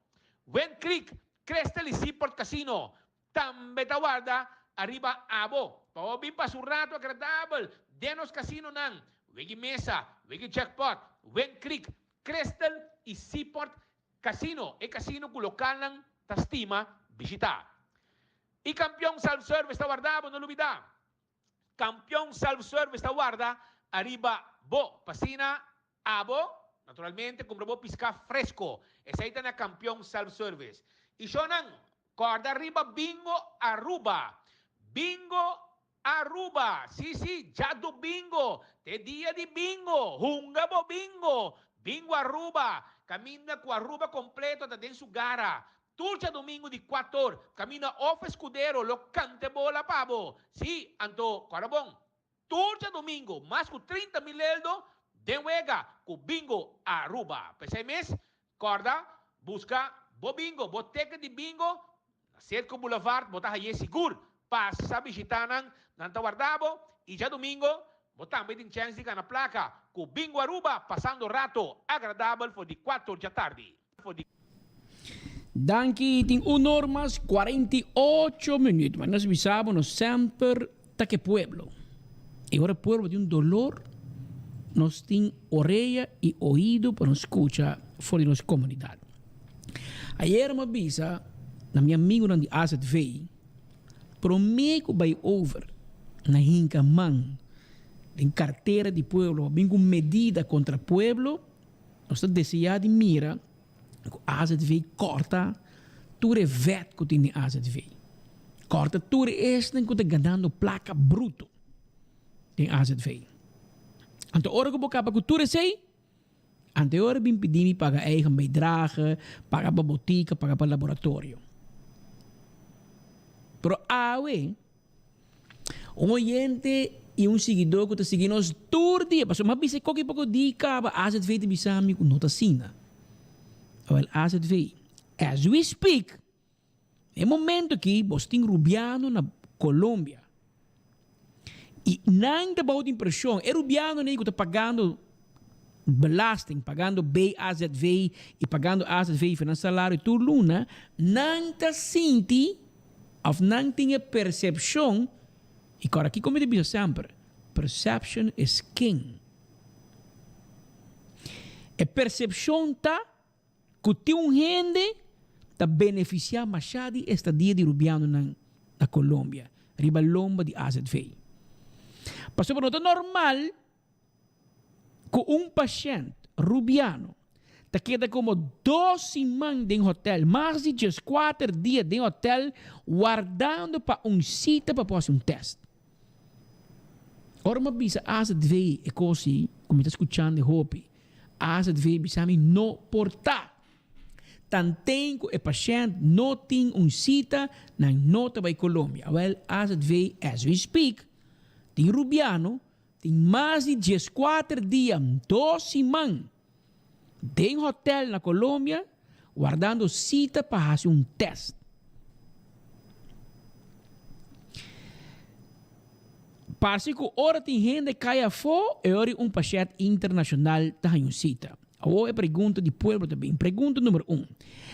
Wind Creek, Crystal y Seaport Casino Tambe ta warda ariba abo pa bo bin pasa un rato agradabel den nos casinonan, Wiggy Mesa, Wiggy Jackpot, Wind Creek, Crystal y Seaport Casino, e casino cu localnan ta stima bishita. Y Campeon Self Service ta warda bo, no lubida! Campeon Self Service ta warda ariba bo pa asina abo naturalmente cumpra bo pisca fresco. Esey ta na Campeon Self Service. Y shonan, corda riba Bingo Aruba. Bingo Aruba! Si si, djadomingo t'e dia di bingo! Hunga bo bingo! Bingo Aruba! Caminda cu Aruba completo ta den su gara. Tur djadomingo di kuator, kaminda of Escudero lo kanta e bola pa bo. Sí, anto kòrda bon, tur djadomingo mas ku 30,000 eldo den wega ku Bingo Aruba. P'esei mes, kòrda buska bo bingo, bo teken di bingo na Circo Boulevard, bo ta haye sigur. Pasa bishitá nan, nan ta warda bo i djadomingo bo tambe tin chèns di gana plaka ku Bingo Aruba pasando rato agradabel for di kuator djatardi. Danki tin un or mas 48 minuut. Maar nos bisa bo nos semper ta ke pueblo. Y ora pueblo tin un dolor, nos tin orea y oido pa nos scucha for di nos comunidad. Ayer mi a bisa na mi amigonan di AZV, prome cu bay over na hinca man den cartera di pueblo pa bin cu medida contra pueblo, Nos ta deseá di mira ku azv kòrta tur e vèt ku tin den azv. Kòrta tur esnan ku ta ganando plaka bruto den azv. Anto ora ku bo kaba ku tur esei, anto e ora bin pidi mi paga eigen bijdrage, paga pa botika, paga pa laboratorio. Pero awe. Un oyente i un siguidó ku ta sigui nos tur dia, pasobra mi a bisa e koki poko di kaba, azv ta bisa mi ku no ta asina. Awel azv, as we speak, na e momento aki bos tin rubiano na Colombia i nan ta bou di impreshon, e rubianonan ei ku ta pagando belasting, pagando BAZV i pagando azv for nan salario tur luna, nan ta sinti Of nan tin e percepcion, y cora kico mi ta bisa semper, perception is king. E percepcion ta cu tin un hende ta beneficia masha di estadia di Rubianonan na Colombia riba lomba di azv. Pasobra no ta normal Ku un pashènt rubiano ta keda komo dos siman den hotèl, mas di dieskuater dia den hotèl wardando pa un sita pa por hasi un tèst. Ora mi a bisa azv e kos ei ku mi ta skuchando e hopi, azv bisa mi no por ta. Tanten ku e pashènt no tin un sita nan no ta bai Colombia. Awèl azv as we speak tin rubiano Tin mas di dieskuater dia, dos siman, den hotel na Colombia wardando sita pa hasi un test. Parse ku ora tin hende kai afó e ora un pashèt internashonal ta haña un sita. Awor e pregunta di pueblo ta bin. Pregunta numero un,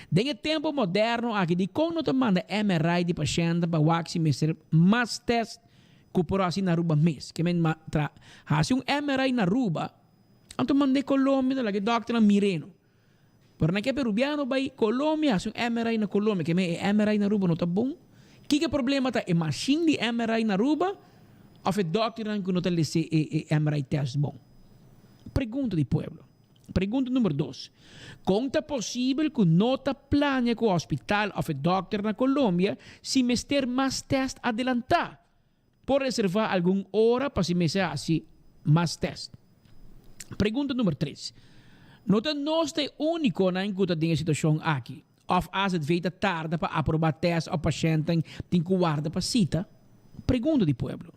Den e tempu moderno aki dikon no ta manda MRI di pashèntnan pa wak si mester mas test Ku por hasi na Aruba mes. Ke men ma tra hasi un MRI na Aruba, anto mand'é Colombia ta laga e dòkternan mir'é no. Pero nan ke perubiano bai Colombia hasi un MRI na Colombia, ke men e MRI na Aruba no ta bon. Kiko e problema ta? E mashin di MRI na Aruba of e dokternan ku no ta lese e e MRI test bon? Pregunta di pueblo. Pregunta number dos. Kon ta posibel ku no ta plania ku hospital of e dokter na Colombia si mester mas test adelantá? Por reservá algun ora pa si mester hasi mas test. Pregunta number tres. No ta nos ta e únikonan ku ta den e situashon aki? Òf AZV ta tarda pa aprobá test òf pashèntnan tin ku warda pa sita? Pregunta di pueblo.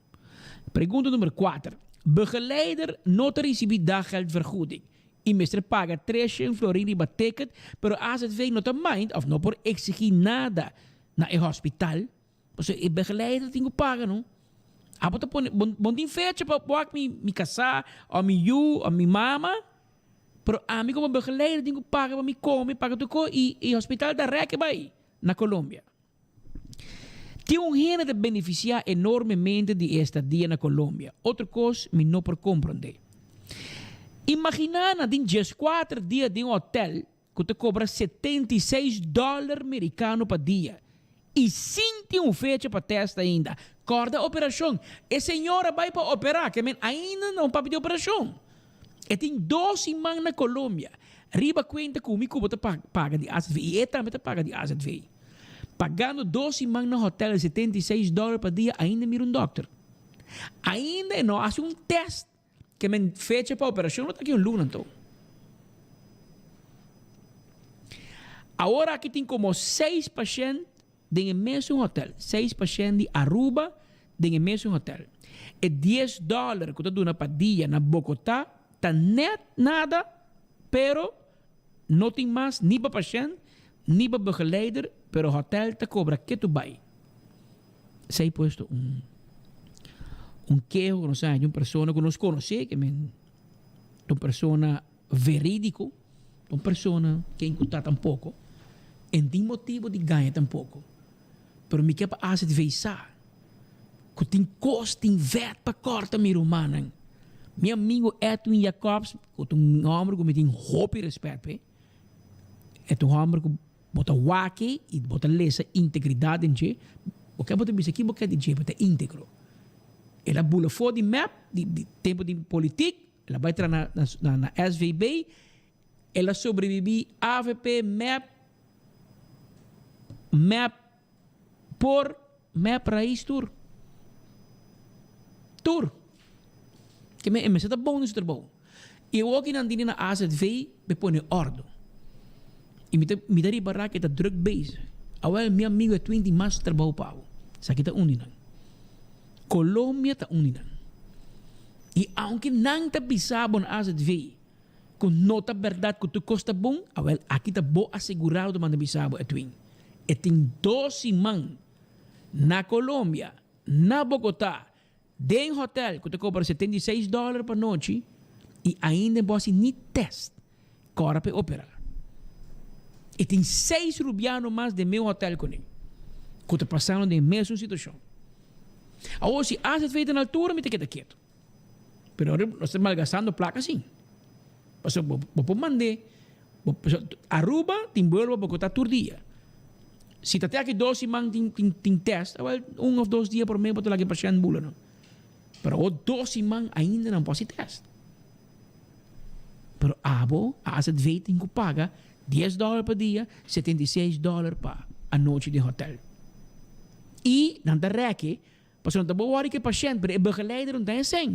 Pregunta number kuater. Begeleider no ta risibí daggeldvergoeding i mester paga treshen florin riba ticket, pero AZV no ta mind òf no por eksigí nada na e hospital? Pasobra e begeleider tin ku paga no. Abo ta pone, bo bo tin fecha pa wak mi mi kasá òf mi yu òf mi mama, pero ami komo begeleider tin ku paga pa mi kome, paga tur kos i e hospital ta rèk bai na Colombia. Tin un hende ta benefisiá enormemente di e estadia na Colombia. Otro kos mi no por komprondé. Imaginá nan tin dieskuater dia den un hotèl ku ta kobra 76 dòler merikano pa dia i sin tin un fecha pa tèst ainda. Kòrda operashon. E señora bai pa operá, ke men ainda no papia di operashon. E tin dos siman na Colombia. Riba kuenta ku mi ku bo ta paga di AZV i e tambe ta paga di AZV. Pagando dos siman na hotèl 76 dòler pa dia ainda mira un dòkter. Ainda e no hasi un tèst. Ke men fecha pa operashon lo ta aki un luna anto. Awor aki tin komo seis pashènt den e mesun hotèl. Seis pashènt di Aruba den e mesun hotèl. E dies dòler ku ta duna pa dia na Bogotá ta nèt nada, pero no tin mas ni pa pashènt ni pa begeleider, pero hotèl ta kobra ketu bai. Esei puesto un un keho ku nos a haña di un persona ku nos konosé ke men ta un persona verídiko, ta un persona ken ku ta tampoko e no tin motibu di gaña tampoko. Pero mi ke pa AZV sa ku tin kos tin vèt pa kòrta mi rumannan. Mi amigu Edwin Jacobs ku ta un hòmber ku mi tin hopi rèspèt p'e, e ta un hòmber ku Bo ta wak e i bo ta lesa integridat den dje. Bo ke bo ta bisa ki bo ke di dje, bo ta integro. El a bula for di mep, di di tempu di politik, el a bai tra na na na SVB, el a sobrevivi avp, mep, mep por mep rais tur. Tur. Ke men e mester ta bon den su trabou. I awor ki nan tene na AZV be pone ordo. I mi ta mi ta ripará ke ta druk bezig. Awel mi amigo e twinti mas trabou pa bo. Esaki ta un di nan. Colombia ta un di nan. I aunke nan ta bisa bo na AZV ku no ta bèrdat ku tur kos ta bon, awel aki ta bo asegurado ta manda bisa bo e twin. E tin dos siman na Colombia, na Bogotá, Den hotel ku ta kobra 76 dòler pa nochi i ainda bo hasi ni tèst kòrda pa e operá. I tin seis rubiano mas den meu hotel kuné ku ta pasando den e mesun situashon. Awor si AZV ta na altura mi ta keda ketu. Pero ora nos ta malgastando plaka sin. Pasobra bo bo por mand'é bo Aruba tin buelo pa Bogotá tur dia. Si ta te aki dos siman tin tin tin test, awel un of dos dia prome bo ta laga e pashent bula no. Pero awor dos siman ainda nan por hasi test. Pero abo AZV tin ku paga dies dòler pa dia, 76 dòler pa anochi den hotel. I nan ta rèk Pasobra no ta bo wòri ku e pashènt, pero e begeleider no ta esei.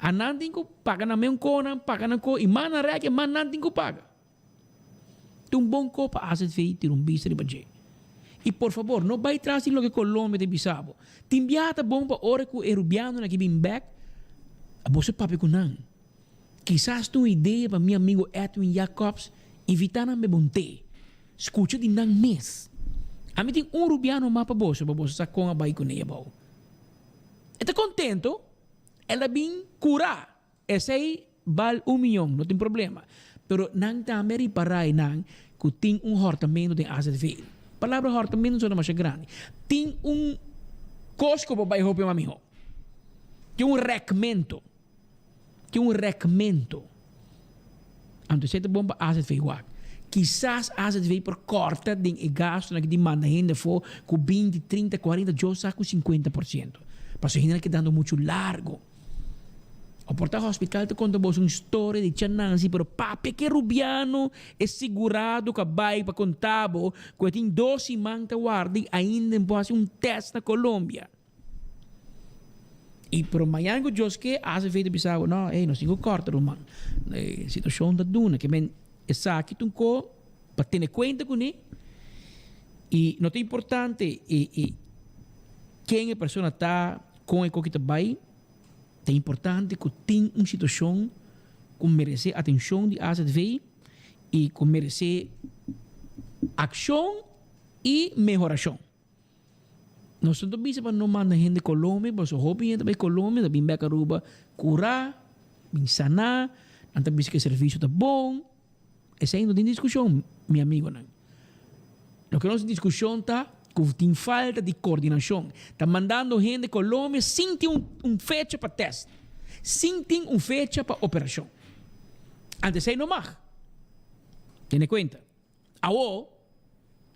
Anan tin ku paga nan meun konan, paga nan ko, i mas nan rèk e mas nan tin ku paga. Ta un bon ko pa AZV tira un bista riba dje. I por fabor, no bai tras di loke Colombia ta bisa bo. Tin biaha ta bon pa ora ku e rubianonan aki bin bèk, boso papia ku nan. Kisas ta un idea pa mi amigo Edwin Jacobs invitá nan bebe un té. Skucha di nan mes. Ami tin un rubiano mas pa boso, pa boso sa kon a bai kuné abou. E ta kontento, el a bin kurá. Esei bal un miyon, no tin problema. Pero nan tambe a ripará einan ku tin un hòrtamentu den AZV. Palabra hòrtamentu sona masha grandi. Tin un kos ku por bai hopi mas mihó. Tin un rèkmentu. Tin un rekmento. Anto esei ta bon pa AZV wak. Kisas azv por kòrta den e gastunan aki di manda hende afó ku binti, trinta, kuarenta, djo sa ku sinkuenta por siento. Pasobra hendenan kedando muchu largu. O por ta hospital ta konta boso un storia di Cha Nancy, pero papia ke Rubiano e sigurado ku a bai pa konta bo ku e tin dos siman ta warda i ainda no por hasi un tèst na Colombia. I pero mañana ku Dios ke, azv ta bisa bo, no, ey, nos tin ku kòrta ruman. E situashon ta duna. Ke men esaki ta un ko pa tene kuenta kuné i no ta importante e e ken e persona ta, kon e koki ta bai. Ta importante ku tin un situashon ku meresé atenshon di azv i ku meresé akshon i mehorashon. Nos no ta bisa pa no manda hende Colombia, pasobra hopi hende ta bai Colombia, ta bin bek Aruba kurá, bin saná, nan ta bisa ku e servisio ta bon. Esei no tin diskushon, mi amigonan. Loke nos diskushon ta ku tin falta di koordinashon. Ta mandando hende Colombia sin tin un fecha pa tèst, sin tin un fecha pa operashon. Anto esei no mag. Tene kuenta. Awo,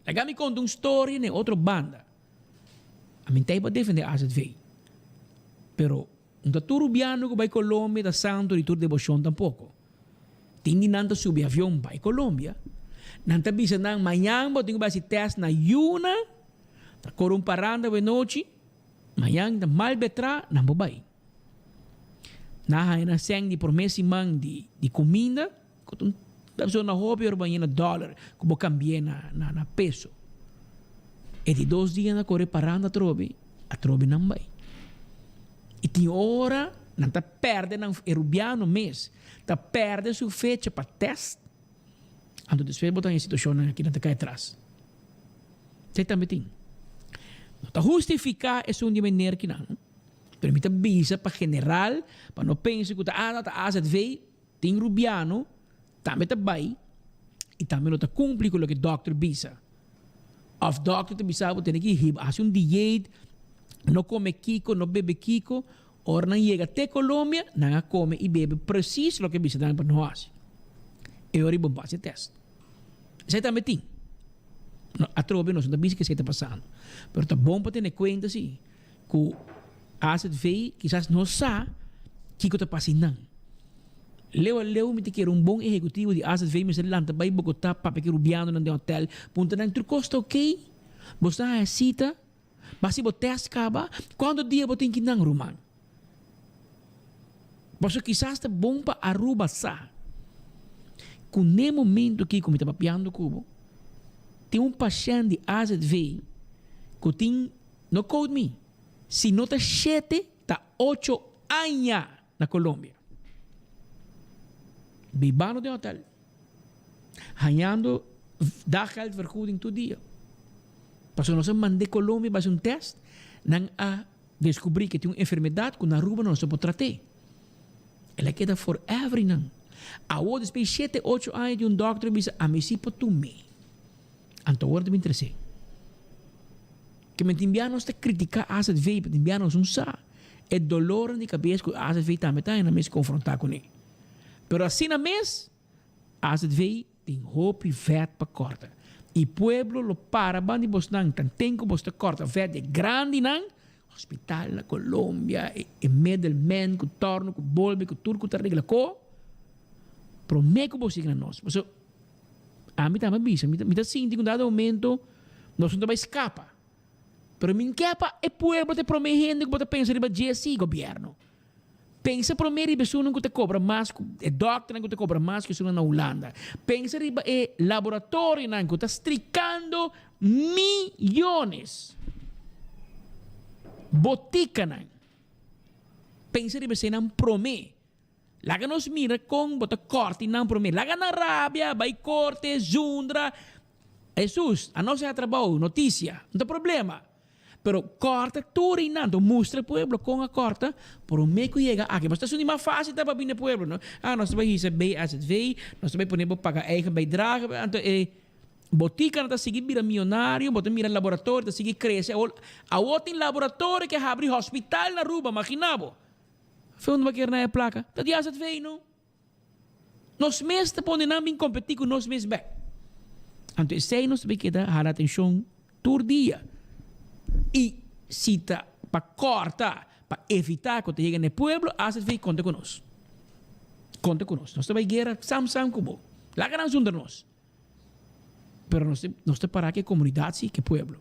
laga mi konta un storia na e otro banda. Ami ta ei pa defende azv. Pero no ta tur rubiano ku bai Colombia ta santo di tur deboshon tampoko. Tin di nan ta subi avion bai Colombia. Nan ta bisa nan mañan bo tin ku bai hasi tèst na yuna, ta kore un paranda wenochi, mañan ta mal betra, nan por bai. Nan a haña nan sèn di promé siman di di kuminda, ku ta un persona hopi ora bo haña na dòler ku bo kambi'é na na peso. E di dos dia nan a kore paranda atrobe, atrobe nan bai. I tin ora nan ta pèrdè nan, e rubiano mes ta pèrdè su fecha pa tèst, anto despues bo ta haña situashonnan aki nan ta kai atras. Esei tambe tin. No ta hustifiká esun di meneer kinan. Pero mi ta bisa pa general, pa no pensa ku ta ah no ta azv, tin rubiano tambe ta bai i tambe no ta kumpli ku loke dòkter bisa. Òf dòkter ta bisa bo tene ki hiba hasi un dieet, no kome kiko, no bebe kiko, ora nan yega te Colombia nan a kome i bebe presis loke bisa nan pa no hasi. E ora bo hasi tèst. Esei tambe tin. Atrobe nos no ta bisa ke esei ta pasando. Pero ta bon pa tene kuenta si. Ku azv kisas no sa kiko ta pasa einan. Leu a leu mi ta kere un bon ehekutivo di azv mester lanta bai Bogotá papia ku e rubianonan den hotel puntra nan tur kos ta ok? Bo sta haña sita? Bo hasi bo tèst kaba? Kuantu dia bo tin ki nan ruman? Pasobra kisas ta bon pa Aruba sa ku n'e momento aki ku mi ta papiando ku bo tin un pashènt di azv ku tin No quote me, si no ta shete ta ocho aña na Colombia. Bibando den hotel. Hañando daggeldvergoeding tur dia. Pasobra nos a mand'é Colombia pa hasi un test, nan a descubri ke tin un enfermedad ku na Aruba no nos a por trat'é. El a keda forever einan. Awor despues di shete ocho aña tin un dokter a bisa ami si por tum'é. Anto awor ta bin trese. Ke men tin bia nos ta critica azv, pero tin bia nos no sa e dolornan di cabes cu azv tambe ta na mes confronta cune. Pero asina mes, azv tin hopi vet pa corta. Y pueblo lo para ban di bosnan tanten cu bos ta corta vet di e grandinan, hospital na Colombia, e middleman cu torno, cu bolbe, cu tur cu ta regla co, prome cu bos yega na nos. Pasobra Ami tambe a bisa, mi ta sinti ku un dado momento nos no ta bai skapa. Pero mi ke pa e pueblo ta e prome hende ku bo ta pensa riba dje si, gobièrnu. Pensa prome riba esunnan ku ta kobra mas ku e dòkternan ku ta kobra mas ku esunnan na Hulanda. Pensa riba e laboratorionan ku ta strikando miyones. Botikanan. Pensa riba eseinan prome. Laga nos mira kon bo ta kòrti nan promé. Laga nan rabia, bai korte, zundra. Hesus, anos a trabou, notisia, no ta problema. Pero kòrta tur einan, to mustra e pueblo kon a kòrta promé ku yega aki. Pasobra ta esun di mas fásil ta pa bini e pueblo, no? Ah, nos ta bai hisa BAZV, nos ta bai pone bo paga eigen bijdrage, anto e botikanan ta sigui bira mionario, bo ta mira laboratorio ta sigui krese. Awor, awor tin laboratorio ke habri hospital na Aruba, magina bo. Fe unda bo kier na e plaka? Ta di azv no. Nos mes ta pone nan bin kompetí ku nos mes bek. Anto esei nos ta bay keda hala atencion tur dia. Y si ta pa corta, pa evita cu ta yega na e pueblo, AZV conta cu nos. Conta cu nos. Nos ta bay guera sam sam cu bo. Laga nan zundra nos. Pero nos nos ta para cu e comunidad si, cu e pueblo.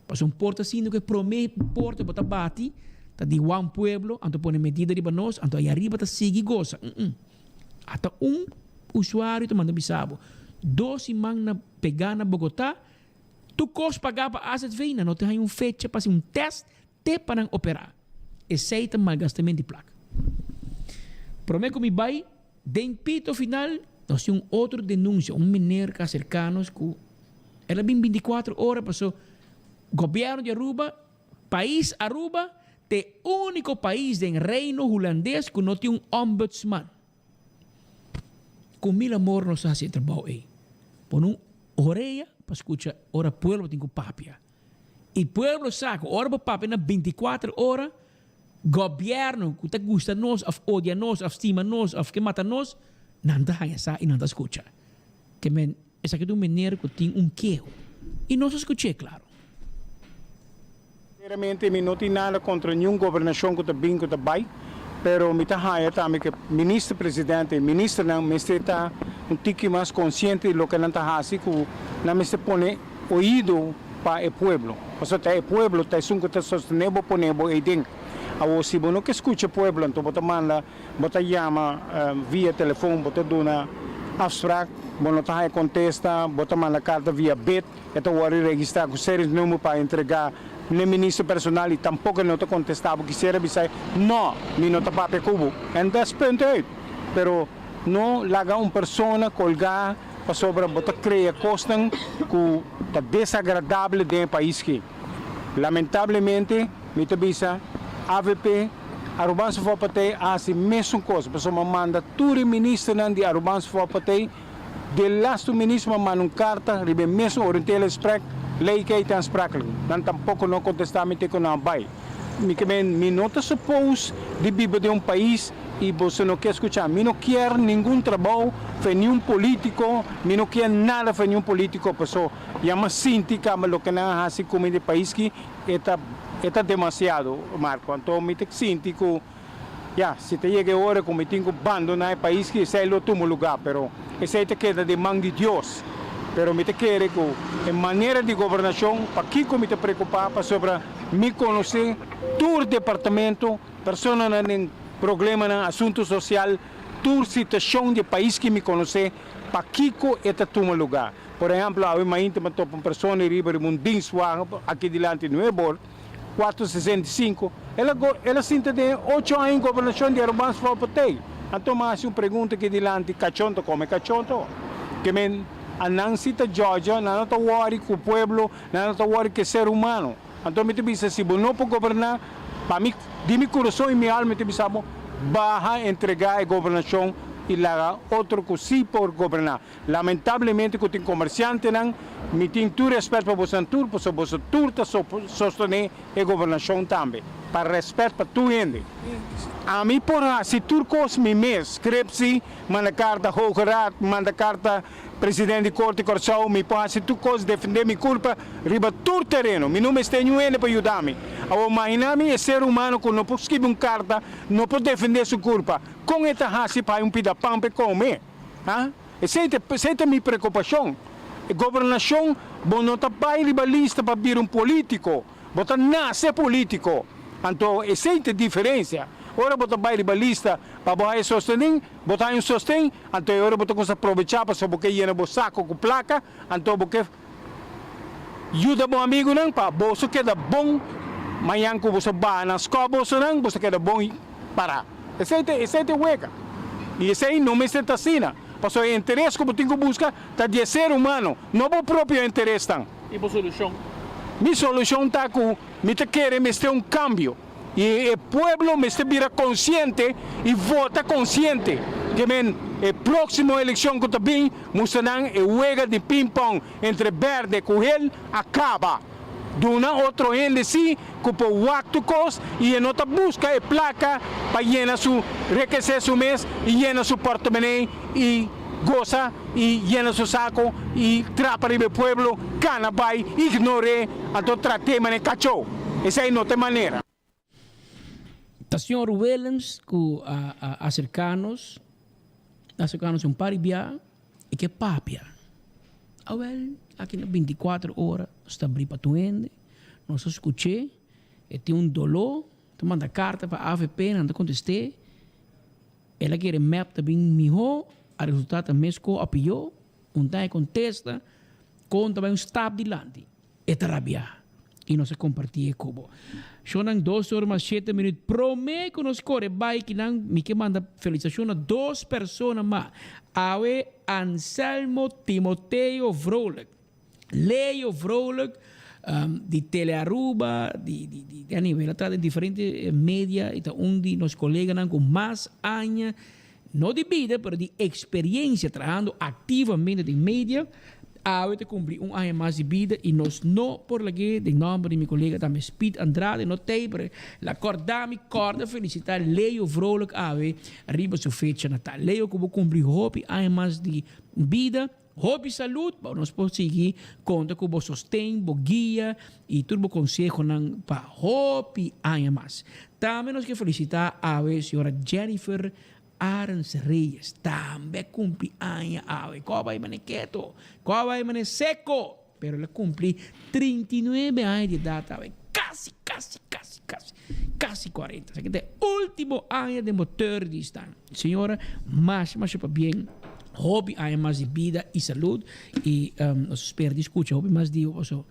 Pasobra un por ta sinti cu e prome porta bo ta bati ta di wan pueblo, anto pone medida riba nos, anto ayi ariba ta sigui gosa. Um-um. Ata un usuario ta manda bisa bo, dos siman na pega na Bogota, tur kos paga pa AZV, nan no ta haña un fecha pa hasi un test te pa nan opera. Esei ta malgastament di plaka. Prome ku mi bai den pito final, nos tin un otro denuncia, un meneer ku a aserka nos ku el a bin binticuatro ora paso gobierno di Aruba, Pais Aruba ta e úniko pais den Reino Hulandes ku no tin un ombudsman. Ku mil amor nos a hasi e trabou ei. Pone un orea pa skucha ora pueblo tin ku papia. I pueblo sa ku ora bo papia na bintikuater ora, gobièrnu ku ta gusta nos òf odia nos òf stima nos òf ke mata nos, nan ta haña sa i nan ta skucha. Ke men Esaki ta un meneer cu tin un keho y nos a scuch'é, claro. Primeramente mi no tin nada contra niun gobernacion cu ta bin cu ta bay, pero mi ta haya tambe cu minister presidente y ministernan mester ta un tiki mas consciente di loke nan ta haci cu nan mester pone oido pa e pueblo, pasobra ta e pueblo ta esun cu ta sostene bo pone bo eyden. Awor si bo no ke scucha e pueblo anto bo ta manda Bo ta yama via telefon, bo ta duna afsprak, bo no ta haña kontesta, bo ta manda karta via bit, e ta wòrdu registrá ku seriesnummer pa entregá n'e minister personal i tampoko e no ta kontestá bo. Kisiera bisa e, No, mi no ta papia ku bo. En das punt uit. Pero no laga un persona kolgá pasobra bo ta krea kosnan ku ta desagradable den e pais ki. Lamentablemente mi ta bisa avp, Arubaanse Volkpartij a hasi mesun kos pasobra a manda tur e ministernan di Arubaanse Volkpartij, de lastu minister a manda un karta riba e mesun orientele gesprek, lei kei ta aansprakelijk. Nan tampoko no a kontestá mi te ku nan a bai. Mi ke men mi no ta suppose di biba den un pais y boso no kier scucha. Mi no kier ningun trabou fe niun politico, mi no kier nada fe niun politico paso ya mi a sinti caba loke nan a haci cu mi den pais ki e ta e ta demasiado Marco. Anto mi ta sinti cu ya si ta yega e ora cu mi tin cu bandona e pais ki esey lo tuma lugar pero esey ta keda den man di Dios. Pero mi ta kere cu e manera di gobernacion pakico mi ta preocupa pasobra Mi konosé tur departamento, personanan den problemanan, asuntu sosial, tur situashon di e pais ki mi konosé, pakiko e ta tuma lugá. Por ehèmpel, awe mainta mi a topa un persona riba riba un dinswagen aki dilanti Nuebor, 465, el a el a sinta den ocho aña gobernashon di Arubaans Volpartij. Anto mi a hasi un pregunta aki dilanti, kachon ta kome kachon to? Ke men a nan si ta djòdjò, nan no ta wòri ku pueblo, Nan no ta wòri ku e ser humano. Anto mi ta bisa, si bo no por goberná, pa mi, di mi kurason i mi alma mi ta bisa bo, baha entregá e gobernashon i laga otro ku sí por goberná. Lamentablemente ku tin komersiantenan, mi tin tur rèspèt pa bosonan tur, pasobra boso tur ta sostené e gobernashon tambe. Pa rèspèt pa tur hende. Ami por hasi tur kos mi mes, skrepsi, manda karta Hoge Raad, manda karta President di Korte Kòrsou, mi por hasi tur kos defendé mi kulpa riba tur tereno. Mi no mester niun hende pa yuda mi. Awor imaginá mi e ser humano ku no por skibi un karta, no por defendé su kulpa. Kon e ta hasi pa hay un pida pan pa e kome? Ha? Esei ta esei ta mi preokupashon. E gobernashon, bo no ta bai riba lista pa bira un polítiko. Bo ta nase polítiko. Anto esei ta e diferensia. Ora bo ta bai riba lista pa bo haya sostenin, bo ta haya un sosten, anto e ora bo ta kuminsá probechá pasobra bo ke yena bo sako ku plaka, anto bo ke yuda bo amigunan pa boso keda bon mañan ku boso baha nan skòp bosonan, boso keda bon pará. Esei ta esei ta e wega. I esei no mester ta asina, pasobra e interes ku bo tin ku buska ta di e ser humano, no bo propio interesnan. I bo solushon? Mi solushon ta ku mi ta kere mester un kambio. I e pueblo mester bira konsiente i vota konsiente ke men e próksimo elekshon ku ta bin mustra nan e wega di ping-pong entre bèrdè ku hel a kaba. Duna otro hende si ku por wak tur kos i e no ta buska e plaka pa yena su rekesé su mes i yena su pòrtemonei i. gosa y yena su saco y trapa riba e pueblo, cana bay, ignor'é, anto trat'é manera cachó. Esey no ta e manera. Ta señor Willems cu a acerca nos, a acerca nos un par di bia y ke papia. Awel, aki na binticuater ora nos ta abri pa tur hende, nos a scuch'é, e tin un doló, ta manda carta pa avp, nan ta contest'é, el a kere mep ta bin mihó, a resulta ta mesco a pió, un ta e contesta, con ta bay un stap dilanti. E ta rabiá i nos a kompartí e ku bo. Shonnan dos ora mas shete minüt promé ku nos kore bai kinan mi ke manda felisitashon na dos persona mas. Awe Anselmo Timoteo Vrolijk, Leo Vrolijk di Tele Aruba, di di di anyway el a traha den diferente media i ta un di nos koleganan ku mas aña No di bida, pero di experiencia trahando activamente den media. Awe ta cumpli un aña mas di bida y nos no por lag'é den nomber di mi colega tambe Speed Andrade no t'ey pero el a corda mi corda felicita Leo Vrolijk awe riba su fecha natal. Leo cu bo cumpli hopi aña mas di bida, hopi salud pa nos por sigui conta cu bo sosten, bo guia y tur bo consehonan pa hopi aña mas. Tambe nos ke felicita awe señora Jennifer Arends Reyes, tambe a cumpli aña awe. Ko a bay mane keto, ko a bay mane seco, pero el a cumpli 39 aña di edad awe, casi, casi, casi, casi, casi 40. Esaki ta e ultimo aña den bo thirties tan. Señora, masha, masha pabien, hopi aña mas di bida y salud y nos spera di scucha hopi mas di bo paso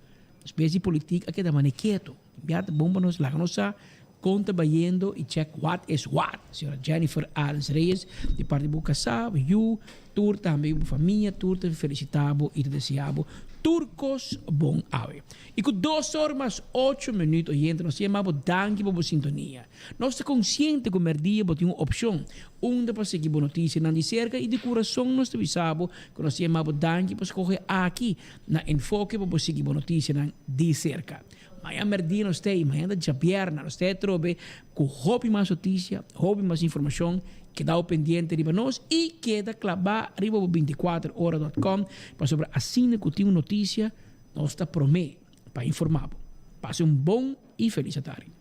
bes di politic a keda mane keto. Bia ta bon pa nos laga nos sa kon ta bayendo y check what is what. Señora Jennifer Arends Reyes di parti bo casá, bo yu, tur tambe bo famia, tur ta felicita bo y ta desea bo tur cos bon awe. Y cu dos or mas ocho minuut oyente nos ta yama bo danki pa bo sintonia. Nos ta consciente cu merdia bo tin un opcion unda pa sigui bo noticianan di cerca y di curason nos ta bisa bo cu nos ta yama bo danki pa scoge aki na Enfoke pa bo sigui bo noticianan di cerca. Mañan merdia nos ta ei, mañan ta djabièrnè, nos ta ei atrobe ku hopi mas notisia, hopi mas informashon. Keda bo pendiente riba nos i keda klabá riba bo bintikuater ora dòt kòm pasobra asina ku tin un notisia nos ta promé pa informá bo. Pasa un bon i felis atardi.